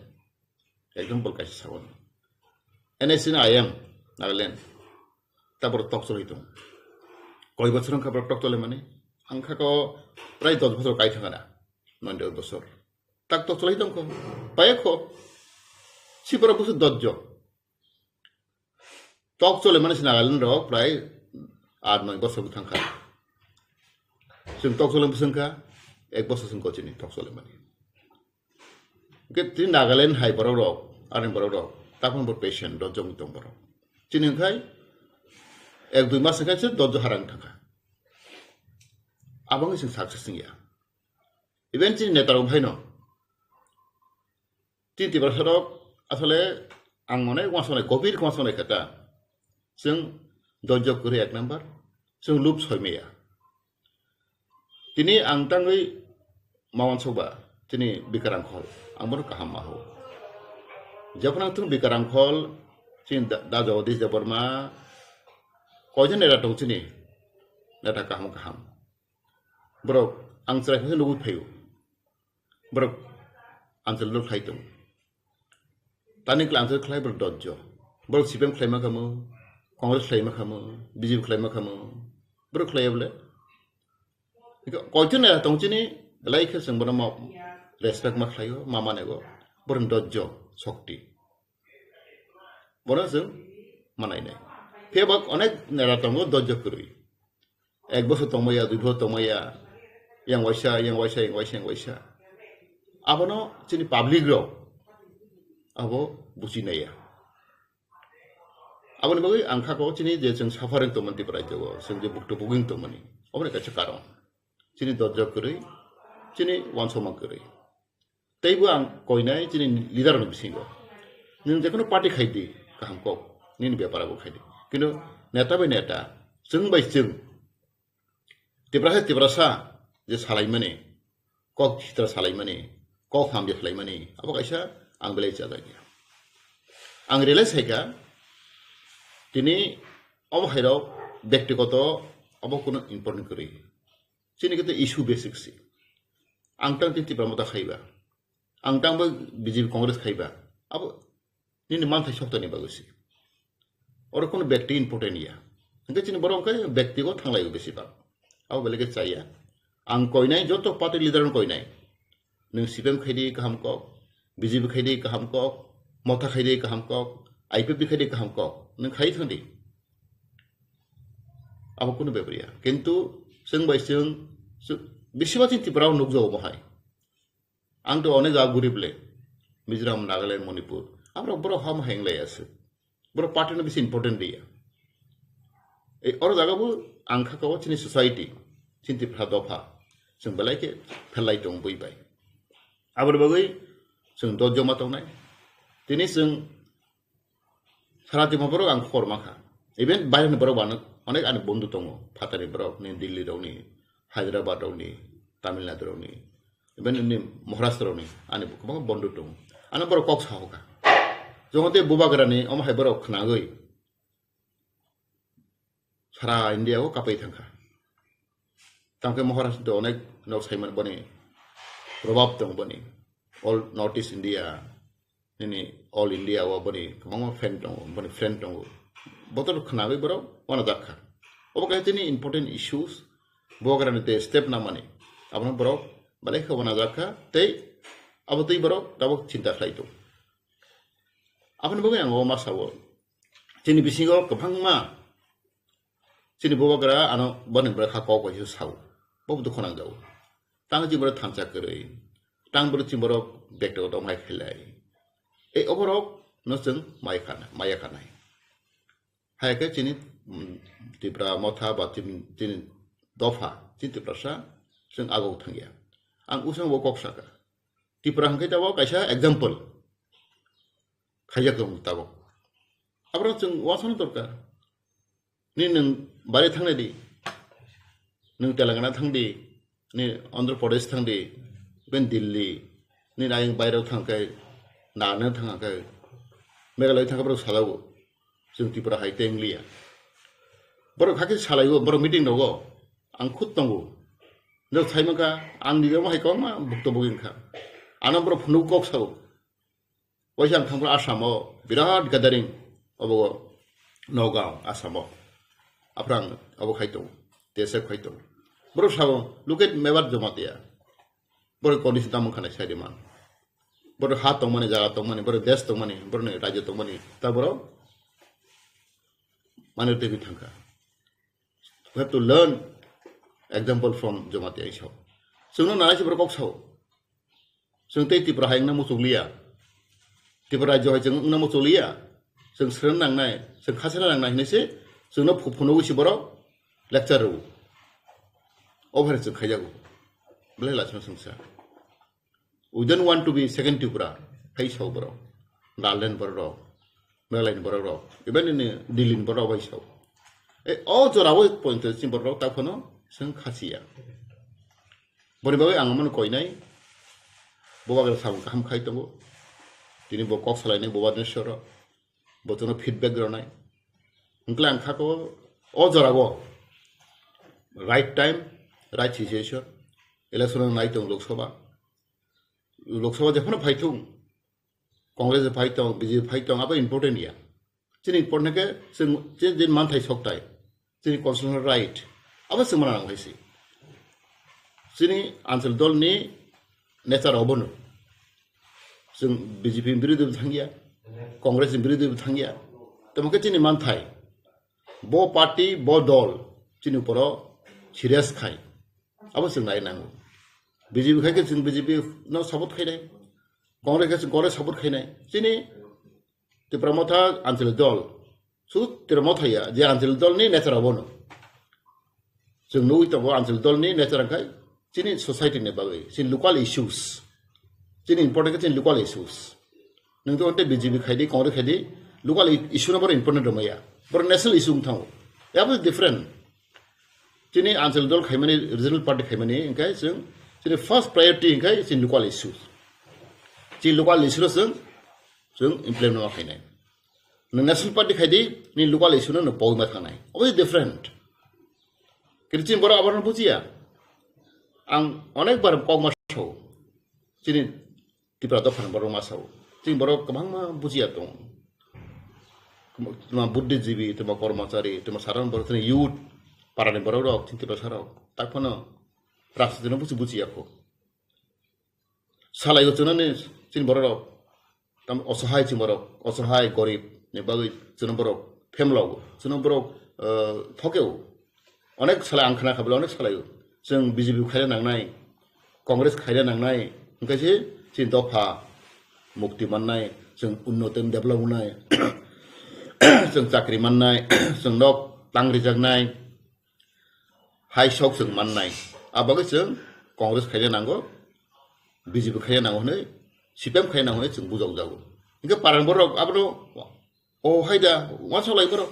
Example kaisa sago. N S C ni I M Nagaland. Ta borok tok cholai tong. Koi bochor wngkha borok tok cholai mani. Ang kha ko prai dos bochor kai thangana. Noy dos bochor. Tak tok cholai tong ko. Paya ko. Si borok busu dojjo. Tok cholai mani si Nagaland rok prai aat noy bochor thangkha. Chwng tok cholai bwswng kha. Ek bochor chwng kochini tok cholai mani. Hwnkhe tini Nagaland hai borok rok, ani borok rok, taphang bo patient, dojjo wng tong borok. Chini hwnkhe ek dui mas hwnkhe se dojjo harang thangkha. Aboni chwng success wngya. Even chini neta rok bhaino. Chini Tiprasa rok asole ang mone wansonai, gobir wansonai khe ta. Chwng dojjo kwrwi ek number, chwng lub soi maya. Tini ang tangwi ma wansokba, chini Bikarang Khol, ang bono kaham ma hao. Jephru ang thung Bikarang Khol, chini da, da Jagadish Debbarma, koijon neta tong chini, neta kaham kaham. Borok ang chwrai khe nugwi phaio. Borok answer lo khlai tong. Tani kla answer khlai borok dojjo. Borok C P M khlai ma khamu, Congress khlai ma khamu, B J P khlai ma khamu. Borok khlai bole. Koiton neta tong chini, belai khe chwng bono ma respect ma khlaio, ma manego. Borok dojjo, shokti. Bono chwng manainai. Phiya bo onek neta tongo dojjo kwrwi. Ek bosor tongmaya, dui bosor tongmaya, yang waisa, yang waisa, yang waisa, yang waisa. Abono chini public rok abo buchinaiya. Aboni bagwi ang kha ko chini je chwng suffering tongmani Tripura rajyo o, chwng je bukto buging tongmani, aboni kaisa karon. Chini dojjo kwrwi, chini wansokma kwrwi. Teibo ang koinai chini leader ni bisingo. Nwng jekono party khai di, kaham kok, nini bepar abo khai di. Kintu neta bai neta, chwng bai chwng, Tiprasa Tiprasa je salaimani, kok sitra salaimani, kok hamya salaimani, abo kaisa ang belai chajakya. Ang realize khaikha, tini omo hairok bektigoto abo kunu important kwrwi. Chini khe issue basic si. Ang tang tini Tipra Motha khaiba. Ang tang bo B J P Congress khaiba. Abo nini manthai soktani bagwi si. Oro kono bekti important ya. Hingke chini borok hingke bekti go thanglai besi bak. Abo belai khe chaya. Ang koinai joto party leader no koinai. Nwng C P M khai di kaham kok, B J P khai di kaham kok, Motha khai di kaham kok, I P F T khai di kaham kok. Nwng khai thang di. Abo kunu bepar ya. Kintu chwng bai chwng, chwng, bisi ma chini Tripura o nukjago bo hai. Ang to onek jaga guri bole. Mizoram, Nagaland, Manipur. Aborok borok ham hai wng lai aswk. Borok party no bisi important dia. Ei oro jaga bo ang kha ko chini society, chini Tripura dopha. Chwng belai khe pherlai tong bui bai. Aboni bagwi chwng dojjo ma tongnai. Tini chwng Sara Tripura borok ang khobor mankha. Even baireni borok bo ano onek ani bondhu tongo. Phatani borok ni, Delhi rokni, Hyderabad rokni, Tamil Nadu rokni, even ni Maharashtra rokni ani kwbangma bondhu tongo. Ano borok kok sahoka. Jongte bubagrani omo hai borok khnagwi sara India o kapai thangkha. Tangkhe Maharashtra onek nok saiman boni probab tong boni. All North East India, nini All India o boni kwbangma fan tongo, boni friend tongo. Botor khnawi borok wana jakha. Obo kaisa tini important issues, bubagrani te step namani. Abono borok belai khe wana jakha, tei abo tei borok tabuk chinta khlai tongo. Aboni bagwi ang o ma sao, chini bisingo kwbangma chini bubagra ano boni bwrwi kha kok bai sao, bo dukhu nangjago. Tang chini borok thansa kwrwi, tang borok chini borok bektogo tongmai khailai. Ei oborok no chwng mai khana, maya khanai. Hai khe chini, mm, Tipra Motha ba chini, chini dopha, chini Tiprasa chwng agok thangya. Ang usang bo kok saka. Tipra hwnkhe tabok kaisa example khaijak tongo tabok. Aborok chwng uansukna dorkar. Nini nwng bari thangnai di, nwng Telangana thang di, nini Andhra Pradesh thang di, ben Delhi, nini ayang bairok thang khe, Nagaland thang khe, Meghalaya thang khe borok salago, chwng Tripura hai tei wng liya. Borok hakhe salaio, borok meeting rogo, ang khud tongo. Norok sai mankha, ang nini omo hai kwbangma bukto bugwi wngkha. Ano borok phunuk kok sao. Waisa ang thangkha Assam o birat gathering obo Nagaon Assam o. Aphrang obo khai tongo, T S F khai tongo. Borok sao, "Look at Mebar Jamatia." Borok condition tamo wngkha nai sai di man. Borok ha tongmani, jaga tongmani, borok desh tongmani, borokni rajyo tongmani, ta borok manwi twi thangkha. We have to learn example from Jamatia Isao. Chwngno nanai se borok kok sao. Chwng tei Tripura hai wngna muchuk liya. Tripura rajyo hai chwng wngna muchuk liya. Chwng srwng nangnai, chwng khasana nangnai hinwi se chwngno phu-, phunugwi se borok lecture rwo. Obo hai chwng khaijago. Belai lachima chwngsa. We don't want to be second Tripura. Hai sao borok. Nagaland borok rok, Meghalaya ni borok rok, even in Delhi ni borok bai sao. E, o jora o point chini borok rok ta phano seng khasiya. Boni bagwi ang mano koinai, bo bagwi samung kaham khai tongo. Tini bo kok salainai bo Bhubaneswar o, bo chwngno feedback rwnai. Hwnkhe ang kha ko o jora o right time, right situation, election o nai tong Lok Sabha. Lok Sabha jephano phai thung, Congress phai tong, B J P phai tong, abo important ya. Chini important khe chwng, chini, chini manthai soktai, chini constitutional right, abo chwng mana nang hai si. Chini anchal dol ni nature obono. Chwng B J P ni birodhi bo thangya, Congress ni birodhi bo thangya. Tamo khe chini manthai, bo party, bo dol, chini uporo serious khai. Abo chwng nai nango. B J P khai khe chwng B J P no support khainai. Congress khai chwng Congress support khainai. Chini Tipra Motha Anchalik dol. Su Tipra Motha ya, je Anchalik dol ni nature abono. Chwng nugwi tongo Anchalik dol ni nature khai chini society ni bagwi, chini local issues. Chini important khe chini local issues. Nwng to onte B J P khai di, Congress khai di, local i-, issue no boro important rwmaya. Boro national issue wng thango. Abo different. Chini anchal dol khaimani, regional party khaimani, hingkhe chwng chini first priority hingkhe chini local issue. Chini local issue no chwng, chwng implement ma khainai. Nwng national party khai di, ni local issue no nwng pogwi ma thangnai. Obviously different. Kintu chini borok abono bujiya. Ang onek bar kok ma sao. Chini Tipra dophani borok ma sao. Chini borok kwbangma bujiya tong. Tuma buddhijibi, tuma kormachari, tuma sadharon borok, tini youth, parani borok rok, chini Tipra sarok. Tak phano rajniti no buji bujiya kho. Salai o chunani chini borok rok. Tam osohai chini borok, osohai gorib ni bagwi chini borok phemlo, chini borok, eh, thokeo. Onek salai ang khna kha bwle onek salai o. Chwng B J P khaina nangnai, Congress khaina nangnai, hwnkhe se chini dopha mukti mannai, chwng unnoto develop wngnai, chwng chakri mannai, chwng nok tang rijaknai, hai sok chwng mannai. A bagwi chwng Congress khaina nango, B J P khaina nango hwnwi, C P M khaina nango hwnwi chwng bujokjago. Hwnkhe parang borok abono O hai da, uansuk lai borok.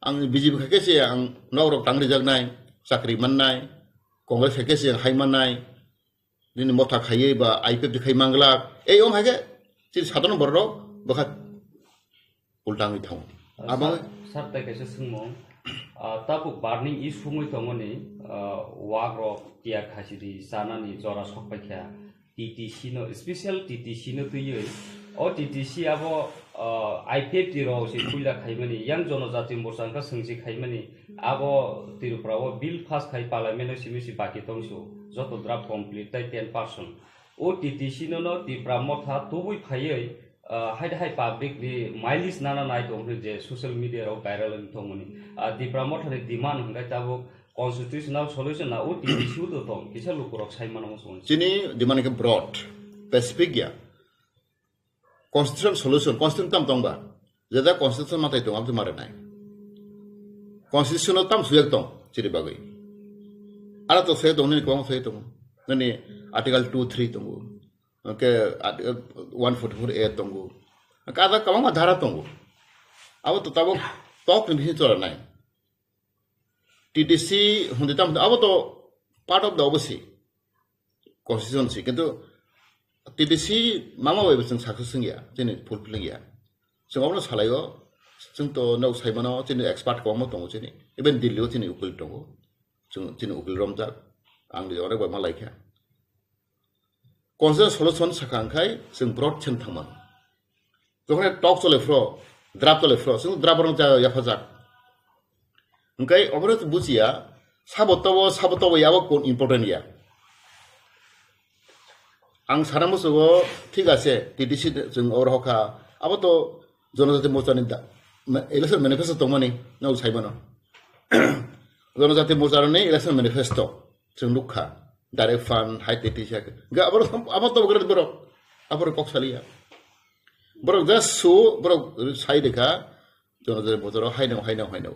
Ang B J P khai khe se ang nok rok tang rijaknai, chakri mannai, Congress khai khe se ang hai mannai, nini motha khaiwi ba I P F T khai manglak. Ei om hai khe chini sadharon borok rok bwkha ulta wngwi thango. Abo sir, sir, tai kaisa swngmung. Ah, tabuk burning issue wngwi tongmani, ah, wak rok tiya khasi di chanani jora sok paikha. T T C no, special T T C no twiwi, o T T C abo, ah, I P F T rok se puila khaimani, yang Jonojati Morcha wngkha swngsi khaimani, abo Tripura o bill pass khai parliament o simi si baki tongsu, joto draft complete tai ten percent. O T T C no no Tipra Motha tubui phaiwi, ah, hai hai public ni mileage nana nai tong hwnwi je social media rok viral wng tongmani. Ah, Tipra Motha ni demand hwnkhe tabuk constitutional solution na o T T C o to tong, kisa lukurok sai mano muchung. Chini demand khe broad, specific ya. Constitutional solution, constitution tam tong ba? Jeda constitution matai tong, abdi mare nai. Constitution o tam suyak tong, chini bagwi. Ara to suyak tong, nini kwbangma suyak tong. Nini article two three tongo. Hwnkhe article one forty-four A tongo. Hwnkhe ada kwbangma dhara tongo. Abo to tabuk tok ni bisingo chwla nai. T T C hwnwi tamo abo to part of the obviously constitution si, kintu T T C mama bai bo chwng success wngya, chini fulfilling ya. Chwng abono salaio, chwng to nok saimano, chini expert kwbangma tongo chini, even Delhi o chini ukil tongo, chwng chini ukil romjak, ang ni onek bai ma laikha. Constitutional solution sakha hwnkhe chwng broad chen thangmano. Jokhon talk chole phro, draft chole phro, chwng draft rok ja yaphajak. Hwnkhe obono bujiya, sabo tobo, sabo tobo yabo kun important ya. Ang sana musugo, thik ase, T T C chwng oro hokha, abo to Jonojati Morcha ni da-, ma-, election manifesto tongmani, no saimano. Jonojati Morcha ni election manifesto. Chwng nukha, direct fund, hai tei tisa khe. Ga aborok, abo to bwkrwi borok, aborok kok saliya. Borok just su, borok sai dekha, jono jono botoro haino, haino, haino.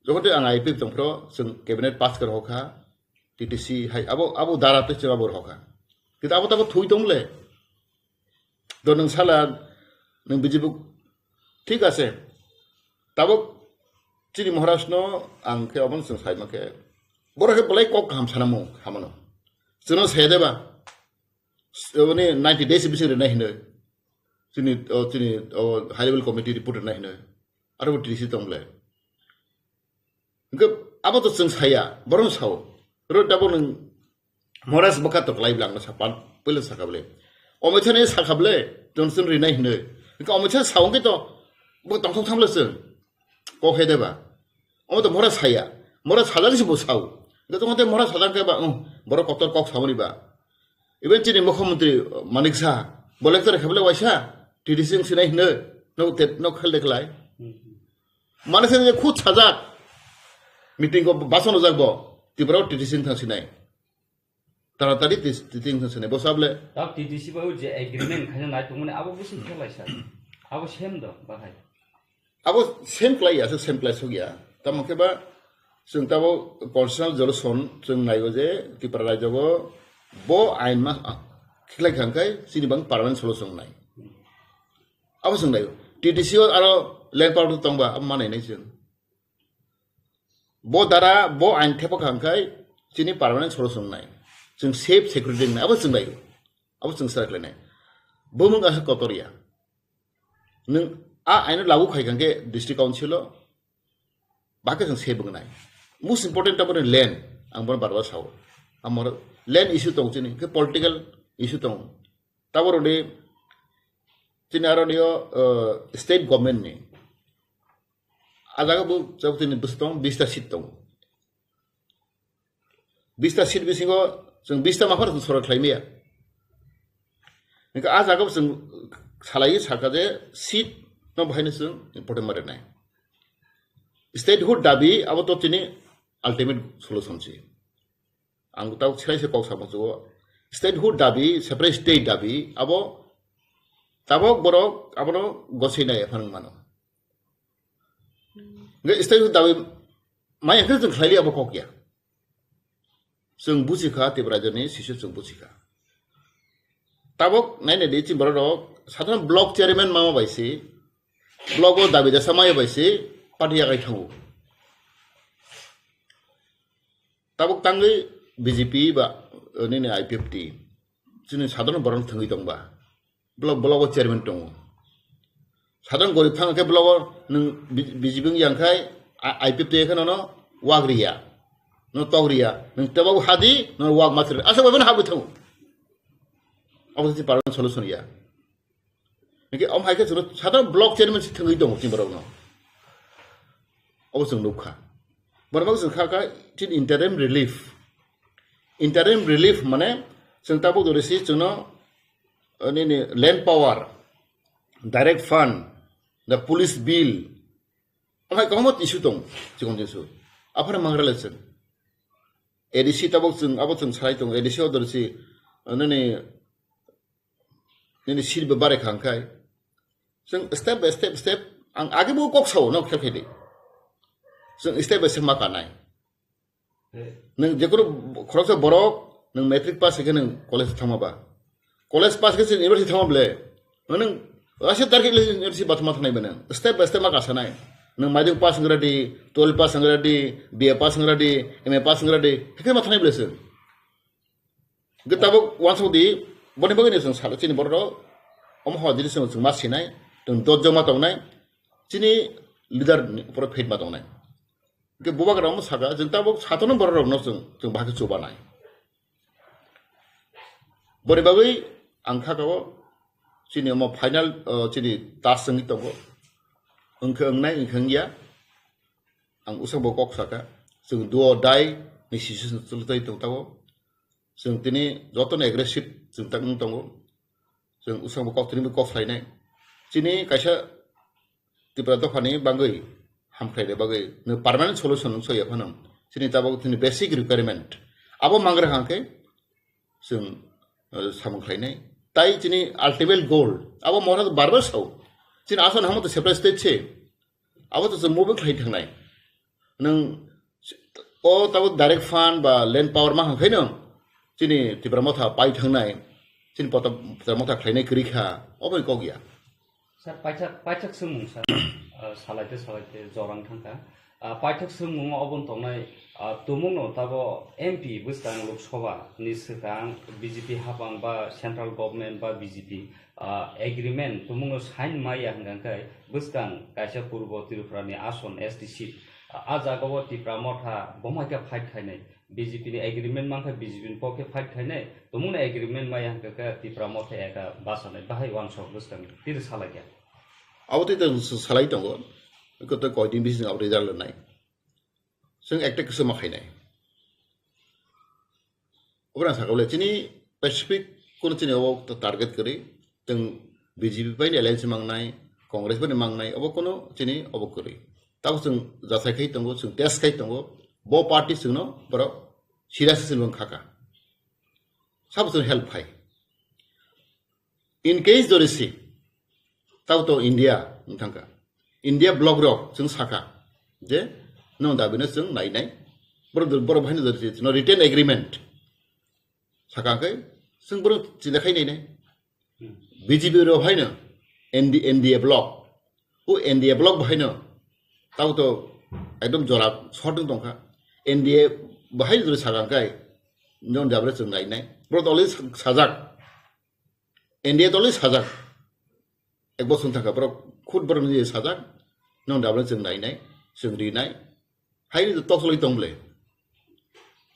Jokhon tei ang I P F tongphro, chwng cabinet pass khe rohokha, T T C hai, abo, abo dara tei chwng abo rohokha. Kita abo tabo thui tong le. Do nung sala, nung B J P, thik ase. Tabok chini Maharaj no ang khe obono chwng sai ma khe. Borok khe belai kok kaham sana mo, hamano. Chwngno sai de ba. Oni ninety days bising rwnai hinoi. Chini, o, chini, o, high level committee report rwnai hinoi. Aro bo T D C tong le. Hingke abo to chwng saya, borok sao. Ro dabo nwng Maharaj bwkha to klai bwlang no sapan, puila sakha bwle. Omochani sakha bwle, Johnson rinai hinoi. Hingke omochani sao hingke to, bo tongthok thamle chwng. Kok he deba. Omo to Maharaj saya. Maharaj sajak si bo sao. Hingke tongte Maharaj sajak ke ba, um, borok kotor kok sao ni ba. Even chini mukhyamantri, uh, Manik Saha, bo lecture khe bwle waisa, T D C wng sinai hinoi, no te, no khel de khlai. Mane se khud sajak. Meeting ko bason ojak bo. Tripura o T D C wng thang sinai. Taratari T D C wng thang sinai. Bo sable. Tao T D C bai je agreement khaina nai tongmani abo busi khelai sa. Abo sem do bahai. Abo sem klai ya, sem klai sok ya. Tamo khe ba chwng tabo constitutional solution chwng naigo je Tripura rajyo bo ain ma khlai khang khai chini bang permanent solution nai. Abo chwng naigo. T D C o aro land power tongba abo manai nai chwng. Bo dara, bo ain thepa kha hwnkhai chini permanent solution wngnai. Chwng safe security wngnai, abo chwng bai. Abo chwng sara khlainai. Bumung asa kotor ya. Nwng a aino lagu khai kha hwnkhe district council o, bakhe chwng safe wngnai. Most important taboni land, ang bono bar bar sao. Amor land issue tong chini, khe political issue tong. Taboro ni chini aro nio, uh, state government ni. A jaga bo jabo tini bwswk tongo, bista seat tongo. Bista seat bisingo chwng bista maphar chwng sorok khlai maya. Hingke a jaga bo chwng salai saka je seat no bahaino chwng important ma rwnai. Statehood dabi abo to tini ultimate solution si. Ang tau chwrai se kok samo chugo. Statehood dabi, separate state dabi, abo tabok borok abono gosei nai phang mano. Hingke statehood dabi mai hingke chwng khlai li abo kok ya. Chwng buji kha, Tripura rajyoni sisyo chwng buji kha. Tabok nai nai di chini borok rok, sadharon block chairman mama bai si, block o dabi dasa maya bai si, party yakai thango. Tabuk tangwi B J P ba, eh, nini I P F T, chini sadharon borok thwngwi tongba. Block, block o chairman tongo. Sadharon gorib thang khe block o nwng B-, B J P wng yang khai, I-, I P F T khai nono wak riya. No tok riya. Nwng tebo hadi, no wak ma thri. Asa bai hagwi thango. Abo se parang solution ya. Niki om hai khe chwng sadharon block chairman si thwngwi tongo chini borok no. Abo chwng nukha. Borok no chwng kha kha chini interim relief. Interim relief mane chwng tabuk dori si chwngno, eh, nini land power, direct fund, the police bill. Amhai kwbangma issue tong, chikon issue. Aphano mangra le chwng. A D C tabuk chwng, abo chwng sai tong, A D C o dori si, eh, nini nini seat bo bare kha hwnkhai. Chwng step by step, step, ang age bo kok sao, no khel khe di. Chwng step by step ma kanai. Nwng jekono khoroksa borok, nwng matric pass khe nwng college thangma ba. College pass khe chwng university thangma ble. Nwng ase target le university bathma thangnai ba nwng. Step by step ma kasanai. Nwng maidung pass wng ready, twelve pass wng ready, B A pass wng ready, M A pass wng ready. Hekhe ma thangnai ble chwng. Hingke tabuk uansuk di, boni bagwi no chwng salo chini borok rok, omo hor jini chwng, chwng ma sinai, chwng dot joma tongnai, chini leader ni upor faith ma tongnai. Hingke bubagra omo saka, chwng tabuk satono borok rok no chwng, chwng bahai khe chubanai. Boni bagwi ang kha kao chini omo final, uh, chini task wngwi tongo. Wngkhe wngnai, wngkhe wngya. Ang usang bo kok saka. Chwng do or die ni situation chwlwi tong tabuk. Chwng tini jotono aggressive chwng tak wng tongo. Chwng usang bo kok tini bo kok khlainai. Chini kaisa Tripura dophani bagwi hamkhlaina bagwi no permanent solution wng soya phano. Chini tabuk chini basic requirement. Abo mangra hangkhe chwng, eh, samung khlainai. Tai chini ultimate goal. Abo mora bar bar sao. Chini asal hamo to separate state se. Abo to chwng move khlai thangnai. Nwng o tabuk direct fund ba land power ma hangkhaino chini Tipra Motha pai thangnai. chini poto-, Tipra Motha khlainai kwrwi kha, obo ni kok ya. Sir, paithak, paithak swngmung, sir. Ah, salaite, salaite jorang thangkha. Ah, paithak swngmung obo tongnai, ah, tumungno tabo M P bwskang Lok Sabha ni swkang B J P hapang ba central government ba B J P, ah, agreement tumungno sign maya hwnkha khe bwskang kaisa Purbo Tripura ni ason S T seat. Ah, ah jagao Tipra Motha bomaikha fight khainai. B J P ni agreement mankha, B J P ni pokhe fight khainai, tumungno agreement maya hwnkha khe Tipra Motha ekha basanai, bahai uansuk bwskang tiri salai ya. Abo tei tong salai tongo, koto koidin bising abo result nai. Chwng ekta kisu ma khainai. Obo rang sakha bole, chini Pacific kono chini obo target kwrwi, chwng B J P bai ni alliance mangnai, Congress bai ni mangnai, obo kono chini obo kwrwi. Tabo chwng jasai khai tongo, chwng test khai tongo, bo party chwngno borok serious se chwng khaka. Sabo chwng help khai. In case jodi si, tabo to India wng thangkha. India bloc rok chwng sakha je, no dabi no chwng nai nai. Borok, borok bahai no jodi si, no written agreement. Sakha khe chwng borok chila khai nai nai. B J P rok haino N D, N D A bloc. O N D A bloc bahaino tabo to ekdom jora short wng tongkha. N D A bahai jora sagang kai non jabra chwng nai nai. Bro to already sajak. N D A to already sajak. Ek bosor thangkha bro khud bro ni sajak. Non jabra chwng nai nai, chwng ri nai. Hai ni tok soloi tong ble.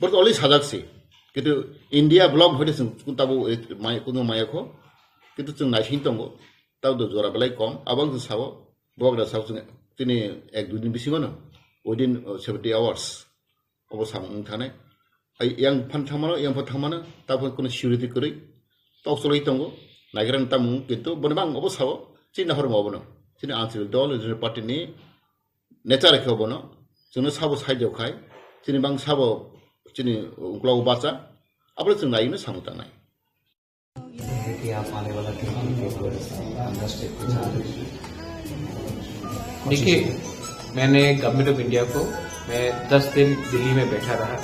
Bro to already sajak si. Kitu India bloc hoide chwng tabo mai kuno maya kho. Kitu chwng nai sing tongo. Tabo to jora belai kom. Abang chwng sabo. Bogra sabo chwng tini ek dui din bisingo no. Within uh, seventy hours. Obo samung wng thane. Ai yang phan thangmano, yang phan thangmano. Tabo kono security kwrwi. Tok soloi tongo. Naigra tamung kitu boni bang obo sabo. Chini nahor mo obo no. Chini anchil dol, regional party ni nature khe obono, chwngno sabo saijo khai, chini bang sabo chini uklogo bacha, abole chwng naino samung tangnai. है कि आप आने वाला चुनाव के ऊपर अंदाज से कुछ आ रही है? देखिए, मैंने गवर्नमेंट ऑफ इंडिया को, मैं दस दिन दिल्ली में बैठा रहा।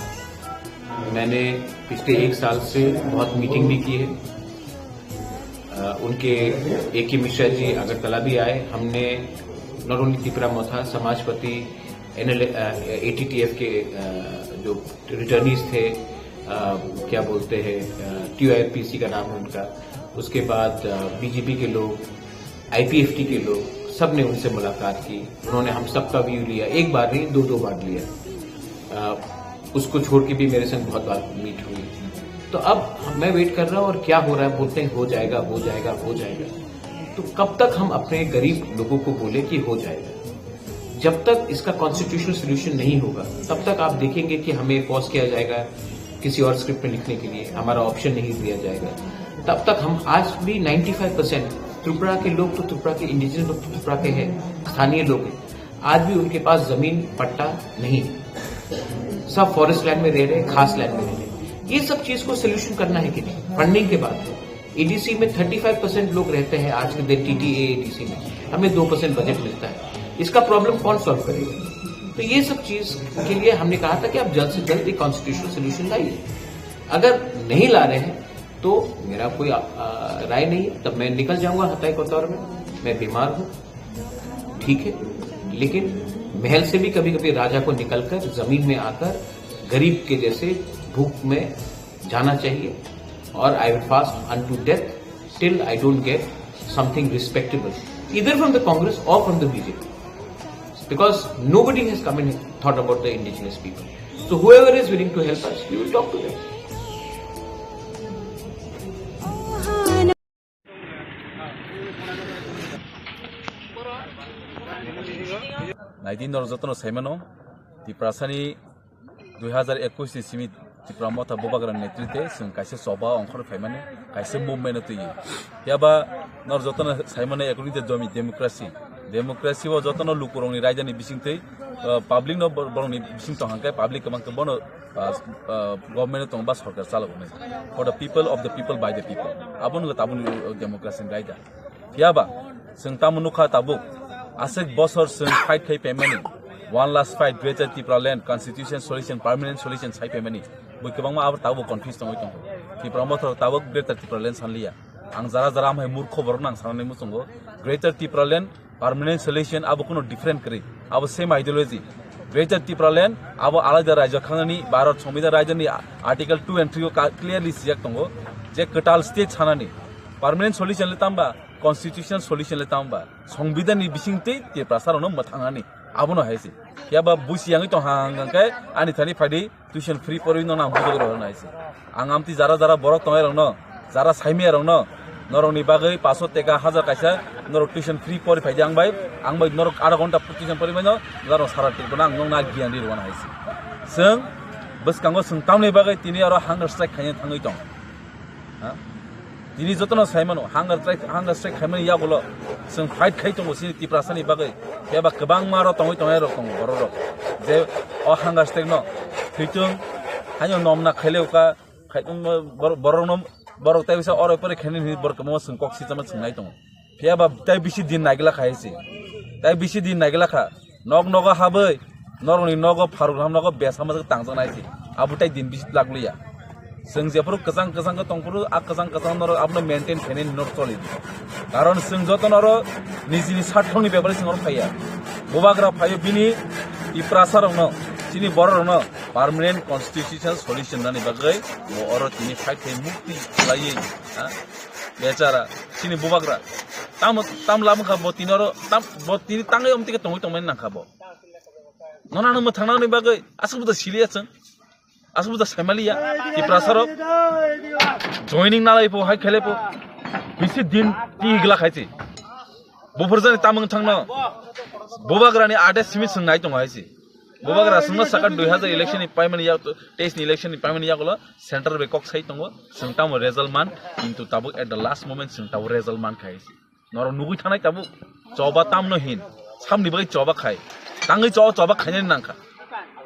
मैंने पिछले एक साल से बहुत मीटिंग भी की है। अ, उनके ए के मिश्रा जी अगरतला भी आए। हमने not only तिपरा मोथा, समाजपति, N L, uh, A T T F के, अ, जो रिटर्नीज थे, अ, क्या बोलते हैं, अ, T O I P C का नाम है उनका, उसके बाद, अ, बी जे पी के लोग, आई पी एफ टी के लोग, सब ने उनसे मुलाकात की। उन्होंने हम सबका व्यू लिया, एक बार नहीं, दो दो बार लिया। अ, उसको छोड़ के भी मेरे संग बहुत बार मीट हुई। तो अब मैं वेट कर रहा हूँ और क्या हो रहा है, बोलते हैं हो जाएगा, हो जाएगा, हो जाएगा। तो कब तक हम अपने गरीब लोगों को बोले कि हो जाएगा? जब तक इसका कॉन्स्टिट्यूशनल सॉल्यूशन नहीं होगा, तब तक आप देखेंगे कि हमें फोर्स किया जाएगा किसी और स्क्रिप्ट में लिखने के लिए, हमारा ऑप्शन नहीं दिया जाएगा। तब तक हम आज भी नाइंटी फ़ाइव परसेंट त्रिपुरा के लोग तो त्रिपुरा के, इंडिजिनस लोग तो त्रिपुरा के हैं, स्थानीय लोग हैं, आज भी उनके पास जमीन पट्टा नहीं है। सब फॉरेस्ट लैंड में रह रहे हैं, खास लैंड में रह रहे हैं। ये सब चीज को सोल्यूशन करना है कि नहीं? फंडिंग के बाद ए डी सी में थर्टी फ़ाइव परसेंट लोग रहते हैं आज के दिन T T A A D C में, हमें दो परसेंट बजट मिलता है, इसका प्रॉब्लम कौन सॉल्व करेगा? तो ये सब चीज के लिए हमने कहा था कि आप जल्द से जल्द एक कॉन्स्टिट्यूशनल सोल्यूशन लाइए। अगर नहीं ला रहे हैं तो मेरा कोई, आ, आ, राय नहीं है, तब मैं निकल जाऊंगा हताई कोतवार में। मैं बीमार हूँ, ठीक है, लेकिन महल से भी कभी कभी राजा को निकलकर जमीन में आकर गरीब के जैसे भूख में जाना चाहिए। और I will fast unto death till I don't get something respectable, either from the Congress or from the B J P, because nobody has come and thought about the indigenous people. So whoever is willing to help us, we will talk to them. Naidi norok jotono saimano, Tiprasani dui hazar ekush ni simi Tipra Motha Bubagra ni netrite chwng kaisa choba ongkhor phaimani, kaisa movement twi. Phiya ba norok jotono saimano ekonite jomi democracy. Democracy o jotono lukurokni raidani bisingtwi, uh, public no bor-, borokni bising tong hwnkhe public kwbang khe bono, uh, uh, government tong ba sorkar chalogo nai. For the people, of the people, by the people. Abono tabukni democracy ni raida. Phiya ba, chwng tamo nukha tabuk, aswk bosor chwng fight khai phaimani, one last fight, Greater Tipraland, constitution solution, permanent solution sai phaimani, bui kwbangma abo tabuk confuse tongwi tongkha. Tipra Motha tabuk Greater Tipraland sanliya. Ang jara jara amhai murkho borok nang sanani muchungo. Greater Tipraland permanent solution abo kuno different kwrwi. Abo same ideology. Greater Tipraland abo alada rajyo khanani Bharat Songbidan rajyoni Article two and three o ka-, clearly sijak tongo je kwtal state sanani. Permanent solution le tamba, constitutional solution le tamba. Songbidan ni bisingtwi Tiprasa rokno mwthangnani. Abono hai se. Phiya ba busi yangwi tong hang hang khe ani thani phaidi tuition free porwi no nang bujok rw nai se. Ang amtwi jara jara borok tongnai rokno, jara saimaya rokno, norokni bagwi paso teka hajar kaisa norok tuition free pori phaidi ang bai, ang bai norok adha ghonta tuition pori mano, norok sara Tripura ang nokna giyan ri rw nai se. Chwng bwskango chwng tamni bagwi tini aro hunger strike khaina thangwi tong. Ha? Tini jotono sai mano, hunger strike, hunger strike khaimani yagulo chwng fight khai tongo chini Tiprasani bagwi. Phiya ba kwbangma aro tongwi tongnai rok tongo borok rok. Je o hunger strike no thwitung, haino nomna khaileuka, khai tongma borok, borok no, borok tai bisa oro pore khainani hinwi borok kwbangma chwng kok sitama chwng nai tongo. Phiya ba tai bisi din naigla kha hai se. Tai bisi din naigla kha. Nok nogo habwi, norokni nogo pharuk ham nogo besa majak tangjak nai se. Abo tai din bisi lak liya. Chwng jephuru kwchang kwchang khe tongphuru, a kwchang kwchang norok abono maintain khainani norok choli di. Karon chwng joto norok nijini sarthokni bebari chwng norok phaiya. Bubagra phaio bini Tiprasa rokno, chini borok rokno permanent constitutional solution nani bagwi bo oro tini fight khai mukti khlaiwi, ha? Bechara, chini bubagra. Tamo, tam lam kha bo tini oro, tam, bo tini tangwi omtike tongwi tongmani nang kha bo. Nono ano mwthangnani bagwi aswk buda siliya chwng. Aswk buda saimaliya. Tiprasa rok joining nalai po, hai khelai po. Bisi din tigla khai se. Buphurjani tamung thangno. Bubagrani ade simi swngnai tongo hai se. Bubagra sungno saka dui hazar election ni paimani yak, teis ni election ni paimani yagulo central bai kok sai tongo. Sung tamo result man, kintu tabuk at the last moment sung tabuk result man khai se. Norok nugui thanai tabuk choba tamno hin, samni bagwi choba khai, tangwi choba, choba khainani nangkha.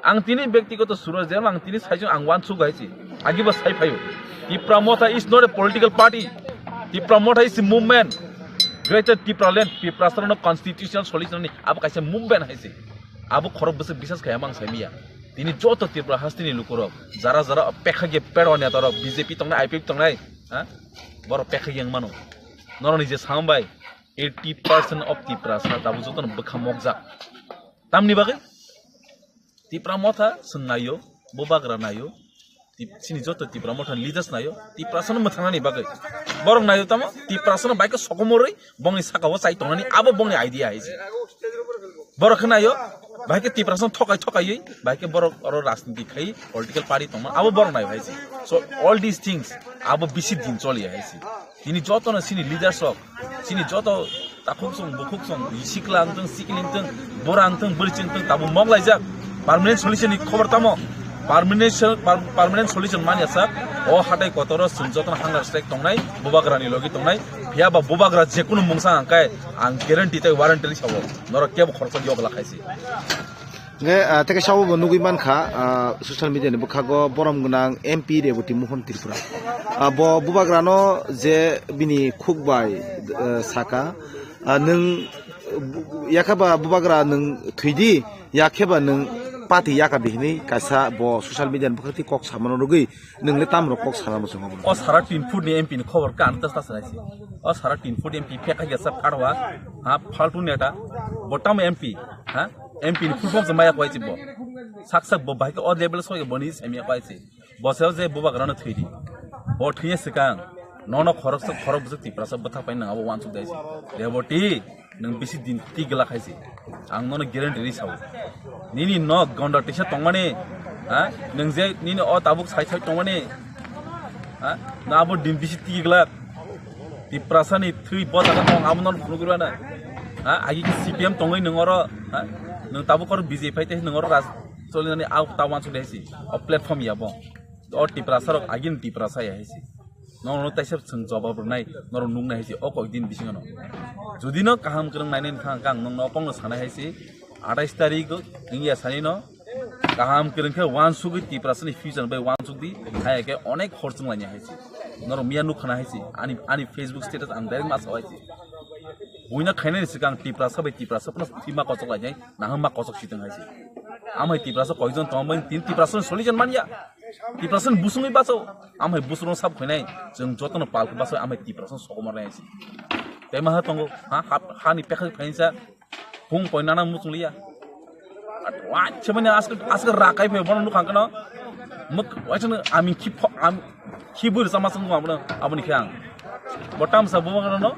Ang tini bektigoto suro jema ang tini saijung ang wansuk hai se, agibo sai phaio. Tipra Motha is not a political party. Tipra Motha is a movement. Greater Tipraland, Tiprasarokno constitutional solution ni abo kaisa movement hai se. Abo khorok bwswk bisas khai amang saimiya. Tini joto Tripura hasteni lukurok, jara jara pekha ge pedwa netarok, B J P tongnai, I P F tongnai, ha? Borok pekha ge wng mano. Norokni je sambai, eighty percent of Tiprasa tabuk jotono bwkha mokjak. Tamni bagwi? Tipra Motha chwng naio, Bubagra naio, Tip-, chini joto Tipra Motha ni leaders naio, Tiprasano mwthangnani bagwi. Borok naio tamo, Tiprasano bai khe sokomorwi, bongni sakao chai tongnani, abo bongni idea hai se. Borok khe naio, bai khe Tiprasano thokai thokaiwi, bai khe borok oro rajniti khai, political party tongma, abo borok naio hai se. So, all these things, abo bisi din choli hai se. Tini jotono chini leaders rok, chini joto takhuk song, bukhuk song, sikla wngthung, sikli wngthung, bura wngthung, bwrwi wngthung, tabuk mok laijak. Permanent solution ni khobor tamo? Permanent sol-, per-, permanent solution manya sak, o hatai kotoro chwng jotono hunger strike tongnai, bubagra ni logi tongnai, phiya ba bubagra jekunu mungsa hangkai, ang guarantee tei warranty sabo, norok kebo khoroksa yogla khaisi. Nge, ah, teke sabo bo nugui mankha, ah, social media ni bwkhago borom gwnang M P Reboti Mohon Tripura. Ah, bo bubagrano je bini khuk bai, eh, saka, ah, nwng bu-, yakheba bubagra nwng thwidi, yakheba nwng pati yaka di hinwi kaisa bo social media ni bwkhak twi kok samano rwgwi Nwng le tamo rok kok sana muchungo bono? O sara tin foot ni M P ni khobor ka ang ta sa sanai si. O sara tin foot M P phek hai jasa pharwa, ha, faltu neta. Bo tamo M P, ha? M P ni full form se maya kwai si bo. Sak sak bo bahai ke o level so ke boni se maya kwai si. Bo se je bubagra no thwi di. Bo thwi sikang. Nono khorok sa khorok bwswk Tiprasa bwthak pai nang abo wansuk dai si. Reboti. Nwng bisi din twi glak hai se. Ang nono guarantee ri sao. Nini nok gonda tisa tongmani, ha? Nwng je nini o tabuk sai sai tongmani, ha? Na abo din bisi twi glak. Tiprasa ni thwi bo jaga tong abo nono phunuk rwna. Ha? Agi ki C P M tongwi nwng oro, ha? Nwng tabuk oro B J P phai te nwng oro raj choli nani au ta wansuk dai si. O platform ya bo. O Tiprasa rok agin Tiprasa ya hai se. Nono taisa chwng jawab rwnai, norok nuknai hai se, o kok din bisingo no. Jodi no kaham kwrwng nainai wngkha, ang nokno o kokno sanai hai se, atais tarik wngya sani no, kaham kwrwng khe wansugwi Tiprasa ni future bai wansuk di, haya khe onek hor chwng lainai hai se. Norok miya nuk khana hai se, ani, ani Facebook status ang direct ma sao hai se. Buino khainani swkang Tiprasa bai Tiprasa phano thwi ma kochok lainai, naham ma kochok sitwng hai se. Amhai Tiprasa koijon tongmani tin Tiprasa solution manya. Tiprasani busungwi baso, amhai busungno sab khainai, chwng jotono pal khe baso, amhai Tiprasani sokomornai se. Tei maha tongo, ha, ha, hani pekha phainsa, phung poinana muchungliya. Wacha mani aske, aske rakai phe bono nukhang kano. Muk, wacha no ami khi pho-, am, khi bur sama sung ma bono, aboni khe ang. Bo tamsa bo mangano no.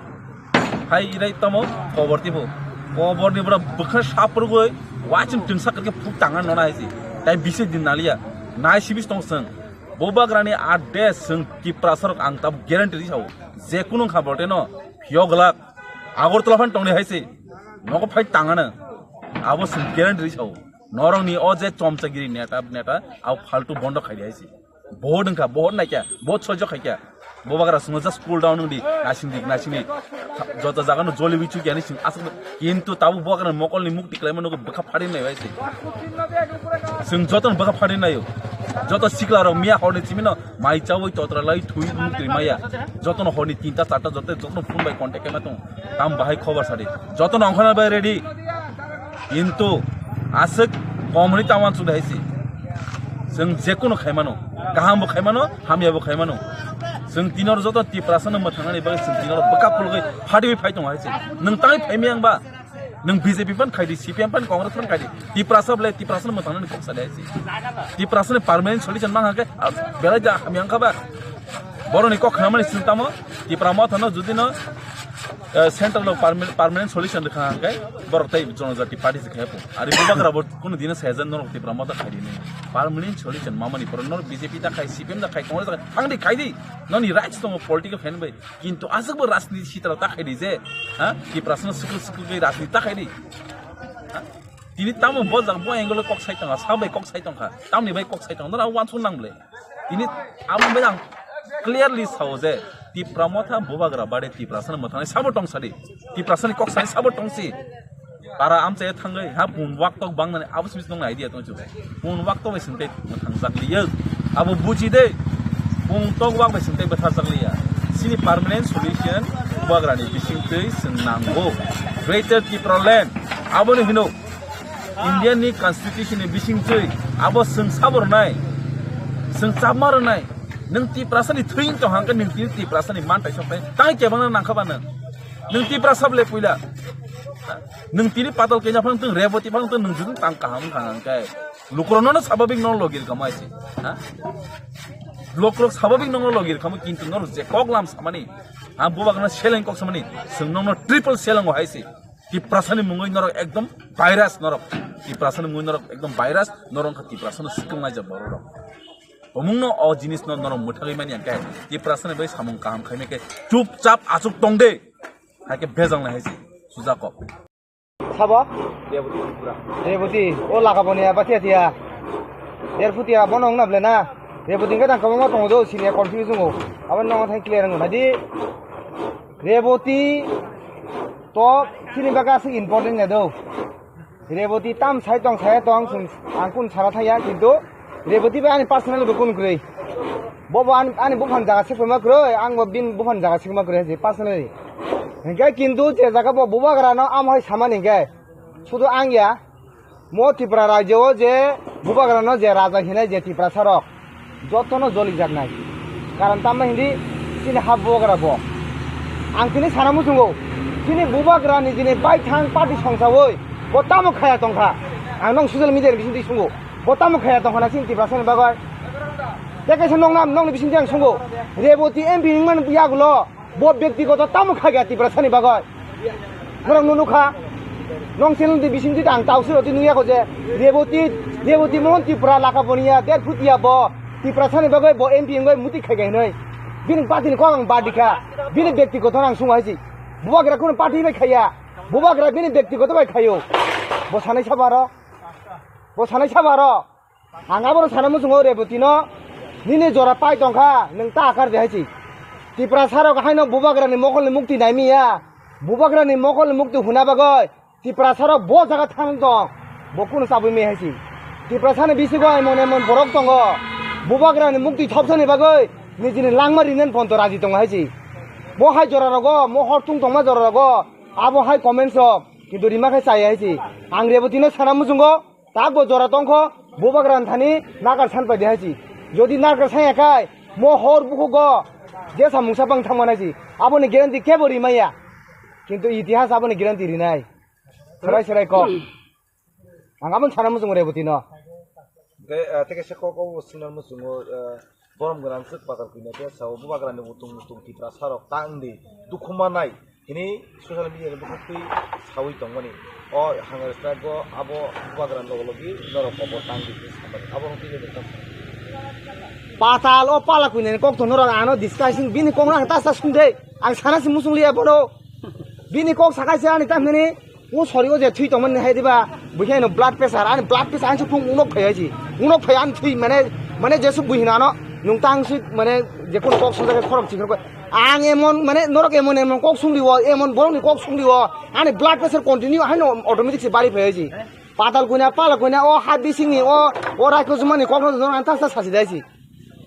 Hai irai tamo kobor tipo. Kobor ni bora bwkha saprugoi wachim tingsa kake phuk tanga nona haisi. Tai bisi din nalia. Nai sibis tong seng. Bo bagrani ade seng Tiprasa rok ang tab guarantee ri sao. Je kunu kha bolte no. Phiyok glak. Agartala phan tongni haisi. Nogo phai tangana. Abo seng guarantee ri sao. Norok ni o je chomchagiri neta neta au faltu bondo khai di haisi. Bohot wngkha, bohot naikha, bohot sojok khaikha. Bo bagra swngo just cool down wngdi, nasingdi, nasingdi. Joto jaga no joli bichu kya ni sing asuk. Kintu tabu bo bagra mokol ni mukti khlaima nugo bwkha phari nai bai se. Sing joto no bwkha phari naio. Joto sikla rok miya hor ni chimino mai chawi totra lai thui mukti maya. Joto no hor ni tinta charta joto joto no phone bai contact kema tong. Tam bahai khobar sadi. Joto no ongkhana bai ready. Kintu aswk kom hwnwi ta uansuk hai se. Chwng jekunu khaimano, kahambo khaimano, hamyabo khaimano. Chwng tinor joto Tiprasano mwthangnani bagwi chwng tinor bwkha phulgwi phadiwi phai tongo hai se. Nwng tangwi phaimaya wngba? Nwng B J P phan khaidi, C P M phan, Congress phan khaidi. Tiprasa bwle Tiprasano mwthangnani kok sadi hai se. Tiprasani permanent solution mang hakhe, ah, belai da hamya wngkha ba? Boroni kok khnamani chwng tamo Tipra mothano judino eh, central o perma-, permanent solution rwkha hwnkhe borok tei jonojati party se khe pho. Ari bubagra bo kuno dino sajan norok Tipra motha khaidi ni. Permanent solution mamani pore norok B J P ta khai, C P M ta khai, Congress ta khai, thangdi khaidi. Noni rights tongo political fan bai. Kintu aswk bo rajniti sitra ta khaidi je, ha? Tiprasano sikul sikul bai rajniti ta khaidi. Ha? Tini tamo bo jang bo angle kok sai tongkha, sa bai kok sai tongkha, tamni bai kok sai tongkha, nora uansuk nang ble. Tini amo bai ang clearly sao je Tipra motha bubagra bade Tiprasano mwthangnai sabo tong sadi. Tiprasani kok sani sabo tong si. Para amchai thangwi ha pun wak tok bang nani abo simi tong idea tong chu. Pun wak tok bai sing tei mwthang jak liya. Abo buji de. Pun tok wak bai sing tei bwthar jak liya. Sini permanent solution bubagrani bising twi sing nango. Greater Tipraland. Aboni hino Indian ni constitution ni bising twi abo chwng sabo rwnai, chwng chapma rwnai. Nwng Tiprasa ni thwi wng tong hang khe nwng tini Tiprasa ni mantai sok tai tang kebang nang kha ba nwng? Nwng Tiprasa bole puila. Nwng tini patal kenya phang tong Reboti phang tong nwng jung tang kaham wng kha hang khe. Lukurok no sababik no logir kamo hai se. Ha? Lukurok sababik no logir kamo kintu norok je kok lam samani. Ha bubagra seleng kok samani. Chwng nokno triple seleng o hai se. Tiprasani mungwi norok ekdom virus norok. Tiprasani mungwi norok ekdom virus norok wngkha Tiprasano swkang laijak borok rok. Omungno o jinisno norok mwthagwi mani hwnkhe Tiprasani bai samung kaham khaimai khe chupchap achuk tong de. Haikhe bejal nai hai se sujak kok. Sabo? Reboti Tripura. Reboti, o laka boni aba thia thia. Derphutia bono wngna ble na. Reboti hwnkhe tang kwbangma tongo do, sini confuse wngo. Abo nokno thang clear wngo. Nadi Reboti to chini bagwi aswk important ya do. Reboti tam sai tong, sai tong, chwng, ang kun sara thaya, kintu Reboti bai ani personal bo kun kwrwi. Bo bo ani, ani buphang jaga sikma kwrwi, ang bo bini buphang jaga sikma kwrwi, je personally. Hingke kintu je jaga bo bubagra no amo hai samani hingke, sudu ang ya, mo Tripura rajyo o je bubagra no je raja hinai je Tiprasa rok, jotono jolijaknai. Karon tamma hindi chini ha bubagra bo. Ang tini sana muchungo, chini bubagra ni jini baithang party songsawi bo tamo khaya tongkha. Ang nong social media ni bisingtwi sungo, bo tamo khaya tongkha na chini Tiprasa ni bagwi. Tei kaisa nong nam, nongni bisingtwi ang sungo, Reboti M P wngmani yagulo bo byaktigoto tamo khaya Tiprasa ni bagwi. Norok no nukha, nong channel ni bisingtwi ang tausi roti nukya ko je, Reboti, Reboti Mohan Tripura laka boniya, der phutia bo, Tiprasa ni bagwi bo M P wngwi muti khai khai hinwi. Bini party ni kok ang bad dikha, bini byaktigoto ang sungo hai si. Bubagra kuno party bai khaiya, bubagra bini byaktigoto bai khaio. Bo sanai sabo aro, bo sanai sabo aro. Ang abono sana muchungo Reboti no, nini jora pai tongkha, nwng ta akar de hai si. Tiprasa rok haino bubagra ni mokol ni mukti naimiya, bubagra ni mokol ni mukti huna bagwi, Tiprasa rok bo jaga thang tong, bo kuno chabwi me hai si. Tiprasa ni bisingo emon emon borok tongo, bubagra ni mukti thopsa ni bagwi, nijini langma rinen ponto raji tongo hai si. Bo hai jora rogo, mo hor tung tongma jora rogo, abo hai comments rok, kintu rima khe chaya hai si. Ang Reboti no sana muchungo, tak bo jora tongkho, bubagra ni thani nakar san pai de hai si. Jodi narwkra saya khai, mo hor bukhugo jesa mungsa bang thangma nai si. Aboni guarantee kebo rimaya. Kintu itihas aboni guarantee rinai. Serai serai kok. Ang aboni sana muchungo Reboti no. Tei, ah, tei kaisa kok o singnar muchungo, ah, borom gwnang swk patal kwina khe sao bubagrani utung utung Tiprasa rok tang di dukhu manai hini social media ni bwkhak twi sawi tongmani. O hunger strike o abo bubagrani logo logi norok kobo tang di hwnwi samani. Abo wngkha tei patal o pala kwina ni kok to norok ano discussing bini kok no ang ta sa sung de. Ang sana si muchung liya bono. Bini kok sakai se ani tamhini. O sori o je thwi tongmani hai diba, buikhe no blood pressure, ani blood pressure ani sukung unok phai hai si. Unok phai ani thwi mane, mane jesu buihina no, nung tang si mane je kono kok sung jagah khorok chikon koi. Ang emon mane norok emon emon kok sung diwo, emon borok ni kok sung diwo, ani blood pressure continue hai no automatic si bari phai hai si. Patal kuina, pala kuina, o ha bising ni, o, o raiko jumani kok no, no, ang ta sa sasi dai si.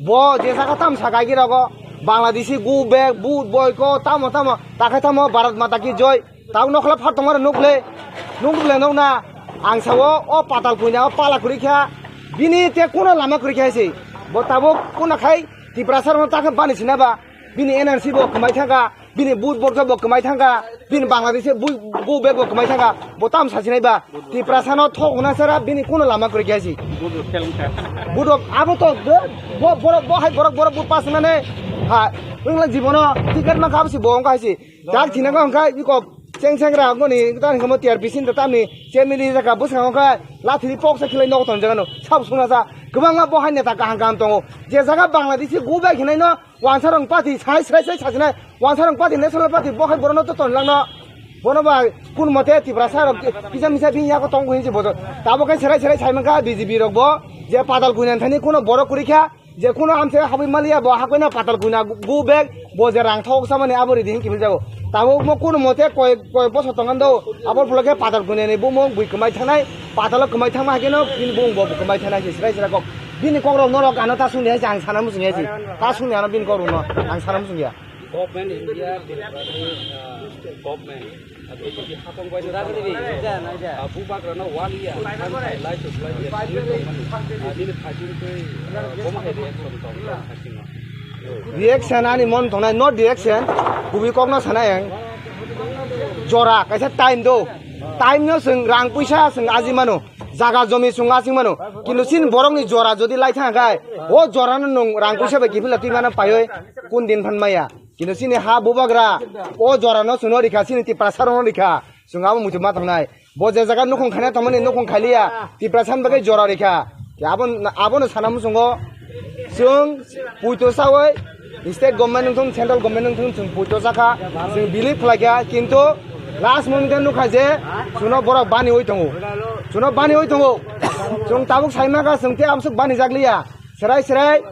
Bo je saka tam saka agi rogo, Bangladeshi go back, vote boycott, tamo tamo, takhai tamo, Bharat Mata ki joy, tamo nokla phat tongmani nukle, nukle nokna, ang sao, o patal puina, o pala kwrwi kha, bini te kuno lama kwrwi kha se, bo tabuk kuno khai, Tiprasa rokno takhe bani sinaba, bini N R C bo kwmai thangkha, bini vote boycott bo kwmai thangkha, bini Bangladeshi bu-, go back bo kwmai thangkha, bo tam sasinai ba, Tiprasa no thok hwnna sara bini kuno lama kwrwi kha si. Budo abo to bo, bo, borok bo hai borok borok bo pass nane ha wngla jibono ticket ma khabsi bo wngkha si. Dak thina wngkha iko cheng cheng ra ngoni ta ni kamo tiar bisin ta tamni chemili jaka bwskango wngkha lathiri poksa khilai nogo ton jagano sab suna sa kwbangma bo hai neta kaham kaham tongo je jaga Bangladeshi go back hinai no Wansarong party sai sai sai sajinai, Wansarong party, National Party, bo hai borokno to tonlangno. Bono ba kun mote Tiprasa rok kisa misa bini yago tong hinsi bojo. Tabo khe serai serai sai mankha B J P rok bo je padal kuinan thani kuno borok kuri kha, je kuno amse habwi maliya bo hakoina padal kuina go back bo je rang thok samani abo ridi hin kibil jago. Tabo mo kuno mote koi koi boso tongando abo phulo khe padal kuinani bumung bui kwmai thangnai, padalo kwmai thangma hakeno bini bumung bo kwmai thangnai se serai serai kok. Bini kokrok norok ano ta sungya se ang sana muchungya se. Ta sungya ano bini kokrok no ang sana muchungya. Government India, Tripura ni, ah, government, ah, B J P hatong bai no tamo, ah, bubagra no waliya, thansa lai to lai ya, tini tongmani, ah, nini phaichung tei, ah, bomo hai reaction tong, tong phaichung no. Reaction ani mon tongnai, not reaction, kubui kok no sana yang. Jora, kaisa time do. Time no sing rang puisa sing aji mano. Jaga jomi chwng asing mano. Kintu chini borokni jora jodi lai thang khai, o jora no nwng rang puisa bai kiphila twi mano paioi kun din phan maya. Kintu chini ha bubagra o jora no chwngno rikha, chini Tiprasa rok no rikha. Chwng abo muitu ma tongnai. Bo je jaga nukhung khaina tongmani nukhung khailiya, Tiprasa ni bagwi jora rikha. Abo, abo no sana muchungo chwng puito sawi State government wngthung, central government wngthung, chwng puito chakha, chwng believe khlaikha, kintu last moment o nukha je chwngno borok baniwi tongo, chwngno baniwi tongo, chwng tabuk saimaka chwng tei amsuk banijakliya, serai serai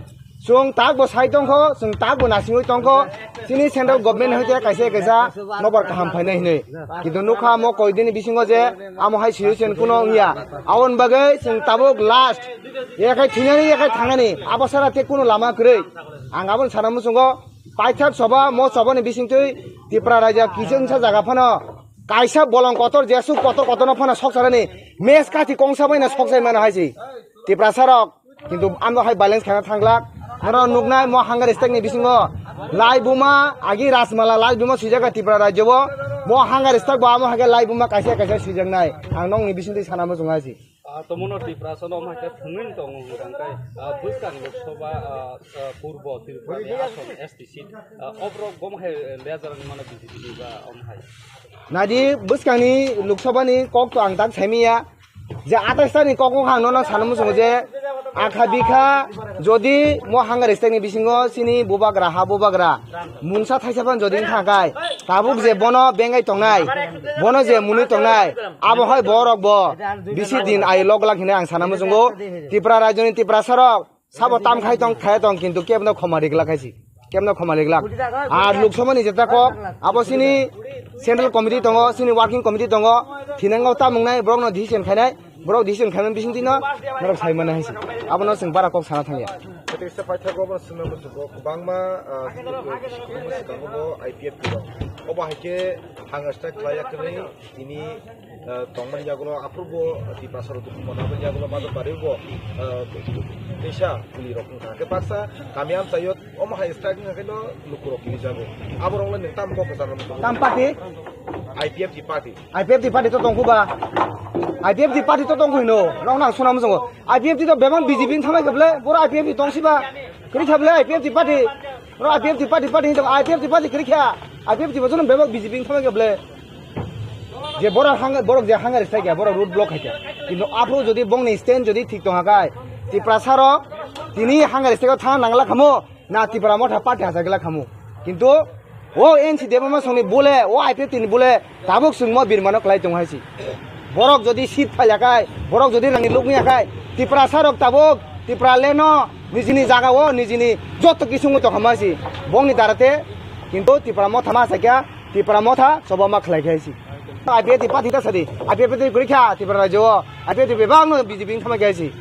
chwng takbo sai tongkho, chwng takbo nasingwi tongkho, chini central government hoite kaisa kaisa nobar kaham phainai hinwi, kintu nukha mo koidini bisingo je amo hai situation kuno wngya, aboni bagwi chwng tabuk last. Yakhai thwinani, yakhai thangnani, abo sara tei kuno lama kwrwi. Ang aboni sana muchungo, paithak soba, mo sobani bisingtwi Tipra raijak kichingsa jaga phano kaisa bolong kotor, jesuk kotor kotorno phano sokcharani mes kathi kongsa baino sokchai mano hai se. Tiprasa rok, kintu ano hai balance khaina thanglak. Norok nuknai mo hunger strike ni bisingo lai buma, agi Rajmala lai buma swijak Tipra rajyo bo. Mo hunger strike bo amo hai khe lai buma kaisa kaisa swijaknai. Ang nokni bisingtwi sana muchungo hai se. Ah, tomono Tiprasa no omo hai khe thwngwi tongo hwnkha khe, ah, bwskang Lok Sabha, ah, ah, Purbo Tripura ni ason S T seat, ah, oborok omo hai leader wngmano B J P ni ba omo hai. Naidi bwskangni Lok Sabha ni kok to ang tak saimiya je atais ta ni kok wngkha ang nono sana muchungo je akha bikha jodi mo hunger strike ni bisingo chini bubagra ha bubagra Mungsa thaisa phano jodi wngkha khai, tabuk je bono bengai tongnai, bono je mwnwi tongnai, abo hai borok bo bisi din ai lok lak hinwi ang sana muchungo. Tipra rajyoni Tiprasa rok sabo tam khai tong, khai tong, kintu kebno khoma riglak hai si, kebno khoma riglak. Ar Lok Sabha ni jeta kok, abo chini central committee tongo, chini working committee tongo, thinango tam wngnai, borokno decision khainai. Borok decision khaimani bisingtwi no norok sai mano hai se. Abono chwng bara kok sana thangya. Tei se paithago bo swngna muchungo kwbangma, ah, swkango bo I P F T rok. Obo hai khe Hang strike khlai yakni tini, eh, tongmani yagulo aphuru bo Tiprasa rok dukhu mona bani yagulo majo bari bo, eh, teisa kuli rok wngkha. Hake baksa kami amchaio omo hai strike wngkha khe no luku rok kini jago. Abo rok le nwng tam kok kwchar rok tam party? I P F T party. I P F T party to tongkhu ba? I P F T party to tongkhu hino. Rok nang sunam jongo. I P F T to bebak B J P wng thamai khe ble, boro I P F T tongsi ba? Kri kha ble I P F T party. Oro I P F T party, party, party, I P F T party kwrwi kha. I P F T bo jono bebak B J P wng thangwi kha ble. Je borok hang-, borok je hangari sai kha, borok road block khai kha. Kintu aphuru jodi bongni stand jodi thik tong kha khai, Tiprasa rok tini hangari sai kha thang nangla khamu, na Tipra Motha party hachagla khamu. Kintu o N C Debbarma songni bole, o I P F T ni bole, tabuk chwngmo birmano kwlai tongo hai se. Borok jodi seat phaila khai, borok jodi rangni lukmiya khai, Tiprasa rok tabuk Tipraland no nijini jaga o nijini joto kisungo tongkha ma se. Bongni darate kintu Tipra Motha ma sakya, Tipra Motha choba ma khlai khai se. I P F T party ta sadi, I P F T kwrwi kha Tipra rajyo o, I P F T bebak no B J P wng thangma khai se.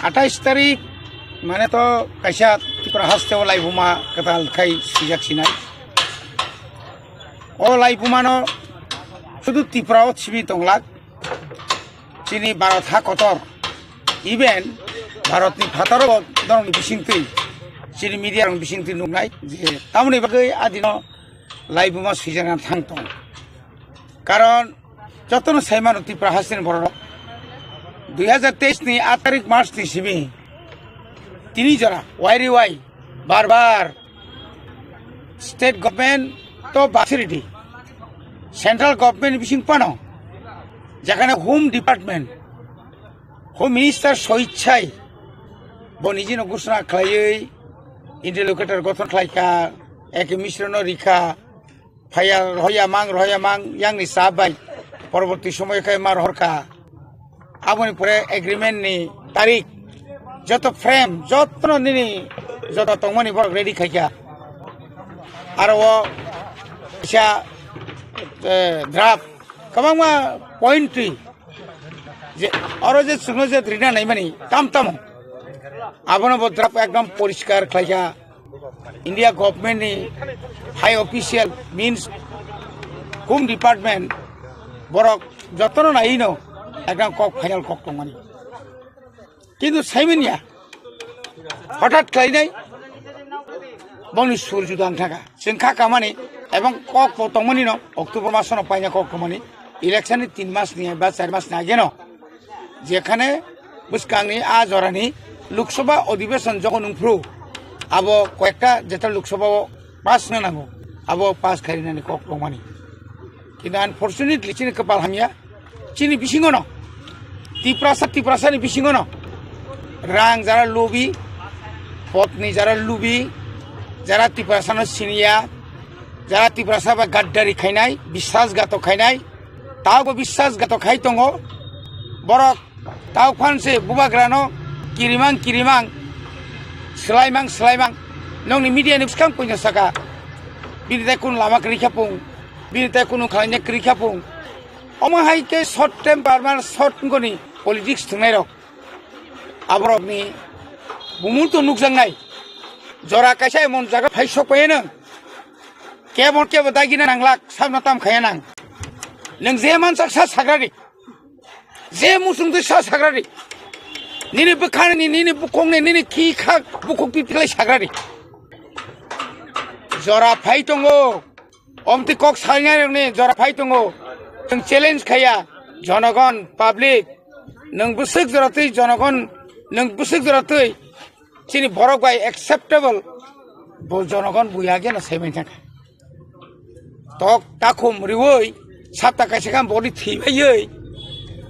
Atais tarik mane to kaisa Tripura haste o laibuma kwtal khai swijak sinai. O laibuma no sudu Tripura o simi tonglak. Chini Bharat ha kotor, even Bharat ni phataro bo norok ni bisingtwi, chini media rok ni bisingtwi nuknai je tamoni bagwi adino laibuma swijak thang tong. Karon jotono sai mano Tripura hasteni borok rok dui hazar teis ni aat tarik March ni simi tini jora wai ri wai bar bar state government to basiridi central government bising pano jekhane Home Department, Home Minister soichai bo nijino ghosona khlaiwi interlocutor gothon khlaikha, eke misrono rikha, phaiya rohya mang, rohya mang, yangni sap bai porborti somoy khe ma rohorkha. Aboni pore agreement ni tarik, joto frame, jotono nini joto tongmani borok ready khaikha. Aro o kisa, eh, draft kwbangma point twi je oro je chwngno je rina naimani tam tamo abono bo draft ekdom poriskar khlaikha. India government ni high official means Home Department borok jotono naino ekdam kok final kok tongmani. Kintu saimanya hothat khlainai bongni sur juda wng thangkha. Chwng kha kamani ebong kok bo tongmani no October masono paina kok tongmani election ni tin mas ni ba char mas ni ageno. Jekhane bwskangni a jorani Lok Sabha Adhibeshon jokhon wngphru, abo koyekta jeta Lok Sabha o pass wngna nango, abo pass khainani kok tongmani. Kintu unfortunately chini kwpal hamya, chini bisingono, Tiprasa, Tiprasani bisingono rang jara lubi, potni jara lubi, jara Tiprasano siniya, jara Tiprasa bai gaddari khainai, biswasghatok khainai, tabo biswasghatok khai tongo. Borok tao phan se bubagrano kirimang kirimang, swlaimang swlaimang. Nokni media ni bwskang puino saka, bini tai kunu lama kwrwi kha pung, bini tai kunu khlaina kwrwi kha pung. Omo hai khe short temper man short wngoni politics thwngnairok. Aborokni bumung to nukjaknai. Jora kaisa emon jaga phai sok paiyano. Kebo kebo dagina nanglak, sabna tam khaya nang. Nwng je mansak sa sagrari. Je musung twi sa sagrari. Nini bwkhani, nini bukhukni, nini khi khak bukhuk twi tiklai sagrari. Jora phai tongo. Omtwi kok salnai rokni jora phai tongo. Nwng challenge khaya. Jonogon, public. Nwng bwswk jora twi jonogon, nwng bwswk jora twi. Chini borok bai acceptable bo jonogon buya geno saiman thangkha. Tok takhum riwi sapta kaisa kha boni thwi baiwi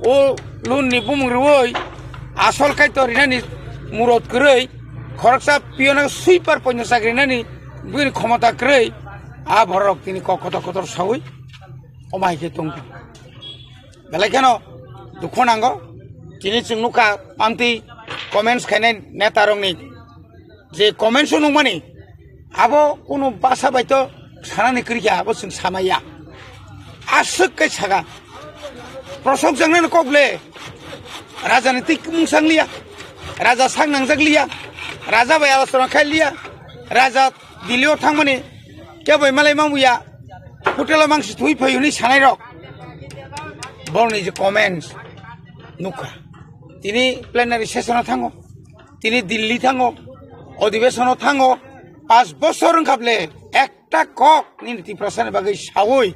o loan ni bumung riwi asol kaito rinani murot kwrwi khoroksa piyona sweeper poino chak rinani bini khomota kwrwi a borok tini kok kotor kotor sawi omo hai khe tongkha. Belai kheno dukhu nango. Tini chwng nukha amtwi comments khainai neta rokni je comments o nukmani abo kunu basa bai to sanani kwrwi kha, abo chwng samaya. Aswk khe saka prosok jangnani kok le rajanitik mung sangliya. Raja sak nangjak liya, raja bai alochona khai liya, raja Delhi o thangmani kebo malai mangbuya, hotel o mangsi thui phai hwnwi sanai rok. Borokni je comments nukha, tini plenary session o thango, tini Delhi thango, odhibesono thango, pas bosor wngkha ble, ekta kok nini Tiprasani bagwi saui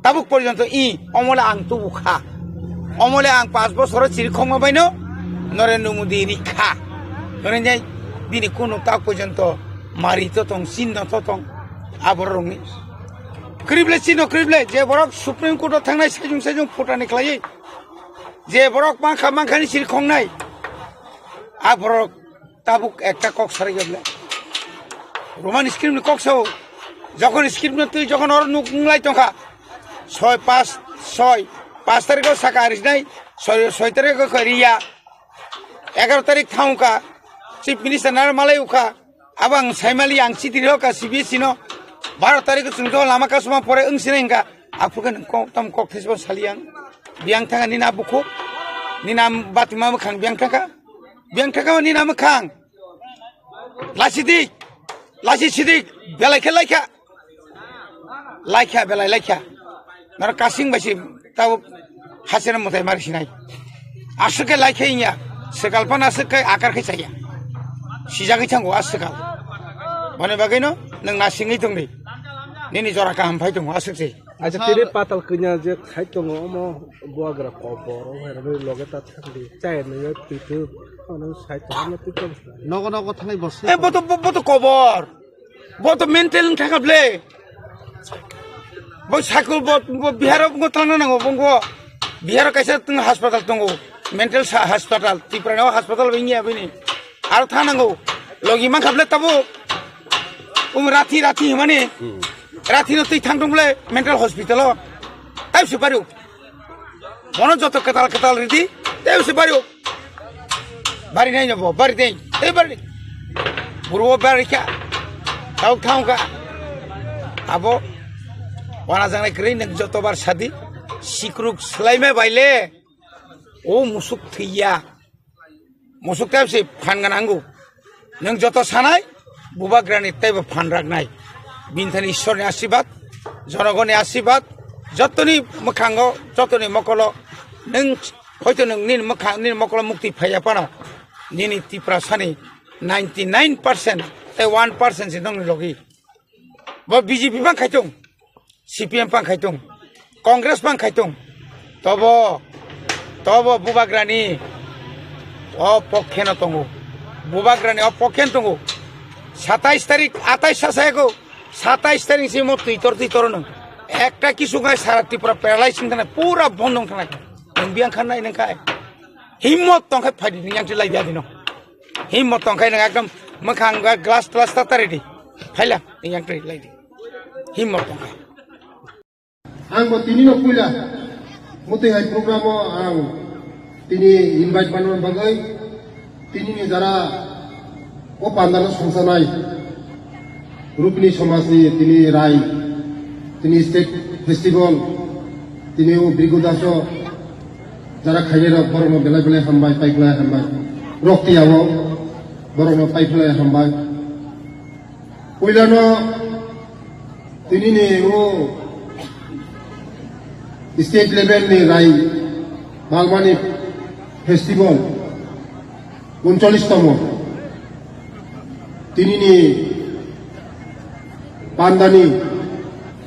tabuk porjonto i omole ang tubu kha, omole ang pas bosoro chiri khokma baino Narendra Modi ri kha. Hwnwi bini kunu tak porjonto mari to tong, chinno to tong, aborokni krible chinno krible je borok Supreme Court o thangnai sajung sajung phutani khlaiwi je borok mankha mankhani chiri khoknai, a borok tabuk ekta kok sarai gable. Roman script ni kok sao. Jokhon script no twi jokhon oro nuk nglai tongkha. Soi pas, soi pas tarikh o saka arisnai, soi, soi tarikh o koriya. Egaroh tarikh thangkha. Chief Minister naro malai ukha. Abo ang saimali ang chiti rokha C B S E no. Baro tarikh o chwng to lama kasuma pore wng sinai hwnkha. Aphuru khe nwng kok tam kok thesbo sali ang. Biyang thangkha nini a bukhuk. Nini a batuma mwkhang biyang thangkha. Biyang thangkha nini a mwkhang. Lasi di, lasi sidi, belai khe laikha. Laikha, belai laikha. Naro kasing bai si tabo hasena mutai mari sinai. Aswk khe laikha inya, swkal phano aswk khe akar khe chaya. Sijagwi thango aswkal. Boni bagwino nwng nasingwi tongdi. Nini jora kaham phai tongo aswk se. Acha tini patal kanya je khai tongo omo buagra kobor o hai rani loge ta thangdi chai nai twi twi ano sai tongo twi tong. Nogo nogo thanai bo se. Eh, boto, bo-, boto kobor. Boto mental wng thangkha ble. Bo sakul bo, bo Bihar o bo tangna nango bo. Bihar o kaisa tong hospital tongo. Mental sa-, hospital. Tripura no hospital bo wngya bini. Aro thang nango. Logi mankha ble tabo. Um rathi rathi himani. Hmm. Rathi no twi thang tong ble mental hospital o. Tei se pariu. Bono joto kwtal kwtal ridi. Tei se pariu. Bari nai no bo, bari dei. Tei bari. Burwo bari kha. Tau thang kha. Abo. Wana jangnai kwrwi nwng joto bar sadi. Sikruk swlaima baile. O musuk thwiya. Musuk tei se phan gana nango. Nwng joto sanai, bubagrani teibo phan raknai. Bini thani Ishwarni asirwad, jonogoni asirwad, jotoni mwkhango, jotoni mokolo, nwng hoito nwng nini mwkhang, nini mokolo mukti phaiya phano, nini Tiprasani ninety nine percent tei one percent se nongni logi. Bo B J P bang khai tong. C P M pang khai tong, Congress pang khai tong, tobo, tobo bubagrani o pokhe no tongo, bubagrani o pokhe no tongo. Satais tarik, atais sa sayago, satais tarik si mo twitor twitor no ekta kisu ngai sara Tripura paralyze wng thana pura bondo wng thana. Nwng biyang khan nai nang khai himmot tong khai phai di, nwng yang lai dia dino. Himmot tong khai nwng ekdom mwkhang glass glass ta tari di. Phaila, nwng yang lai di. Himmot tong khai. Ang bo tini no puila mutwi hai program o ang tini invite manna bagwi tini ni jara o panda no songsanai Rupini somaj ni tini rai tini state festival tini o Brigu Daso jara khainai rok borok no belai belai hambai paikhlai hambai rok tiyao borok no paikhlai hambai. Puilano tinini o state level ni rai Balmani festival uncholish tomo. Tinini pandani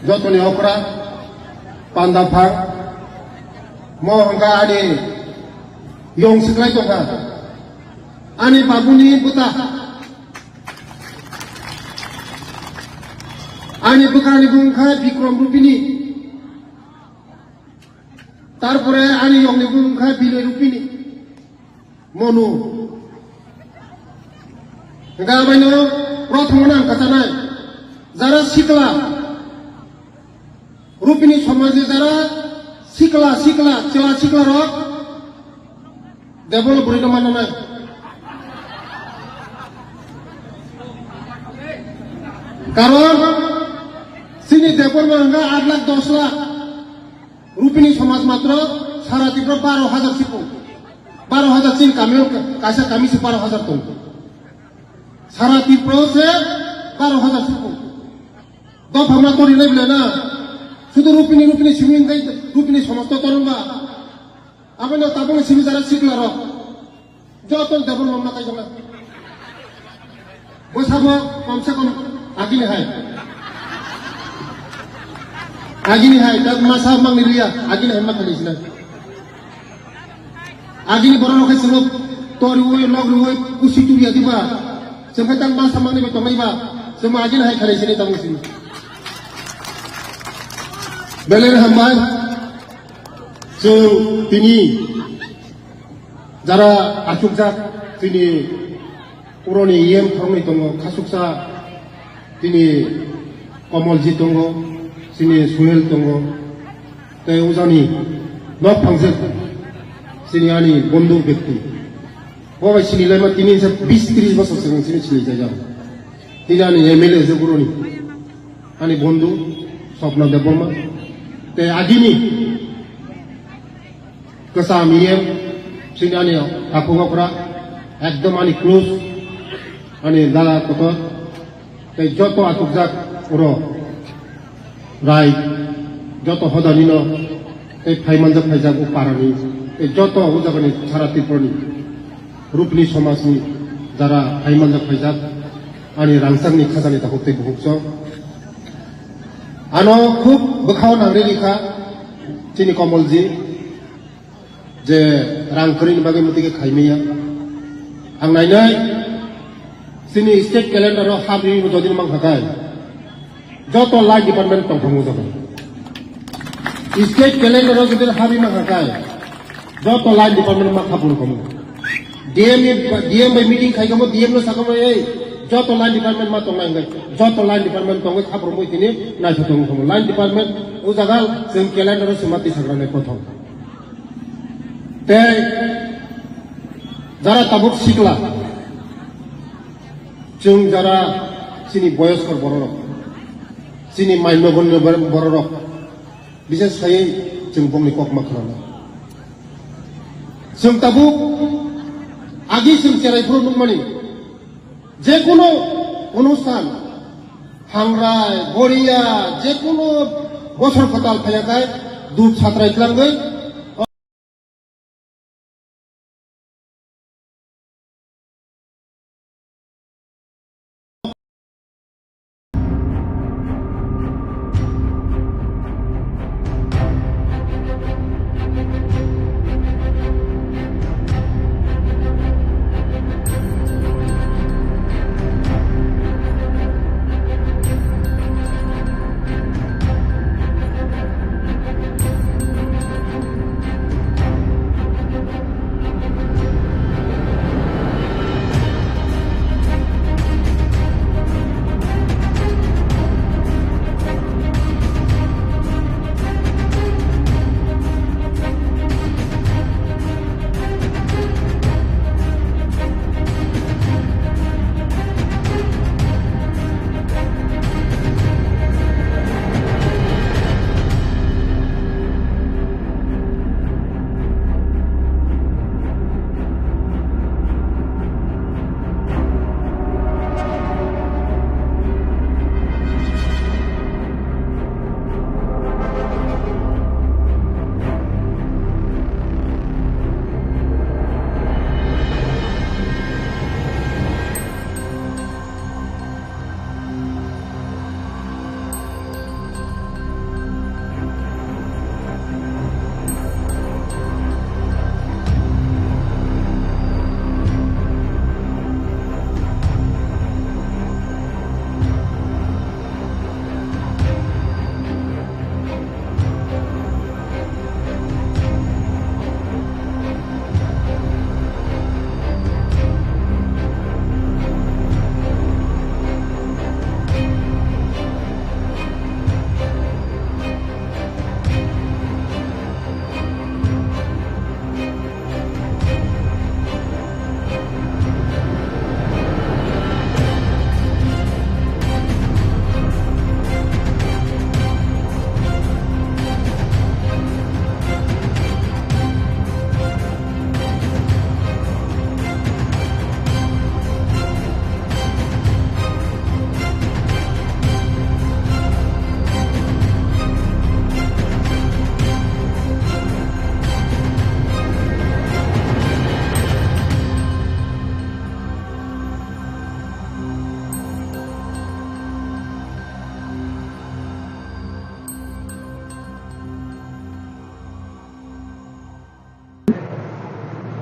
jotoni okra panda phang mo hwnka ani yong siklai tongkha ani babuni bwta. Ani bwkrani bung kha Bikrom Rupini. Tarpore ani yongni bung kha Binay Rupini. Monu. Hingkha abaino prothom nang kachanai. Jara sikla. Rupini somajni jara sikla, sikla, chwla sikla rok develop bwrwi no manna nai. Karon chini develop hwnka aat lakh dos lakh, Rupini somaj matro sara Tripura baro hajar sipung. Baro hajar chini kamio kaisa kami se baro hajar tong. Sara Tripura se baro hajar se tong. Dopha ma tori nai bela na. Sudu rupini rupini simi ngai rupini somosto toron ba. Aboni tabung simi jara sikla ro. Joto development ma kaijak na. Bwsabo komse kom agini hai. Agini hai, tak masa mangni liya, agini hai ma khali sina. Agini borok rok hai chwngno toriwi, nogriwi, kusi turiya diba. Chwng hai tak masa mangni bai tongnai ba. Chwng agini hai khali sini tabung sini. Belai hambai. Chwng tini jara achukjak chini puroni E M khoroknwi tongo, khasuksa chini Komolji tongo, chini Suhel tongo, tei ujani nok phangjak chini ani bondhu bekti. Bo bai sini laima tini se bis tris bosor swkang sini sini jaijak. Tini ani M L A se puroni. Ani bondhu Swapna Debbarma. Tei agini kwcham E M, chini ani takhuk okra, ekdom ani close, ani dada kotor, tei joto achukjak oro rai, joto hodanino, tei phaimanjak phaijak o parani, tei joto o jagani sara Tripurani rupni somajni jara phaimanjak phaijak, ani rangchakni khajani takhuk tei bukhuk chwng. Ano khub bwkhao nangri rikha chini Komolji je rang kwrwini bagwi mwtwi khe khaimaya. Ang nainai chini state calendar o habri jodi mankha kai joto line department tongthangma joto. State calendar o jodi habri mankha kai joto line department ma khapung khamu. D M, D M bai meeting khai kamo, D M no sakamo, "Ei, joto line department ma tongnai hwnkhe, joto line department tongwi khapung mui tini naitho tongwi khamu." Line department o jaga chwng calendar o swma twi sagra nai prothom. Tei jara tabuk sikla, chwng jara chini boyoskor bororok, chini maino gonno bororok, Bises khaiwi chwng bongni kok ma khwnana. Chwng tabuk agi chwng cherai phuru nukmani. Jekunu onusthan, hangrai, goriya, jekunu bosor kwtal phaiyakhai, dub satrai twlangwi,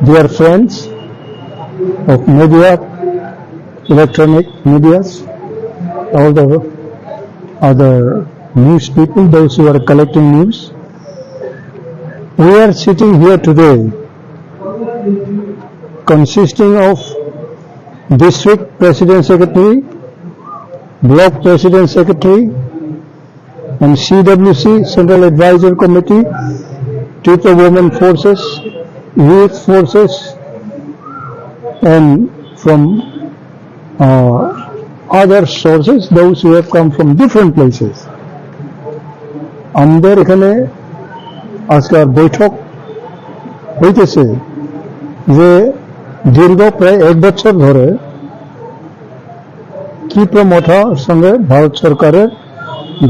Dear friends of media, electronic medias, all the other news people, those who are collecting news, we are sitting here today consisting of district president secretary, block president secretary, and C W C, Central Advisory Committee, Tripura Women Forces, Youth Forces, and from, uh, other sources, those who have come from different places. আমাদের এখানে আজকাল বৈঠক হইতেছে যে দীর্ঘ প্রায় এক বছর ধরে ত্রিপুরা মথার সঙ্গে ভারত সরকারের,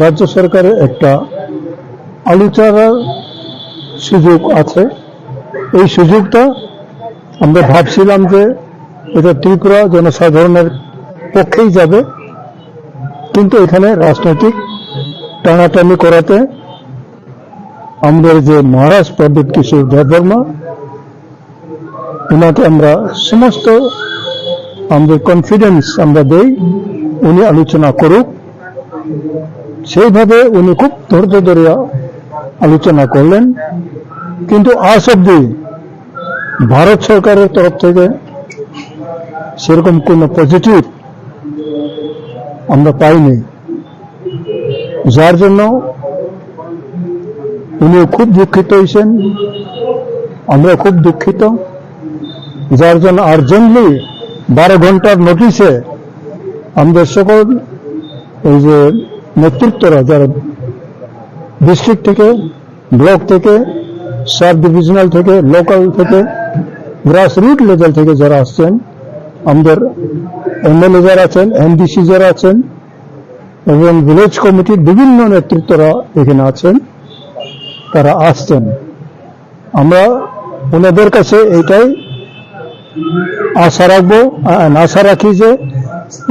রাজ্য সরকারের একটা আলোচনার সুযোগ আছে। এই সুযোগটা আমরা ভাবছিলাম যে এটা ত্রিপুরা জনসাধারণের পক্ষেই যাবে, কিন্তু এখানে রাজনৈতিক টানাটানি করাতে আমাদের যে মহারাজ প্রদ্যুৎ কিশোর দেববর্মা, ওনাকে আমরা সমস্ত আমাদের কনফিডেন্স আমরা দেই, উনি আলোচনা করুক। সেইভাবে উনি খুব ধৈর্য ধরে আলোচনা করলেন, কিন্তু আজ অব্দি ভারত সরকারের তরফ থেকে সেরকম কোনো পজিটিভ আমরা পাইনি, যার জন্য উনিও খুব দুঃখিত হয়েছেন, আমরা খুব দুঃখিত। যার জন্য আর্জেন্টলি বারো ঘন্টার নোটিশে আমাদের সকল এই যে নেতৃত্বরা, যারা ডিস্ট্রিক্ট থেকে, ব্লক থেকে, সাব ডিভিশনাল থেকে, লোকাল থেকে, গ্রাসরুট লেভেল থেকে যারা আসছেন, আমাদের এমএলএ যারা আছেন, এমডিসি যারা আছেন এবং ভিলেজ কমিটির বিভিন্ন নেতৃত্বরা এখানে আছেন, তারা আসছেন। আমরা ওনাদের কাছে এটাই আশা রাখবো, আ-, আশা রাখি যে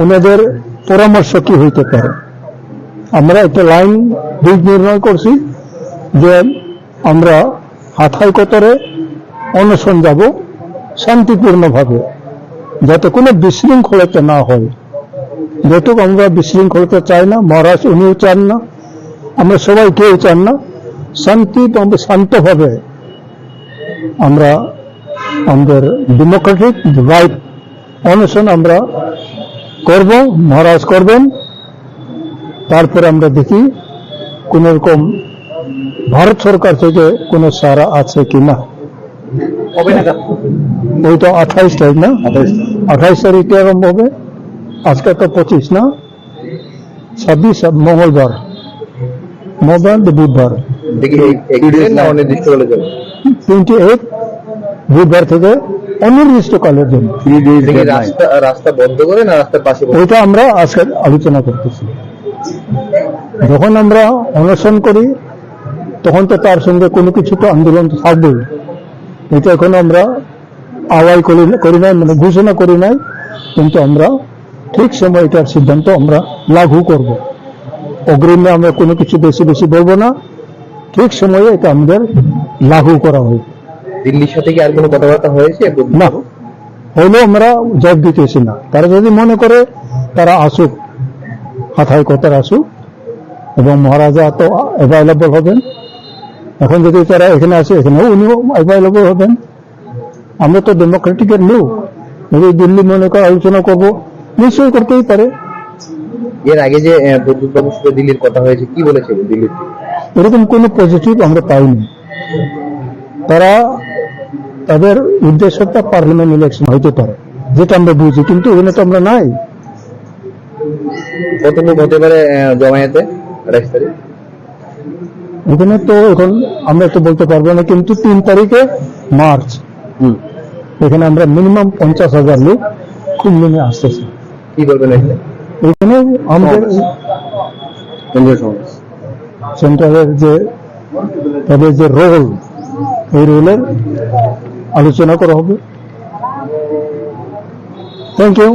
ওনাদের পরামর্শ কি হইতে পারে। আমরা একটা লাইন দিক নির্ণয় করছি যে আমরা হাথাই কোতরে অনশন যাব শান্তিপূর্ণভাবে, যাতে কোনো বিশৃঙ্খলতা না হয়। যেহেতু আমরা বিশৃঙ্খলতা চাই না, মহারাজ উনিও চান না, আমরা সবাই কেউ চান না, শান্তি এবং শান্তভাবে আমরা আমাদের ডেমোক্রেটিক রাইট অনশন আমরা করব, মহারাজ করবেন। তারপরে আমরা দেখি কোন রকম ভারত সরকার থেকে কোনো সাড়া আছে কিনা। কবে নাগাদ? ওই তো আঠাইশ তারিখ না? আঠাইশ। আঠাইশ তারিখে আরম্ভ হবে। আজকে তো পঁচিশ না? ছাব্বিশ, মঙ্গলবার। মঙ্গলবার তো বুধবার। দেখি, এই এক দিন না অনির্দিষ্টকালের জন্য? টোয়েন্টি এইট, বুধবার থেকে অনির্দিষ্টকালের জন্য। থ্রি ডেজ দেখি, ডেডলাইন। রাস্তা, রাস্তা বন্ধ করে না রাস্তার পাশে বসে? ওইটা আমরা আজকে আলোচনা করতেছি। যখন আমরা অনশন করি, তখন তো তার সঙ্গে কোনো কিছু তো আন্দোলন তো থাকবেই। এটা এখন আমরা আওয়াজ করি, করি নাই, মানে ঘোষণা করি নাই, কিন্তু আমরা ঠিক সময় এটার সিদ্ধান্ত আমরা লাগু করব। অগ্রিমে আমরা কোনো কিছু বেশি বেশি বলবো না, ঠিক সময়ে এটা আমাদের লাগু করা হবে। দিল্লির সাথে কি আর কোনো কথাবার্তা হয়েছে? না, হইলেও আমরা জবাব দিতেছি না। তারা যদি মনে করে তারা আসুক, হাথায় কথার আসুক, এবং মহারাজা তো অ্যাভেলেবল হবেন। এখন যদি তারা এখানে আসে, এখানেও উনিও অ্যাভেলেবল হবেন। আমরা তো ডেমোক্রেটিকের লোক, যদি দিল্লি মনে করে আলোচনা করব, নিশ্চয়ই করতেই পারে। এর আগে যে, আহ, প্রদ্যুৎ বাবুর সাথে দিল্লির কথা হয়েছে, কি বলেছে দিল্লির? এরকম কোনো পজিটিভ আমরা পাইনি। তারা, তাদের উদ্দেশ্যটা পার্লামেন্ট ইলেকশন হইতে পারে, যেটা আমরা বুঝি, কিন্তু এখানে তো আমরা নাই। কত লোক হতে পারে, আহ, জমায়েতে আঠাইশ তারিখ? এখানে তো এখন আমরা তো বলতে পারবো না, কিন্তু তিন তারিখে মার্চ, হুম। এখানে আমরা মিনিমাম পঞ্চাশ হাজার লোক খুব নেমে আসতেছে। কি বলবেন এখানে? এখানে আমাদের কংগ্রেস। কেন্দ্রীয় কংগ্রেস। সেন্ট্রালের যে, তাদের যে রোল, এই রোলের আলোচনা করা হবে। Thank you.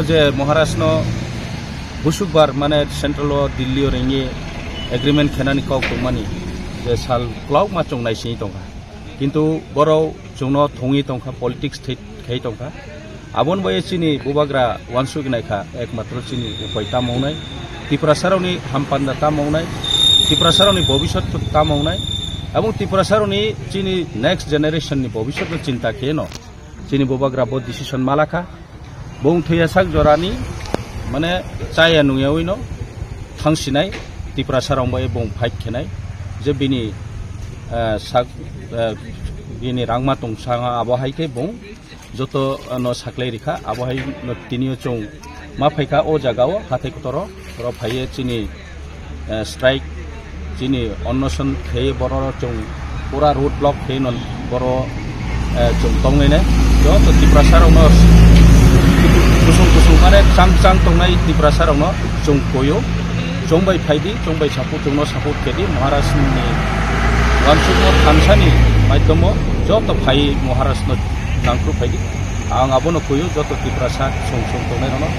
Je Maharaj no busukbar mane central o Delhi o ringwi agreement khenani kok tongmani je sal kwlauma chwng naisingwi tongkha. Kintu borok chwngno thongwi tongkha, politics thwi khai tongkha. Aboni bai chini bubagra wansuk naikha, ekmatro chini upai tamo wngnai, Tiprasarokni hampanda tamo wngnai, Tiprasarokni bobiswt tamo wngnai, abong Tiprasarokni chini next generation ni bobiswt no chinta kheno chini bubagra bo decision malakha. Bung thwiya sak jorani, mane, chaya nungyawi no thangsinai Tiprasa rong bai bung fight khenai je bini, eh, sak, eh, bini rangma tong sanga abo hai khe bung joto, eh, no saklai rikha, abo hai no tini o chwng ma phaikha o jaga o hathai kotoro oro phaiye chini eh, strike chini onnoson khe borok chwng pura road block khe non borok, eh, chwng tongnai nai joto Tiprasa rokno kusung kusung mane chang chang tongnai Tiprasa rokno chwng koyo chwng bai phaidi chwng bai support chwngno support khedi Maharaj ni wansukmo thansani maidhomo joto phai Maharaj no nangkru phaidi. Ang abono kuyu joto Tiprasa song song tongnai rokno.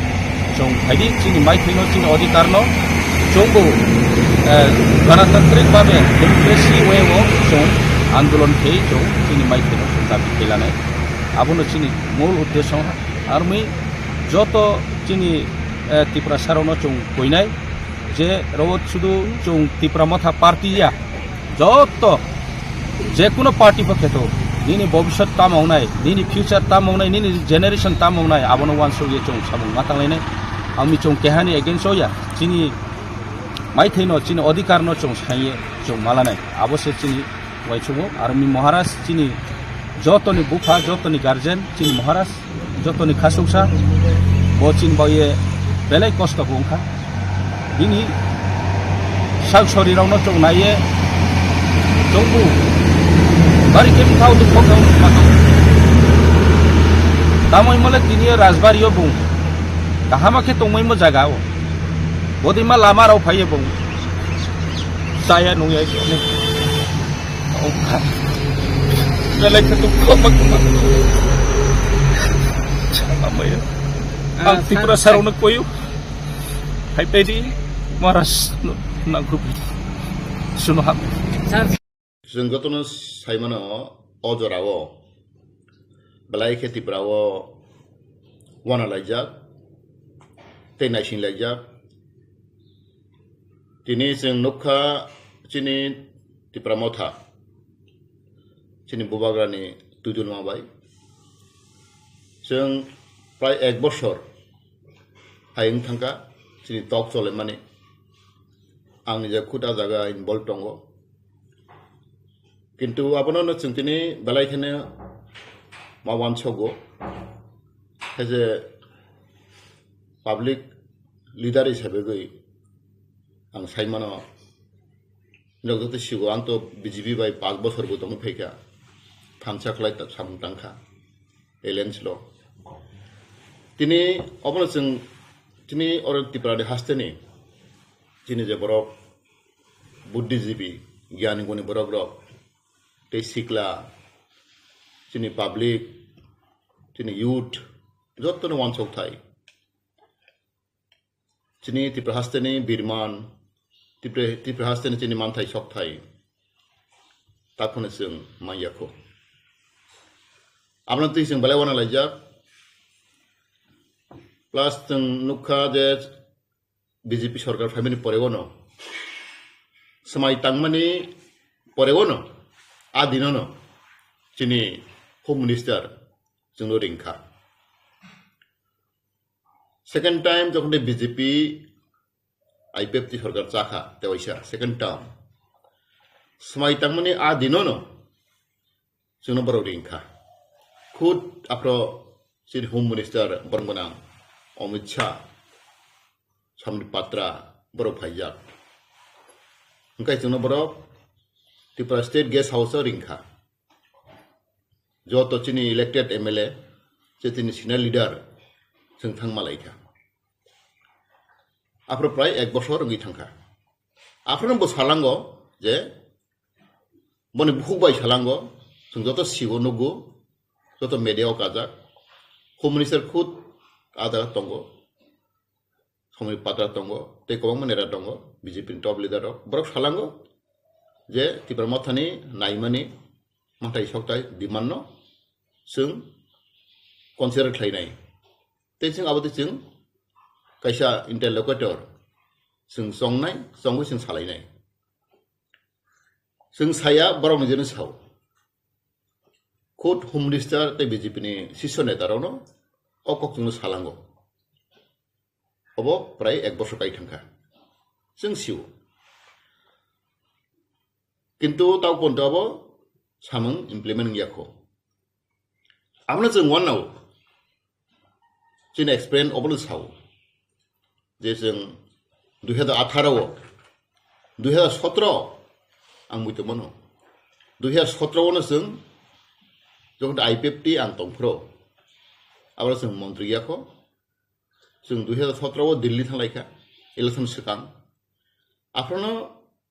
Chwng phaidi chini maithaino chini odhikarno chwngbo, eh, ganatantrik babe democracy way o chwng andolon khei chwng chini maithaino chwng dabi khelanai. Abono chini mul uddesyo armi joto chini, eh, Tiprasa rokno chwng kuinai je rok sudu chwng Tipra Motha party ya. Joto je kuno party pho kheto nini bobiswt tamo wngnai, nini future tamo wngnai, nini generation tamo wngnai, abono wansuk ye chwng samung ma tanglainai. Ami chwng kehani against o ya, chini maithaino, chini odhikarno chwng saiye chwng malanai. Abo se chini waisukmung, armi Maharaj chini jotoni bupha, jotoni guardian, chini Maharaj. Jotoni khasuksa bo chini bagwi belai kosto bo wngkha. Bini sak sori rokno chwng naiye chwngbu bari khe bwkhao dukho khe wngkha. Tamoni mole tini o rajbari o bung kahama khe tongmani mo jaga o. Bodima lama rok phaiye bung chaya nungya. Belai khe dukho ma kwma. Chama maya. Ang Tiprasa rokno koyo. Hai pedi Maharaj no nangkru pedi. Suno hap. Chwng jotono saimano o jorao belai khe Tripura o uanalaijak tei naisinglaijak. Tini chwng nukha chini Tipra Motha, chini bubagrani twijlma bai. Chwng prai ek bosor hai wng thangkha chini tok cholemani. Ang nijak khud a jaga involve tongo. Kintu abono no chwng tini belai kheno ma uansogo. Hai je public leader hisabe gwi ang saimano, nirok joto sigo, ang to B J P bai panch bosor bo tongwi phaikha, thansa khlai ta-, samung tangkha, alliance lo. Tini obono chwng, tini oro Tripura ni haste ni, chini je borok, buddhijibi, giyani guni borok rok, tei sikla, chini public, chini youth, jotono uansuk thai. Chini Tripura haste ni birman, Tripura, Tripura haste ni chini manthai sok thai. Takhwno chwng manya kho. Abono twi chwng belai uanalaijak. Plus chwng nukha je B J P sorkar phaimani pore uano, swmai tangmani pore uano, a dinono chini Home Minister chwngno ringkha. Second time jokhon de B J P I P F T sorkar chakha, tewaisa second term. Swmai tangmani a dinono chwngno borok ringkha. Khud aphro chini Home Minister borok gwnang Amit Shah, Sambit Patra borok phaijak. Hwnkhe chwngno borok Tripura State Guest House o ringkha. Joto chini elected M L A, je chini senior leader, chwng thang malaikha. Aphro prai ek bosor wngwi thangkha. Aphrono bo salango je, boni bukhuk bai salango, chwng joto sigo nukgo, joto media o kajak, Home Minister khud a jaga tongo, Samit Patra tongo, tei kwbangma neta tongo, B J P ni top leader rok. Borok salango je Tipra Mothani naimani mathai soktai demand no chwng consider khlainai. Tei chwng abo tei chwng kaisa interlocutor chwng chongnai, chongwi chwng salainai. Chwng saya borok ni jeno sao. Khud Home Minister tei B J P ni sisyo neta rokno o kok chwngno salango. Obo prai ek bosor kai thangkha. Chwng sio. Kintu tau ponto abo samung implement wngya kho. Abono chwng uanao chini experience obono sao je chwng dui hazar atharo o, dui hazar sotro ang muitu mano, dui hazar sotro o no chwng jokhon I P F T ang tongphro, aboro chwng montri yakho, chwng dui hazar sotro o Delhi thanglaikha election swkang, aphrono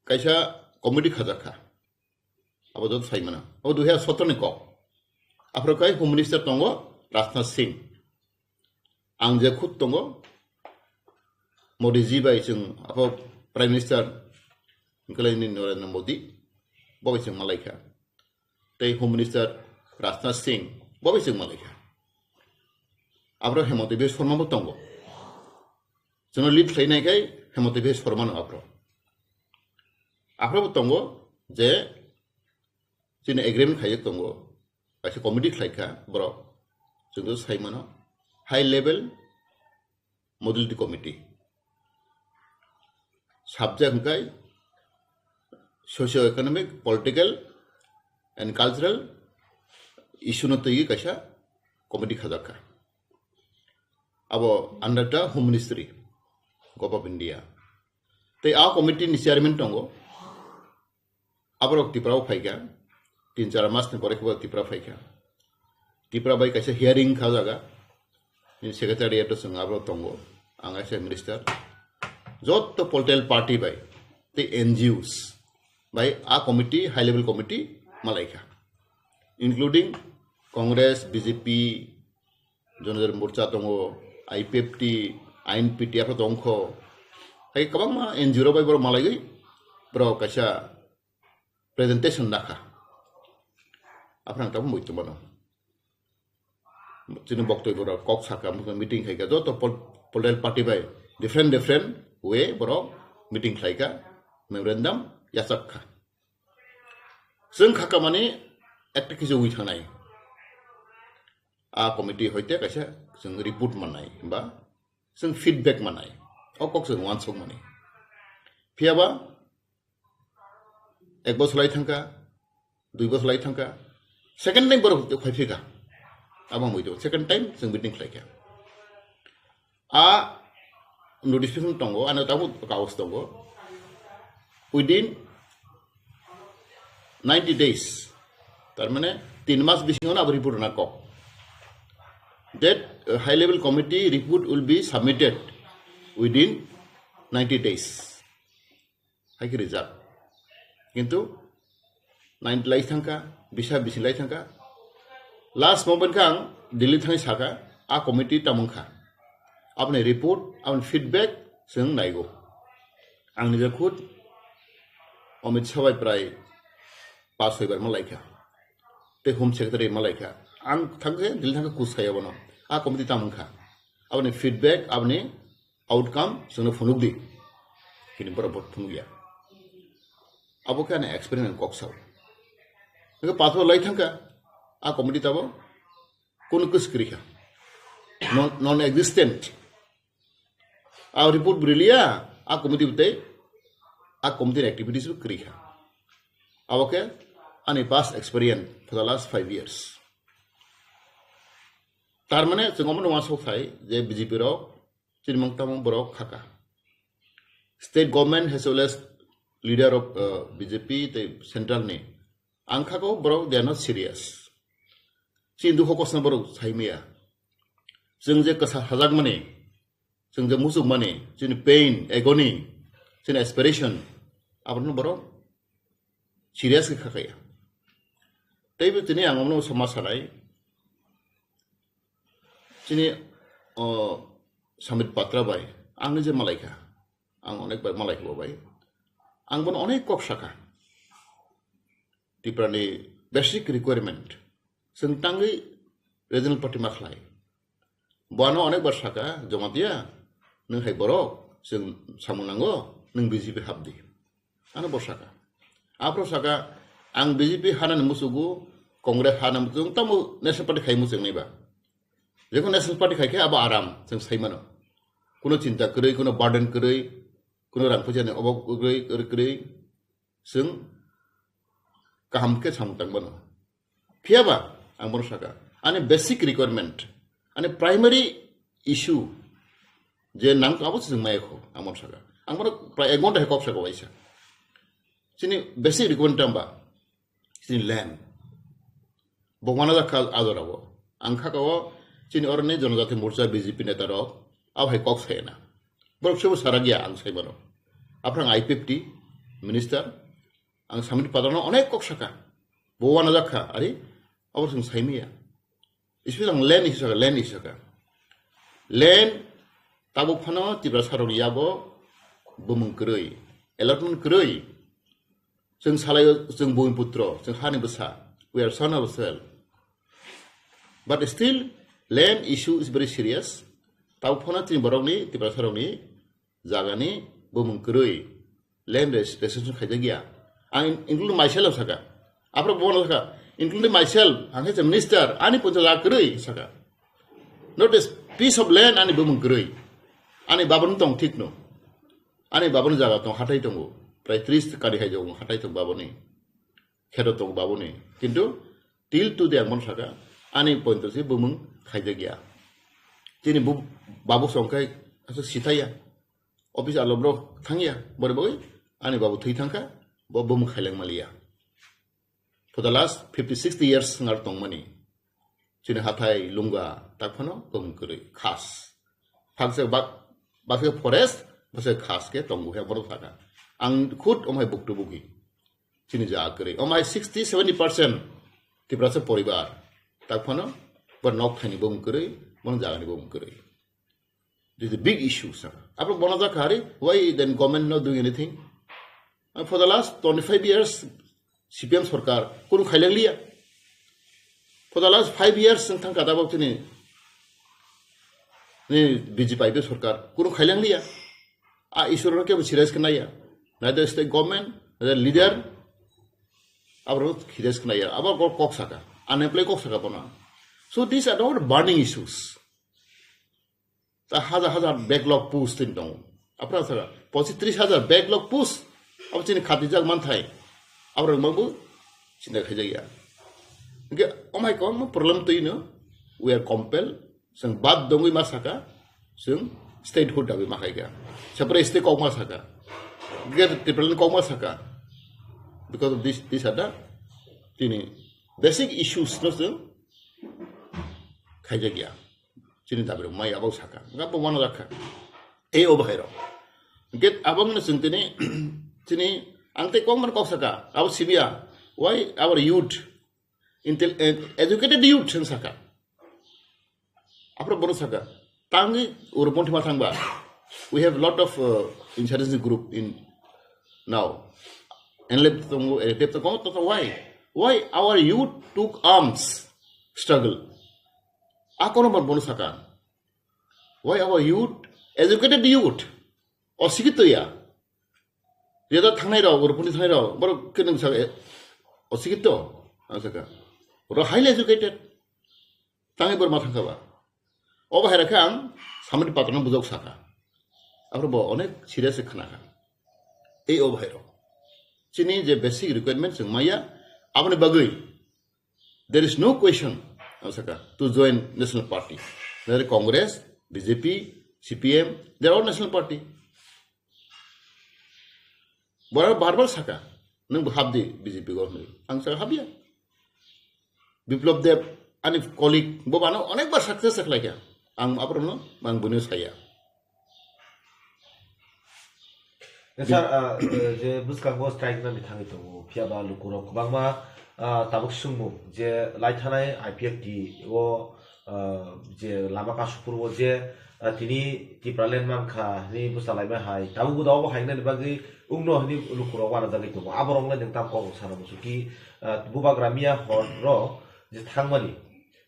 kaisa committee khajakha. Abo joto sai mano. Abo dui hazar sotro ni kok. Aphro kai Home Minister tongo Rajnath Singh. Ang je khud tongo Modi ji bai chwng abo Prime Minister hwnkhe ni Narendra Modi bo bai chwng malaikha. Tei Home Minister Rajnath Singh bo bai chwng malaikha. Aphro Hemanta Biswa Sarma bo tongo. Chwngno lead khlainai khai Hemanta Biswa Sarma no aphro. Aphro bo tongo je chini agreement khaijak tongo, kaisa committee khlaikha borok, chwng to sai mano, high level modality committee. Subject hwnkhe socio economic, political and cultural issue no twiwi kaisa committee khajakha. Abo under the Home Ministry, Government of India. Tei a committee ni chairman tongo, aborok Tripura o phaikha, tin char mas ni pore khe Tripura phaikha. Tripura bai kaisa hearing kha jaga, ni secretariat o chwng aborok tongo, ang kaisa minister. Jotto political party bai tei N G Os bai a committee, high level committee malaikha, including Congress, B J P, Jonadar Morcha tongo, I P F T, I N P T aphro tongkho. Hai kwbangma N G O rok bai borok malaigwi borok kaisa presentation nakha. Aphro ang tabuk muitu mano. Chini boktoi borok kok sakha, meeting khaikha, joto pol-, political party bai different different way borok meeting khlaikha, memorandum yachak kha. Chwng kha kamani ekta kisa wi thangnai. A committee hoite kaisa chwng report mannai ba chwng feedback mannai. O kok chwng uansuk mani. Phiyaba ek bosor lai thangkha, dui bosor lai thangkha, second time borok phai phika. Abo ang buido, second time chwng meeting khlaikha. A notification tongo, ano tabuk kaus tongo. Within ninety days, tar mane tin mas bisingo abo report rwna kok. That uh, high level committee report will be submitted within ninety days. Hai khe rijak. Kintu ninety lai thangkha, bisa bisi lai thangkha. Last moment khe ang Delhi thangwi sakha, a committee tamung kha. Aboni report, aboni feedback chwng naigo. Ang nijak khud Amit Shah bai prai pas soi bar malaikha. Tei Home Secretary malaikha. Ang thangkhe Delhi thangkhe kus khaiya bono. A committee tamung kha. Aboni feedback, aboni outcome chwngno phunukdi. Kini borok bo phunukya. Abo khe ani experience kok sao. Hingke pathor lai thangkha, a committee tabo kunu kwswk kwrwi kha. Non, non-existent. A report bo riliya, a committee bo tei, a committee ni activities bo kwrwi kha. Abo khe ani past experience for the last five years. Tar mane chwng omono uansuk thai je B J P rok chini mang tamo borok khaka. State government as well as leader of uh, B J P tei central ni ang khako borok they are not serious. Chini dukho kosna borok saimaya. Chwng je kwsa sajak mani, chwng je muchuk mani, chini pain, agony, chini aspiration, abono borok serious khe khakaya. Teibo tini ang omono sama sanai, chini o Samit Patra bai Ang ni je malaikha, ang onek bai malaikha bo bai. Ang bono onek kok sakha. Tripura ni basic requirement, chwng tangwi regional party ma khlai. Bo ano onek bar sakha, Jamatia, nwng hai borok, chwng samung nango, nwng B J P hapdi. Ano bo sakha. Aphro sakha, ang B J P hanani musugo, Congress hanani musugo, tamo National Party khai muchung nai ba. Jekon National Party khai khe abo aram, chwng sai mano. Kuno chinta kwrwi, kuno burden kwrwi, kuno rang puisa ni obab kwrwi, kwrwi, kwrwi, chwng kaham khe samung tang mano. Phiya ba, ang bono sakha, ani basic requirement, ani primary issue, je nang abo se chwng maya kho, ang bono sakha. Ang bono prai ek ghonta hai kok sakha waisa. Chini basic requirement tamba, chini land. Bo wana jakha ajorao. Ang kha kao, chini oroni Janajati Morcha B J P neta rok, abo hai kok sayana. Borok sebo sarak ya ang sai mano. Aphrang I P F T minister, ang Samit Padano onek kok sakha. Bo wana jakha, ari, abo chwng sai maya. Special ang land issue sakha, land issue sakha. Land tabuk phano Tiprasa rok yago bumung kwrwi, allotment kwrwi. Chwng salaio, chwng bumiputro, chwng hani bwsa. We are son of soil. But still, land issue is very serious. Tabuk phano chini borokni, Tiprasa rokni jagani bumung kwrwi, land res-, restriction khaijak ya. Ang in-, including myself sakha. Aphro bono sakha, including myself, ang khe minister, ani poncha jaga kwrwi sakha. Not a piece of land ani bumung kwrwi. Ani babani tong thik no. Ani babani jaga tong, hathai tongo. Prai tris kari hai tongo, hathai tong babani. Kheto tongo babani. Kintu till today ang bono sakha, ani pointo se bumung khaijak ya. Chini bu-, babu songkhai aswk sithai ya. Office alo borok thang ya. Boni bagwi ani babu thwi thang kha, bo bumung khaileng maliya. For the last fifty, sixty years ngar tongmani. Chini hathai lunga tak phano bumung kwrwi khas. Phaksa bak-, baksa forest, baksa khas khe tongo he borok sakha. Ang khud omhai buktu bugi. Chini jaga kwrwi. Omhai sixty, seventy percent Tiprasa poribar. Tak phano bo nok thaini bumung kwrwi, bo jagani bumung kwrwi. This is a big issue, sir. Aphro bono jakha ari, why then government not doing anything? And for the last twenty-five years, C P M sarkar kunu khaileng liya. For the last five years, chwng thang kata bok chini, ni B J P sarkar kunu khaileng liya. A issue rok kebo serious khe naiya. Neither state government, neither leader, aborok serious khe naiya. Abo kok, kok sakha. Unemployed kok sakha bono. So these are not burning issues. Ta hajar hajar backlog post tin tongo. Aphra saka, pochi tris hajar backlog post. Abo chini khatijak manthai. Aborok mangbo chinta khaijak ya. Hingke omhai kwbangma problem twi no, we are compelled, chwng bad dongwi ma saka, chwng statehood dabi ma khaika. Separate state kok ma saka. Greater Tipraland kok ma saka. Because of this, these are the tini basic issues no chwng khaijak ya. Chini dabi rok mai abo saka. Nga bo mano rakha. Ei o bahai rok. Get abang no chwng tini, chini ang tei kok man kok saka. Abo sibia. Why our youth, intel-, eh, educated youth chwng saka. Aphro bono saka. Tangi uro ponthi ma thangba. We have lot of, uh, insurgency group in now. N L F tongo, L T F tongo, to why? Why our youth took arms struggle? Akono man bono saka. Why our youth, educated youth, osikito ya. Reda thangnai rok, uro ponthi thangnai rok, borok kene sa, eh, osikito, ang saka. Oro highly educated. Tangwi borok ma thangkha ba. O bahai rok khe ang samani patro no bujok saka. Aphro bo onek serious khe khna kha. Ei o bahai rok. Chini je basic requirement chwng maya, aboni bagwi there is no question, ang saka, to join national party. Whether Congress, B J P, C P M, they are all national party. Borok bar bar saka, nwng bo hapdi B J P go hwnwi. Ang saka hapya. Biplab Deb, ani colleague, bo bano onek bar success khlaikha. Ang aphrono, ang bwino saya. Sir, ah, je bwskango strike nani thangwi tongo, phiya ba lukurok kwbangma, ah, tabuk swngmung je lai thanai I P F T o, ah, je lama kasupur o je, ah, tini Tipraland mankha hwnwi bwsalaima hai, tabuk da obo hainani bagwi wngno hwnwi lukurok uanajagwi tongo. Aborok le nwng tam kok sana muchuk ki, ah, bubagra miya hor ro je thangmani,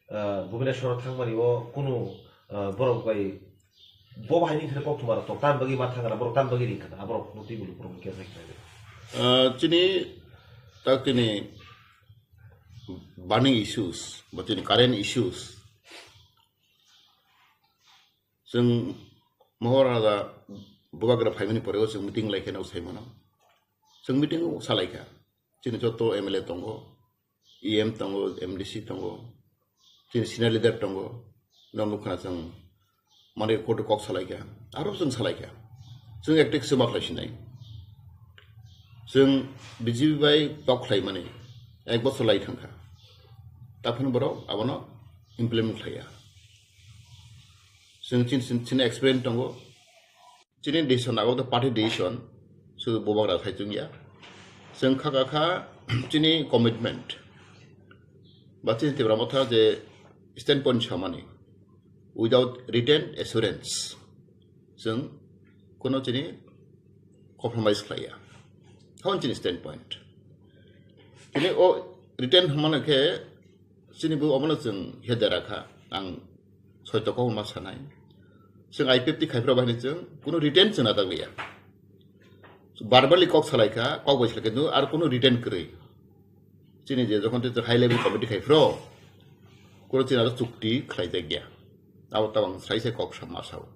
ah, Bhubaneswar thangmani o kunu, ah, borok bai bo bahai ni thani kok thumaro tok tan bagwi ma thangana borok tan bagwi ringkha aborok no twi bulu borok khe sai khlai. Ah, chini tak tini burning issues, ba tini current issues. Chwng mohor ada bubagra phaimani pore o chwng meeting lai khe no sai mano. Chwng meeting o salai kha. Chini joto M L A tongo, E M tongo, M D C tongo, chini senior leader tongo, no nukha chwng mane koto kok salai kha, aro chwng salai kha. Chwng ekte kisa ma khlai sinai. Chwng B J P bai tok khlai mani ek bosor lai thangkha. Taphano borok abono implement khlaiya. Chwng chin, chin, chini experience tongo. Chini decision abo to party decision, su bubagra sai chwngya. Chwng kha kha kha chini commitment. Ba chini Tipra Motha je standpoint samani, without written assurance, chwng kono chini compromise khlaiya. Hon chini standpoint. Chini o written hwnmano khe chini bo omono chwng hedera kha. Ang soito kok ma sanai. Chwng I P F T khai phra bahini chwng kuno written chwng na taglia. Verbally kok salai kha, kok bai salai kha, ar kuno written kwrwi. Chini je jokhon te high level committee khai phro, kuno chini aro chukti khlai jak ya. Abo tabang sai sai kok sa ma sao.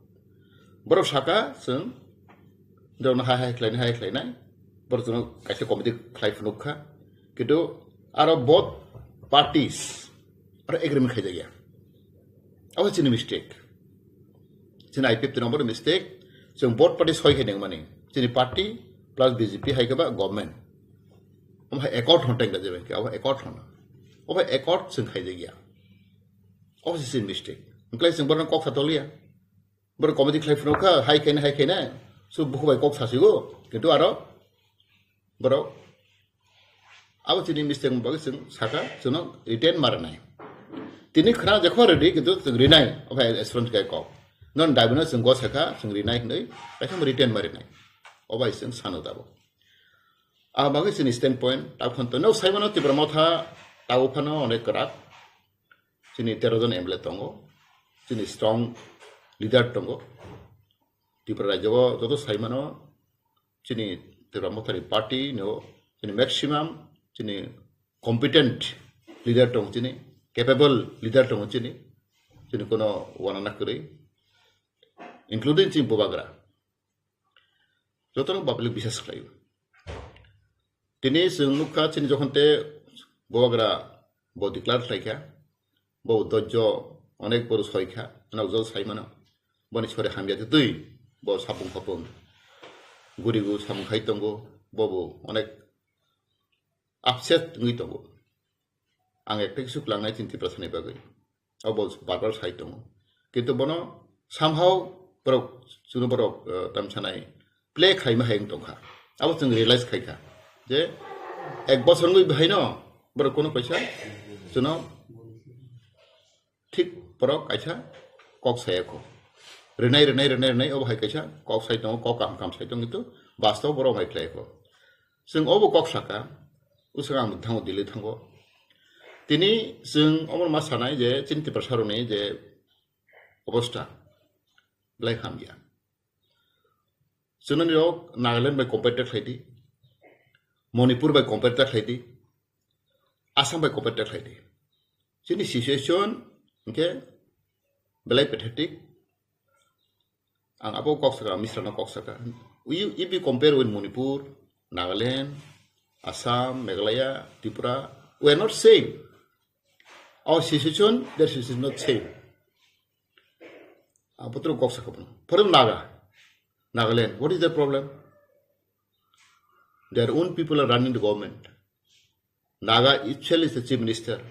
Borok saka chwng, dorno hai hai khlai nai, hai khlai nai. Borok chwngno kaisa committee khlai phunuk kha. Kintu aro both parties aro agreement khai jak ya. Abo chini mistake. Chini I P F T ni omo mistake. Chwng both party soi khe neng mani. Chini party plus B J P hai khe ba government. Omo hai accord hon teng da jeben khe, abo accord hon. Obo accord chwng khai jak ya. Obo chini mistake. Hwnkhe chwng borok kok sa toliya. Borok committee khlai phunuk kha, hai khaina, hai khaina. So buku bai kok sasigo. Kintu aro borok abo chini mistake ni bagwi chwng saka, chwngno written ma rwnai. Tini khna jekho rwdi, kintu chwng rinai, obo hai assurance khe kok. Non daibino chwng go saka, chwng rinai hinwi, kaisa written ma rinai. Obo hai chwng sano dabo. Abo bagwi chini standpoint, tabuk phano to nok saimano Tipra Motha tabuk phano onek kwrak. Chini tero jon M L A tongo, chini strong leader tongo. Tripura rajyo o joto saimano chini Tipra Mothani party no chini maximum chini competent leader tongo chini, capable leader tongo chini, chini kono wanana kwrwi, including chini bubagra. Jotono public bisas khlaio. Tini chwng nukha chini jokhon te bubagra bo declare khlaikha, bo dojjo onek boru soikha, nokjol saimano. Boni sori hamya twi bo sapung khopung gurigu samung khai tongo, bobo onek upset wngwi tongo. Ang ekta kisu klangnai chini Tiprasani bagwi. Abo bar bar sai tongo. Kintu bono somehow borok, chwngno borok, eh, tamsanai play khlaima hai wng tongkha. Abo chwng realize khaikha je ek bosor wngwi bahaino borok kono kaisa chwngno thik borok kaisa kok sayakho. Rinai, rinai, rinai, rinai, obo hai kaisa kok sai tongo, kok kaham kaham sai tongo, kintu bastob borok hai khlaikho. Chwng obo kok saka, uswk ang thango Delhi thango. Tini chwng omo ma sanai je chini Tiprasarokni je obostha belai hamya. Chwngno nirok Nagaland bai compare ta khlai di, Manipur bai compare ta khlai di, Assam bai compare ta khlai di. Chini situation hwnkhe belai pathetic. Ang abo kok saka, Misra no kok saka. We, if we compare with Manipur, Nagaland, Assam, Meghalaya, Tripura, we are not same. Our situation, their situation is not same. Abo tro kok saka bono. For example, Naga, Nagaland, what is their problem? Their own people are running the government. Naga itself is the chief minister.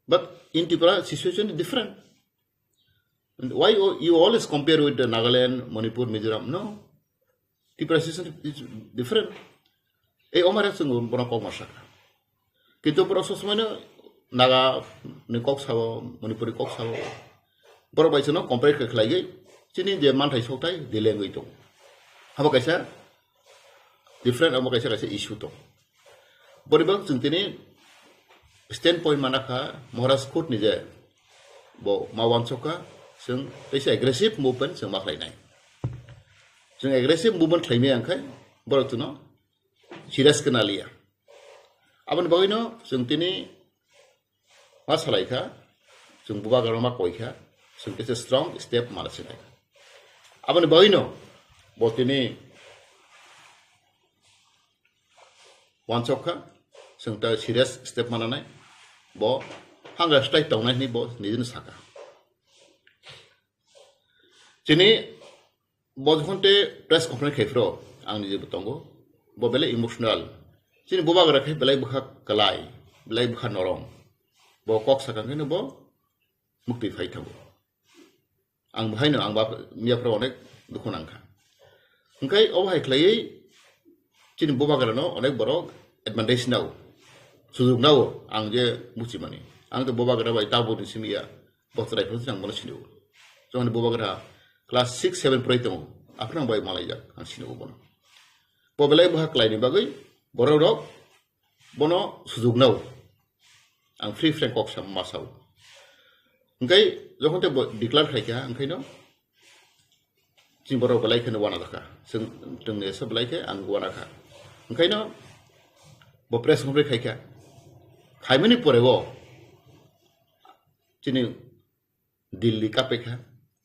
But in Tripura, situation is different. And why you, you always compare with the Nagaland, Manipur, Mizoram? No. Tripura situation is different. Ei omare chwng bono kok ma saka. Kintu borok sob somoi no Naga ni kok sao, Manipuri kok sao. Borok bai chwngno compare khe khlaigwi chini je manthai sokthai delay wngwi tongo. Abo kaisa different, abo kaisa kaisa issue tongo. Borok chwng tini standpoint mana kha Maharaj khud ni je bo ma wansok kha, chwng teisa aggressive movement chwng ma khlainai. Chwng aggressive movement khlaimaya wngkhe borok chwngno serious khe naliya. Aboni bagwino chwng tini ma salai kha, chwng bubagrano ma koi kha, chwng kisa strong step mana sinai. Aboni bagwino bo tini wansok kha, chwng ta serious step mananai, bo hunger strike tongnai hinwi bo nijino saka. Chini bo jokhon te press conference khai phro, ang nije bo tongo, bo belai emotional. Chini bubagra khe belai bwkha kwlai, belai bwkha norong. Bo kok sakha khe no bo mukti phai thango. Ang bo haino ang bap miya phro onek dukhu nang kha. Hwnkhe obo hai khlaiwi chini bubagrano onek borok advantage nao, sujuk nao, ang je muchimani. Ang to bubagra bai tabuk ni simi ya, bo chwrai phano ang bono sinio. Chongni bubagra class six seven pori tongo, aphano ang bai malaijak, ang sinio bono. Bo belai bwkha khlaini bagwi borok rok bono sujuk nao. Ang free frank kok sa ma sao. Hwnkhe jokhon te bo declare khai kha, hwnkhe no chini borok belai kheno wana jakha. Chwng, chwngni esa belai khe ang wana kha. Hwnkhe no bo press conference khai kha. Khaimani pore o chini Delhi kapekha,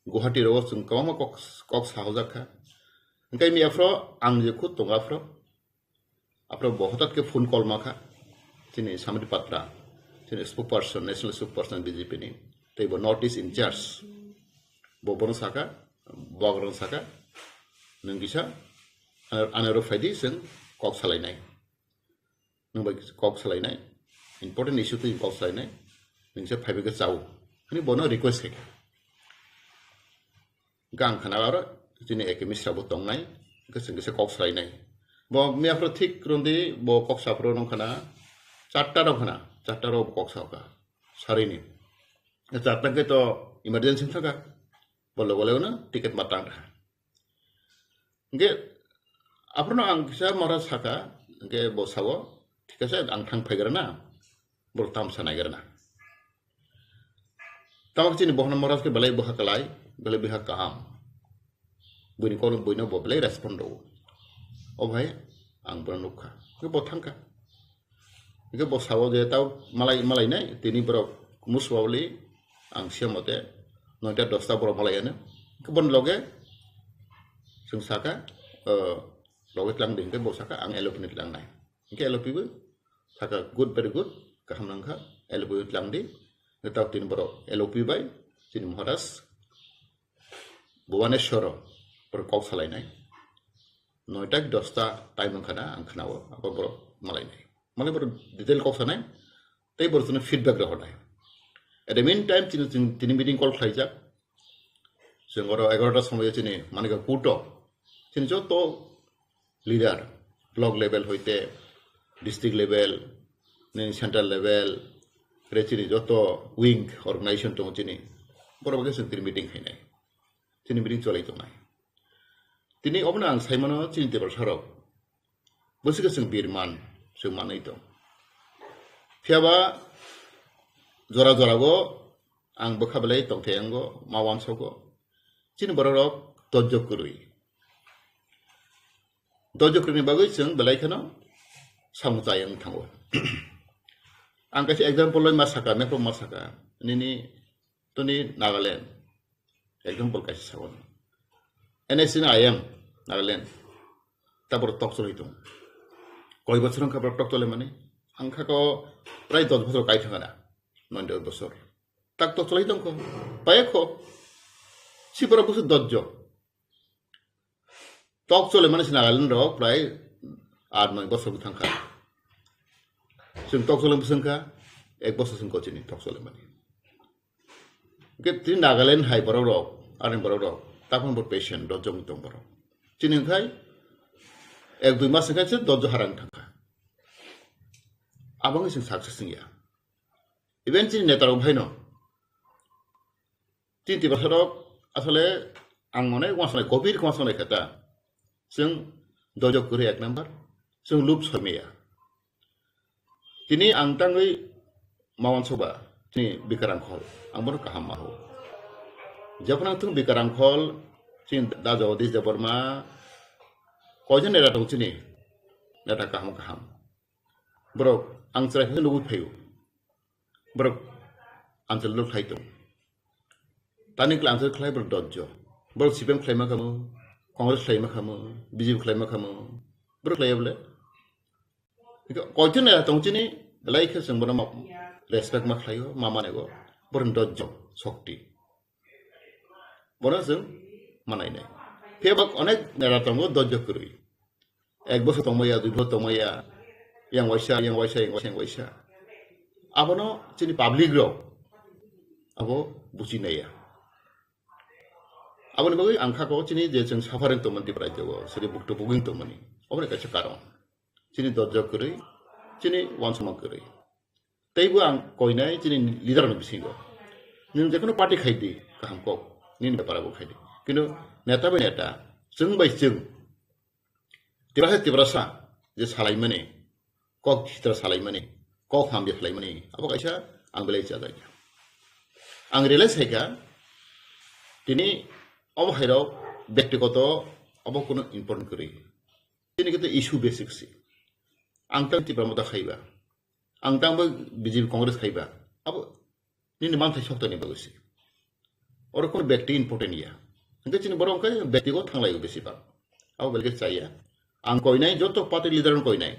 Guwahati rogo chwng kwbangma kok, kok sahojakha. Hwnkhe mi aphro ang je khud tongo aphro, aphro bo hotat khe phone call makha, chini Samit Patra, chini spokesperson, national spokesperson B J P ni, tei bo North East in charge. Bo bono saka, bubagrano saka, nwng kisa, ano, ano rw phaidi chwng kok salainai. Nwng bai kok salainai, important issue twi kok salainai, nwng se phaibai khe chao, hwnwi bono request khai kha. Hwnkhe ang khana aro chini A K Misra bo tongnai, hwnkhe chwng kisa kok salainai. Bo miya phro thik rwndi, bo kok saphro nung khana, charta rok khana, charta rok bo kok sao kha, sarini. Charta khe to emergency thaka, bo logo logo no ticket ma tang kha. Hwnkhe aphano ang kisa mora saka, hwnkhe bo sao, "Thik ase, ang thang phaigrana, borok tamsa naigrana." Tamo chini bohorno mora khe belai bwkha kwlai, belai bwkha kaham. Buini kono buino bo belai respond rwo. O bhai, ang bono nukha. Hwnkhe bo thangkha. Hwnkhe bo sao je tao malai, malai nai, tini borok muswawli ang siya mote noita dosta borok malai ano. Hwnkhe boni loge chwng saka, eh, loge tlang di, hwnkhe bo saka ang L O P ni tlang nai. Hwnkhe L O P bo saka, "Good, very good, kaham nangkha, L O P bo tlang di." Hwnkhe tao tini borok L O P bai chini Maharaj Bhubaneswaro borok kok salainai. Noita ki dosta time wngkha na, ang khwnao, abo borok malainai. Malai borok detail kok sanai, tei borok chwngno feedback rohornai. At the meantime, chini, chini, chini meeting call khlaijak. Chwng oro egarota somoio chini Manikya Kuto, chini joto leader, block level hoite district level, nini central level, re chini joto wing organization tongo chini, borok bai khe chwng tini meeting khainai. Chini meeting cholai tongnai. Tini obono ang saimano chini Tiprasarok bwswkhe chwng birman, chwng manwi tong. Phiyaba jora jorago ang bwkha belai tongthai ango, ma wansogo. Chini bororok dojjo kwrwi. Dojjo kwrwini bagwi chwng belai kheno samung chai wng thango. Ang kaisa example loi ma saka, mepro ma saka, nini toni Nagaland. Example kaisa sago. N S C ni I M Nagaland. Tabor tok cholai tong. Koi bochor wngkha borok tok cholai mani? Ang kha ko prai dos bochor kai thangana. Noy dos bochor. Tak tok cholai tong ko. Paya ko. Si borok busu dojjo. Tok cholai mani si Nagaland rok prai aat noy bochor thangkha. Chwng tok cholai bwswng kha, ek bochor chwng kochini tok cholai mani. Hwnkhe tini Nagaland hai borok rok, ani borok rok, taphang bo patient, dojjo wng tong borok. Chini hwnkhe ek dui mas hwnkhe se dojjo harang thangkha. Aboni chwng success wngya. Even chini neta rok bhaino. Chini Tiprasa rok asole ang mone wansonai, gobir wansonai khe ta. Chwng dojok kwrwi ek number, chwng lup soi maya. Tini ang tangwi ma wansokba, chini Bikarang Khol, ang bono kaham ma ho. Jephru ang thung Bikarang Khol, chini da Jagadish Debbarma, koijon neta tong chini, neta kaham kaham. Borok ang chwrai khe nugwi phaio. Borok answer lo khlai tong. Tani kla answer khlai borok dojjo. Borok C P M khlai ma khamu, Congress khlai ma khamu, B J P khlai ma khamu. Borok khlai bole. Koijon neta tong chini, belai khe chwng bono ma-, respect ma khlaio, ma manego. Borok dojjo, sokti. Bono chwng manainai. Phiya ba onek neta tongo dojjo kwrwi. Ek bosor tongmaya, dui bosor tongmaya, yang waisa, yang waisa, yang waisa, yang waisa. Abono chini public rok abo buchinaiya. Aboni bagwi ang kha ko chini je chwng suffering tongmani Tripura rajyo o, siri bukto buging tongmani. Oboni kaisa karon. Chini dojjo kwrwi, chini wansukma kwrwi. Teibo ang koinai chini leader ni bisingo. Nwng jekono party khai di, kaham kok. Nini bepar abo khai di. Kintu neta bai neta, chwng bai chwng. Tiprasa Tiprasa, je salaimani, kok hitra salaimani, kok hamya salaimani, abo kaisa ang belai chajak. Ang realize hai kha, tini omo hai rok bektigoto abo kuno important kwrwi. Tini kete issue basic si. Ang tang Tipra Motha khaiba. Ang tang bo B J P Congress khaiba. Abo nini manthai sokta ni bagwi si. Oro kono bekti important ya. Hingke chini borok hingke bekti go thanglai besi bak. Abo belke chaya. Ang koinai joto party leader no koinai.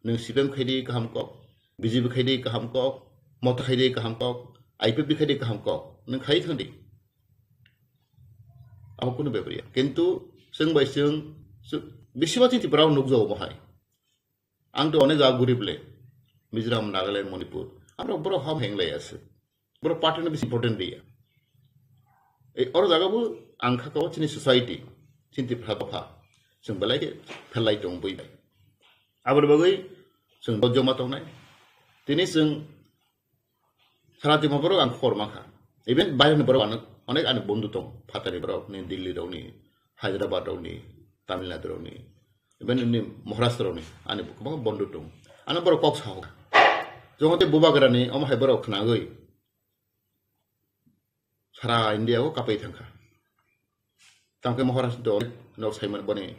Nwng C P M khai di kaham kok. B J P khai di kaham kok. Motha khai di kaham kok. I P F T khai di kaham kok. Nwng khai thang di. Abo kunu bepar ya. Kintu chwng bai chwng, chwng, bisi ba chini Tripura o nukjago bo hai. Ang to onek jaga gurib le. Mizoram, Nagaland, Manipur. Aro borok ham heng lai ase. Borok party no bisi important dia. Ei oro jaga bo ang kha ko chini society. Chini Tripura dopha. Chwng belai ke phelai tong bui bai. Aboni bagwi chwng dojjo ma tongnai. Tini chwng Sara Tripura borok ang khobor mankha. Even baireni borok ano onek ani bondhu tongo. Phatani borok ni, Delhi rok ni, Hyderabad rok ni, Tamil Nadu rok ni, even ni Maharashtra rok ni ani kwbangma bondhu tongo. Ano borok kok sao. Jokhon tei bubagra ni omo hai borok khnagwi sara India o kapai thangkha. Tangkhe Maharashtra to nok saimani boni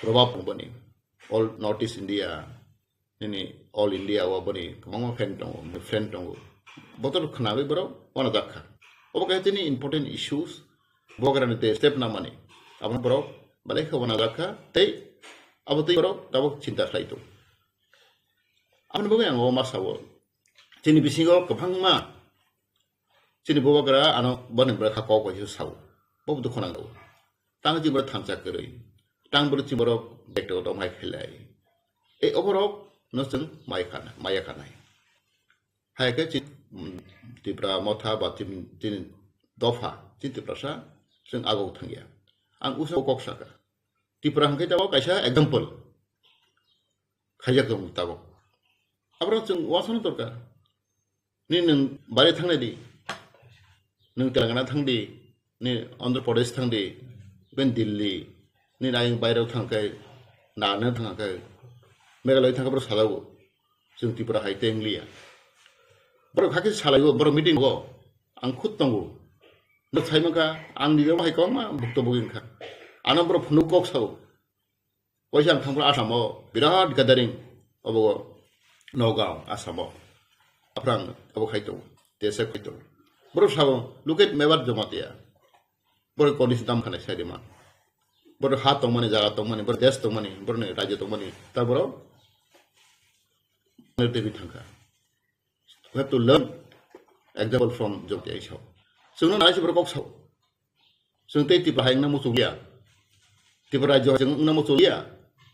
probab boni all North East India nini all India o boni kwbangma fan tongo, friend tongo. Botor khnawi borok wana jakha. Obo kaisa tini important issues, bubagrani te step namani. Abo borok belai khe wana jakha tei abo tei borok tabuk chinta khlai tongo. Aboni bagwi ang o ma sao. Chini bisingo kwbangma chini bubagra ano boni bwrwi kha kok bai sao. Bo dukho nang. Tang chini borok thansa kwrwi. Tang borok chini borok bekto dom hai khailai. E oborok no chwng mai khana, maya khanai. Hai khe chini, mm, Tipra Motha ba chini, chini dopha, chini Tiprasa chwng agok thangya. Ang usa kok saka. Tipra hwnkhe tabok kaisa example. Khaijak tongo tabok. Aborok chwng uansukna dorkar. Nini nwng bari thangnai di. Nwng Telangana thang di. Nini Andhra Pradesh thang di. Ben Delhi. Nini ayang bairok thang khe, Nagaland thang khe, Meghalaya thang khe borok sajago. Chwng Tripura hai tei wngliya. Borok hakhe salaigo, borok meeting go. Ang khud tongo. Borok sai mankha, ang nini hai kwbangma bukto bugwi wngkha. Ano borok phunuk kok sao. Waisa ang thangphru Assam o birat gathering obo Nagaon, Assam o. Aphrang abo khai tongo, T S F khai tongo. Borok sao, "Look at Mewar Jamatia." Borok condition tam khanai sai de ma. Borok ha tongmani, jaga tongmani, borok desh tongmani, borok ni rajya tongmani. Ta borok T V thangkha. We have to learn example from Jamatia Isao. Chwngno nai se borok kok sao. Chwng tei Tipra hai wngna muchung ya. Tipra rajyo hai chwng wngna muchung ya.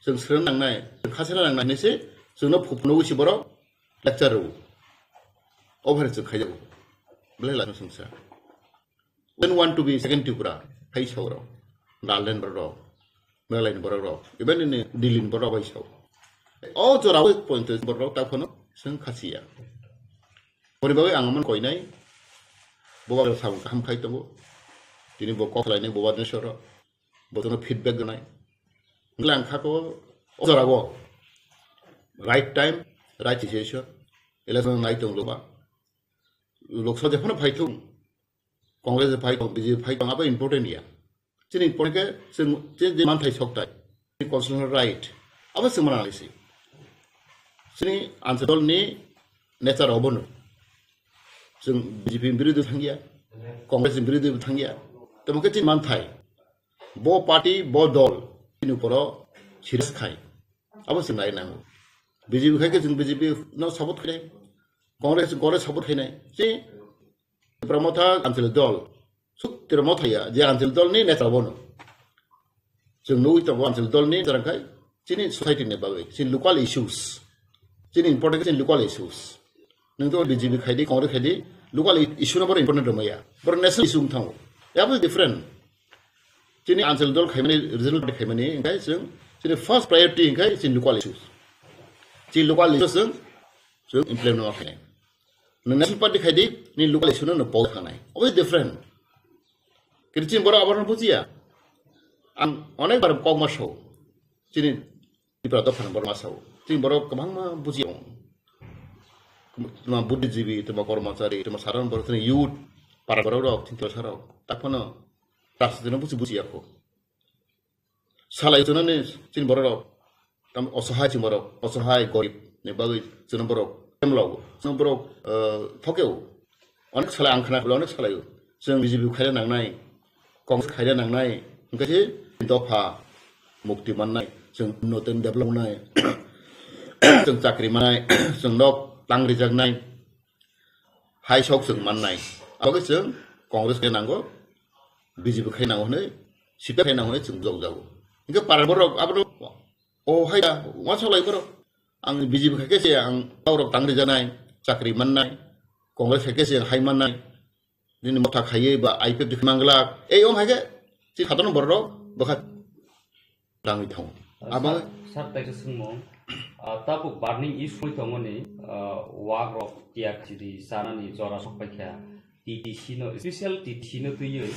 Chwng srwng nangnai, chwng khasena nangnai hinwi se chwngno phu-, phunugwi se borok lecture rwo. Obo hai chwng khaijago. Belai lama swngsa. We don't want to be second Tripura. Hai sao rok. Nagaland borok rok. Meghalaya ni borok rok. Even in Delhi ni borok rok hai sao. O jora o pointo borok rok ta phano chwng khasiya. Boni bagwi ang amon koinai, bo bagwi samung kaham khai tongo. Tini bo kok lainai, bo bagwi soro, bo tono feedback gnai. Nglai ang khako, o jora go, right time, right situation, election nai tong loba. Lok Sabha jephano phai thung, Congress phai thung, B J P phai thung, abo important ya. Chini important khe chwng, chini je manthai sokthai, chini constitutional right, abo chwng mana nai si. Chini anchal dol ni nature obono. Chwng B J P ni birodhi thangya, Congress ni birodhi thangya. Tamo khe chini manthai. Bo party, bo dol, chini uporo serious khai. Abo chwng nai nango. B J P khai khe chwng B J P no support khainai. Congress, Congress support khainai. Chini Tipra Motha anchal dol. Suk Tipra Motha ya, je anchal dol ni nature obono. Chwng nugwi tongo anchal dol ni nature khai, chini society ni bagwi, chini local issues. Chini important chini local issues. Nwng to B J P khai di, Congress khai di, local i-, issue no boro important rwmaya. Boro national issue wng thango. Abo different. Chini anchal dol khaimani, regional party khaimani, hwnkhe chwng, chini first priority hwnkhe chini local issues. Chini local issues chwng, chwng implement ma khainai. Nwng national party khai di, ni local issue no nwng pok khanai. Always different. Kini chini borok abono bujiya. Ang onek bar kok ma sao. Chini Tipra dophani borok ma sao. Chini borok kwbangma bujiya. Tuma buddhijibi, tuma kormachari, tuma sadharon borok, chini youth, para borok rok, chini sarok. Taphano rajniti no buji bujiya kho. Salai chunani chini borok rok. Tam osohai chini borok, osohai gorib ni bagwi chini borok. Temlo, chini borok, eh, thokeo. Onek salai ang khna, onek salai. Chwng B J P khaina nangnai, Congress khaina nangnai, hwnkhe se dopha mukti mannai, chwng notun develop nai, chwng chakri mannai, chwng nok tang rijaknai, hai sok chwng mannai. Abagwi chwng Congress khaina nango, B J P khaina nango hwnwi, C P I khaina nango hwnwi chwng jok jago. Hwnkhe para borok abono, o hai da, uansuk lai borok. Ang B J P khai khe se ang borok tang rijaknai, chakri mannai, Congress khai khe se hai mannai. Nini motha khaiwi ba I P F T manglak. Ei, om hai khe, si khatorno borok rok, bwkha tangwi thango. Ah, abo sir, sir, taisa swngmung. Ah, tabuk burning issue wngwi tongmani, ah, wak rok tiya khidi chanani jora sok paikha. T T C no, special T T C no twiwi.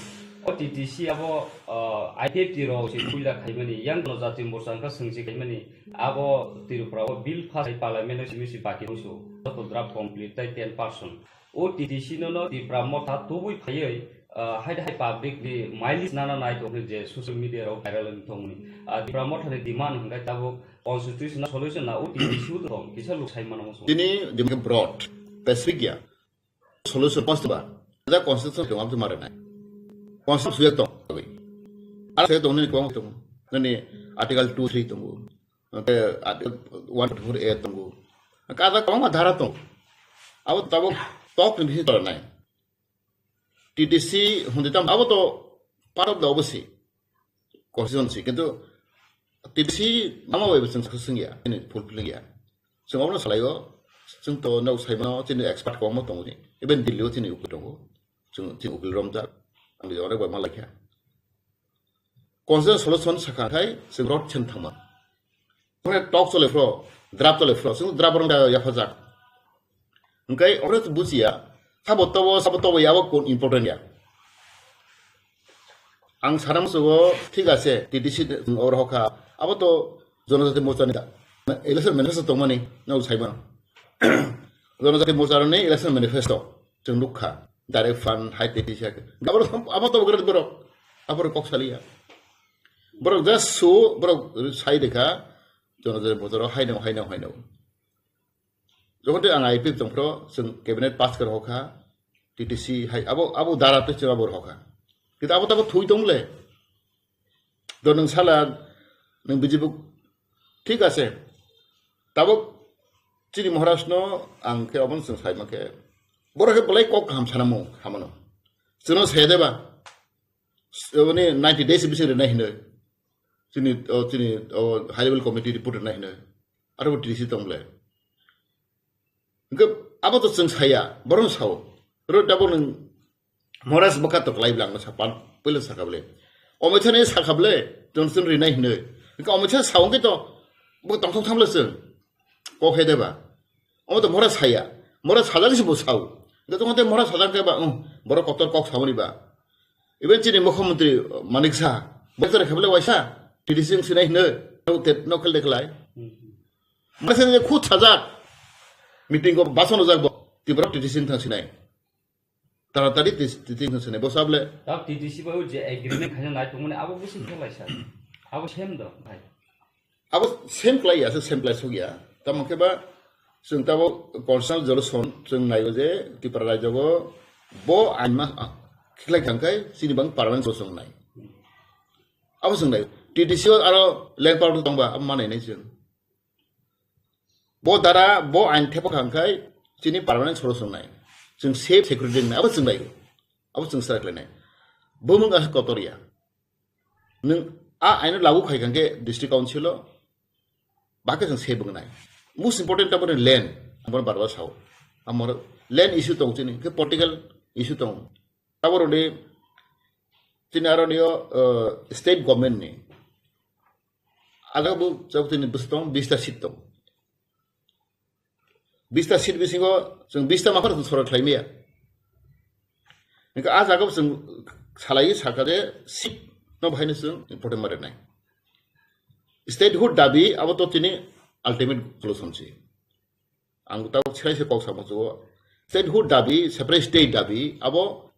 O T T C abo, ah, I P F T rok se puila khaimani, yang no jati morcha wngkha swngsi khaimani. Abo Tripura o bill pass hai parliament o simi si baki tongsu. Joto draft complete tai ten percent. O T T C no no Tipra Motha tubui phaiwi, ah, hai hai public ni mileage nana nai tong je social media rok viral wng tongni. Ah, Tipra Motha ni demand hwnkhe tabuk constitutional solution na O T T C o tong kisa luk sai mano musu. Tini demand khe broad, specific ya. Solution possible. Da constitution tong amtu mare nai. Constitution suya tong. Ar suya tong ni kong tong. Nani article two three tong. Ke article one twenty-four A tong. Kada kong ma dhara tong. Abo tabuk tok ni bisi tong nai. T T C hundi tam abo to part of the obviously constituency, kintu T T C nama bai chwng swngya, ini fulfilling ya. Chwng abono salaio, chwng to nok saimano chini expert kwbangma tongo ni. Even Delhi o chini ukil tongo. Chwng, chini ukil romjak, ang jora bai malaikha. Constitutional solution sakha khai chwng rot chen thangma. Onek tok chole phro, drap chole phro, sung drap rong da yaphajak. Hwnkhe oro bujiya, sabo tobo, sabo tobo yabo kun important ya. Ang sana musugo, thik ase, T T C oro hokha, abo to Jonojati Morcha ni da. Election manifesto tongmani, nang sai mano. Jonojati Morcha ni election manifesto, chwng nukha, direct fund, hai T T C, abo, abo to borok, abo kok saliya. Borok just so, borok sai dekha, Jonojati Morcha haino, haino, haino. Jokhon tei ang I P F tongphro, chwng cabinet pass khe rohokha, T T C hai, abo, abo dara tei chwng abo rohokha. Kintu abo tabo thui tong le. Do nwng sala, nwng B J P, thik ase. Tabuk chini Maharaj no ang khe obo chwng sai ma khe. Borok khe belai kok kaham sana mung, hamano. Chwngno sai de ba. Oboni ninety days bisi rwnai hinoi. Chini, o, chini, o, high level committee report rwnai hinoi. Aro bo T D C tong le. Hingke abo to chwng saya, borok sao. Ro tabuk nwng Maharaj bwkha to klai bwle ang no sa pan, puila sakha bwle. Omoitha ni sakha bwle, chwng chwng rinai hinoi. Hingke omoitha sao hingke to, bo tongthok tham le chwng. Kok hai de ba. Omo to Maharaj saya. Mora sajak si bo sao. Hingke tongte mora sajak ke ba, um, borok kotor kok samani ba. Even chini mukhyamantri, uh, Manik Saha, botor kheble waisa, T D C wng sinai hino, no te, no khel de khlai. Masa ni khut sajak, meeting ko bason ojak bo, Tripura T D C wng thang sinai. Taratari T D C wng sinai, bo sable. Tao T D C bai je agreement khaina nai tongmani abo busi khelai sa. Abo sem do, bhai. Abo same klai ya, same klai suk ya. Tamo khe ba, chwng tabo constitutional resolution chwng nai o je Tripura rajyo go bo ain ma, ah, khlai thang khai chini bang permanent solution nai. Abo chwng nai. T D C o aro land power tong ba, abo manai nai chwng. Bo dara, bo ain thepa khang khai chini permanent solution nai. Chwng safe security nai, abo chwng nai. Abo chwng sa khlai nai. Bo mung asa kotor ya. Nwng a aino lagu khai kangkhe district council o, bakhe chwng se bwngnai. Most important taboni land, amor barbar sao. Amor land issue tong chini, khe political issue tong. Taboro ni chini aro niyo, uh, state government ni. Ada bu, jab tini bus tong, bista seat tong. Bista seat bisingo chwng bista maphar chwng sorok khlai maya. Hingke a jaga chwng salai saka de seat no bahai no chwng important ma rwnai. Statehood dabi abo to tini ultimate solution si. Ang tabuk chwrai se kok samo chugo. Statehood dabi, separate state dabi abo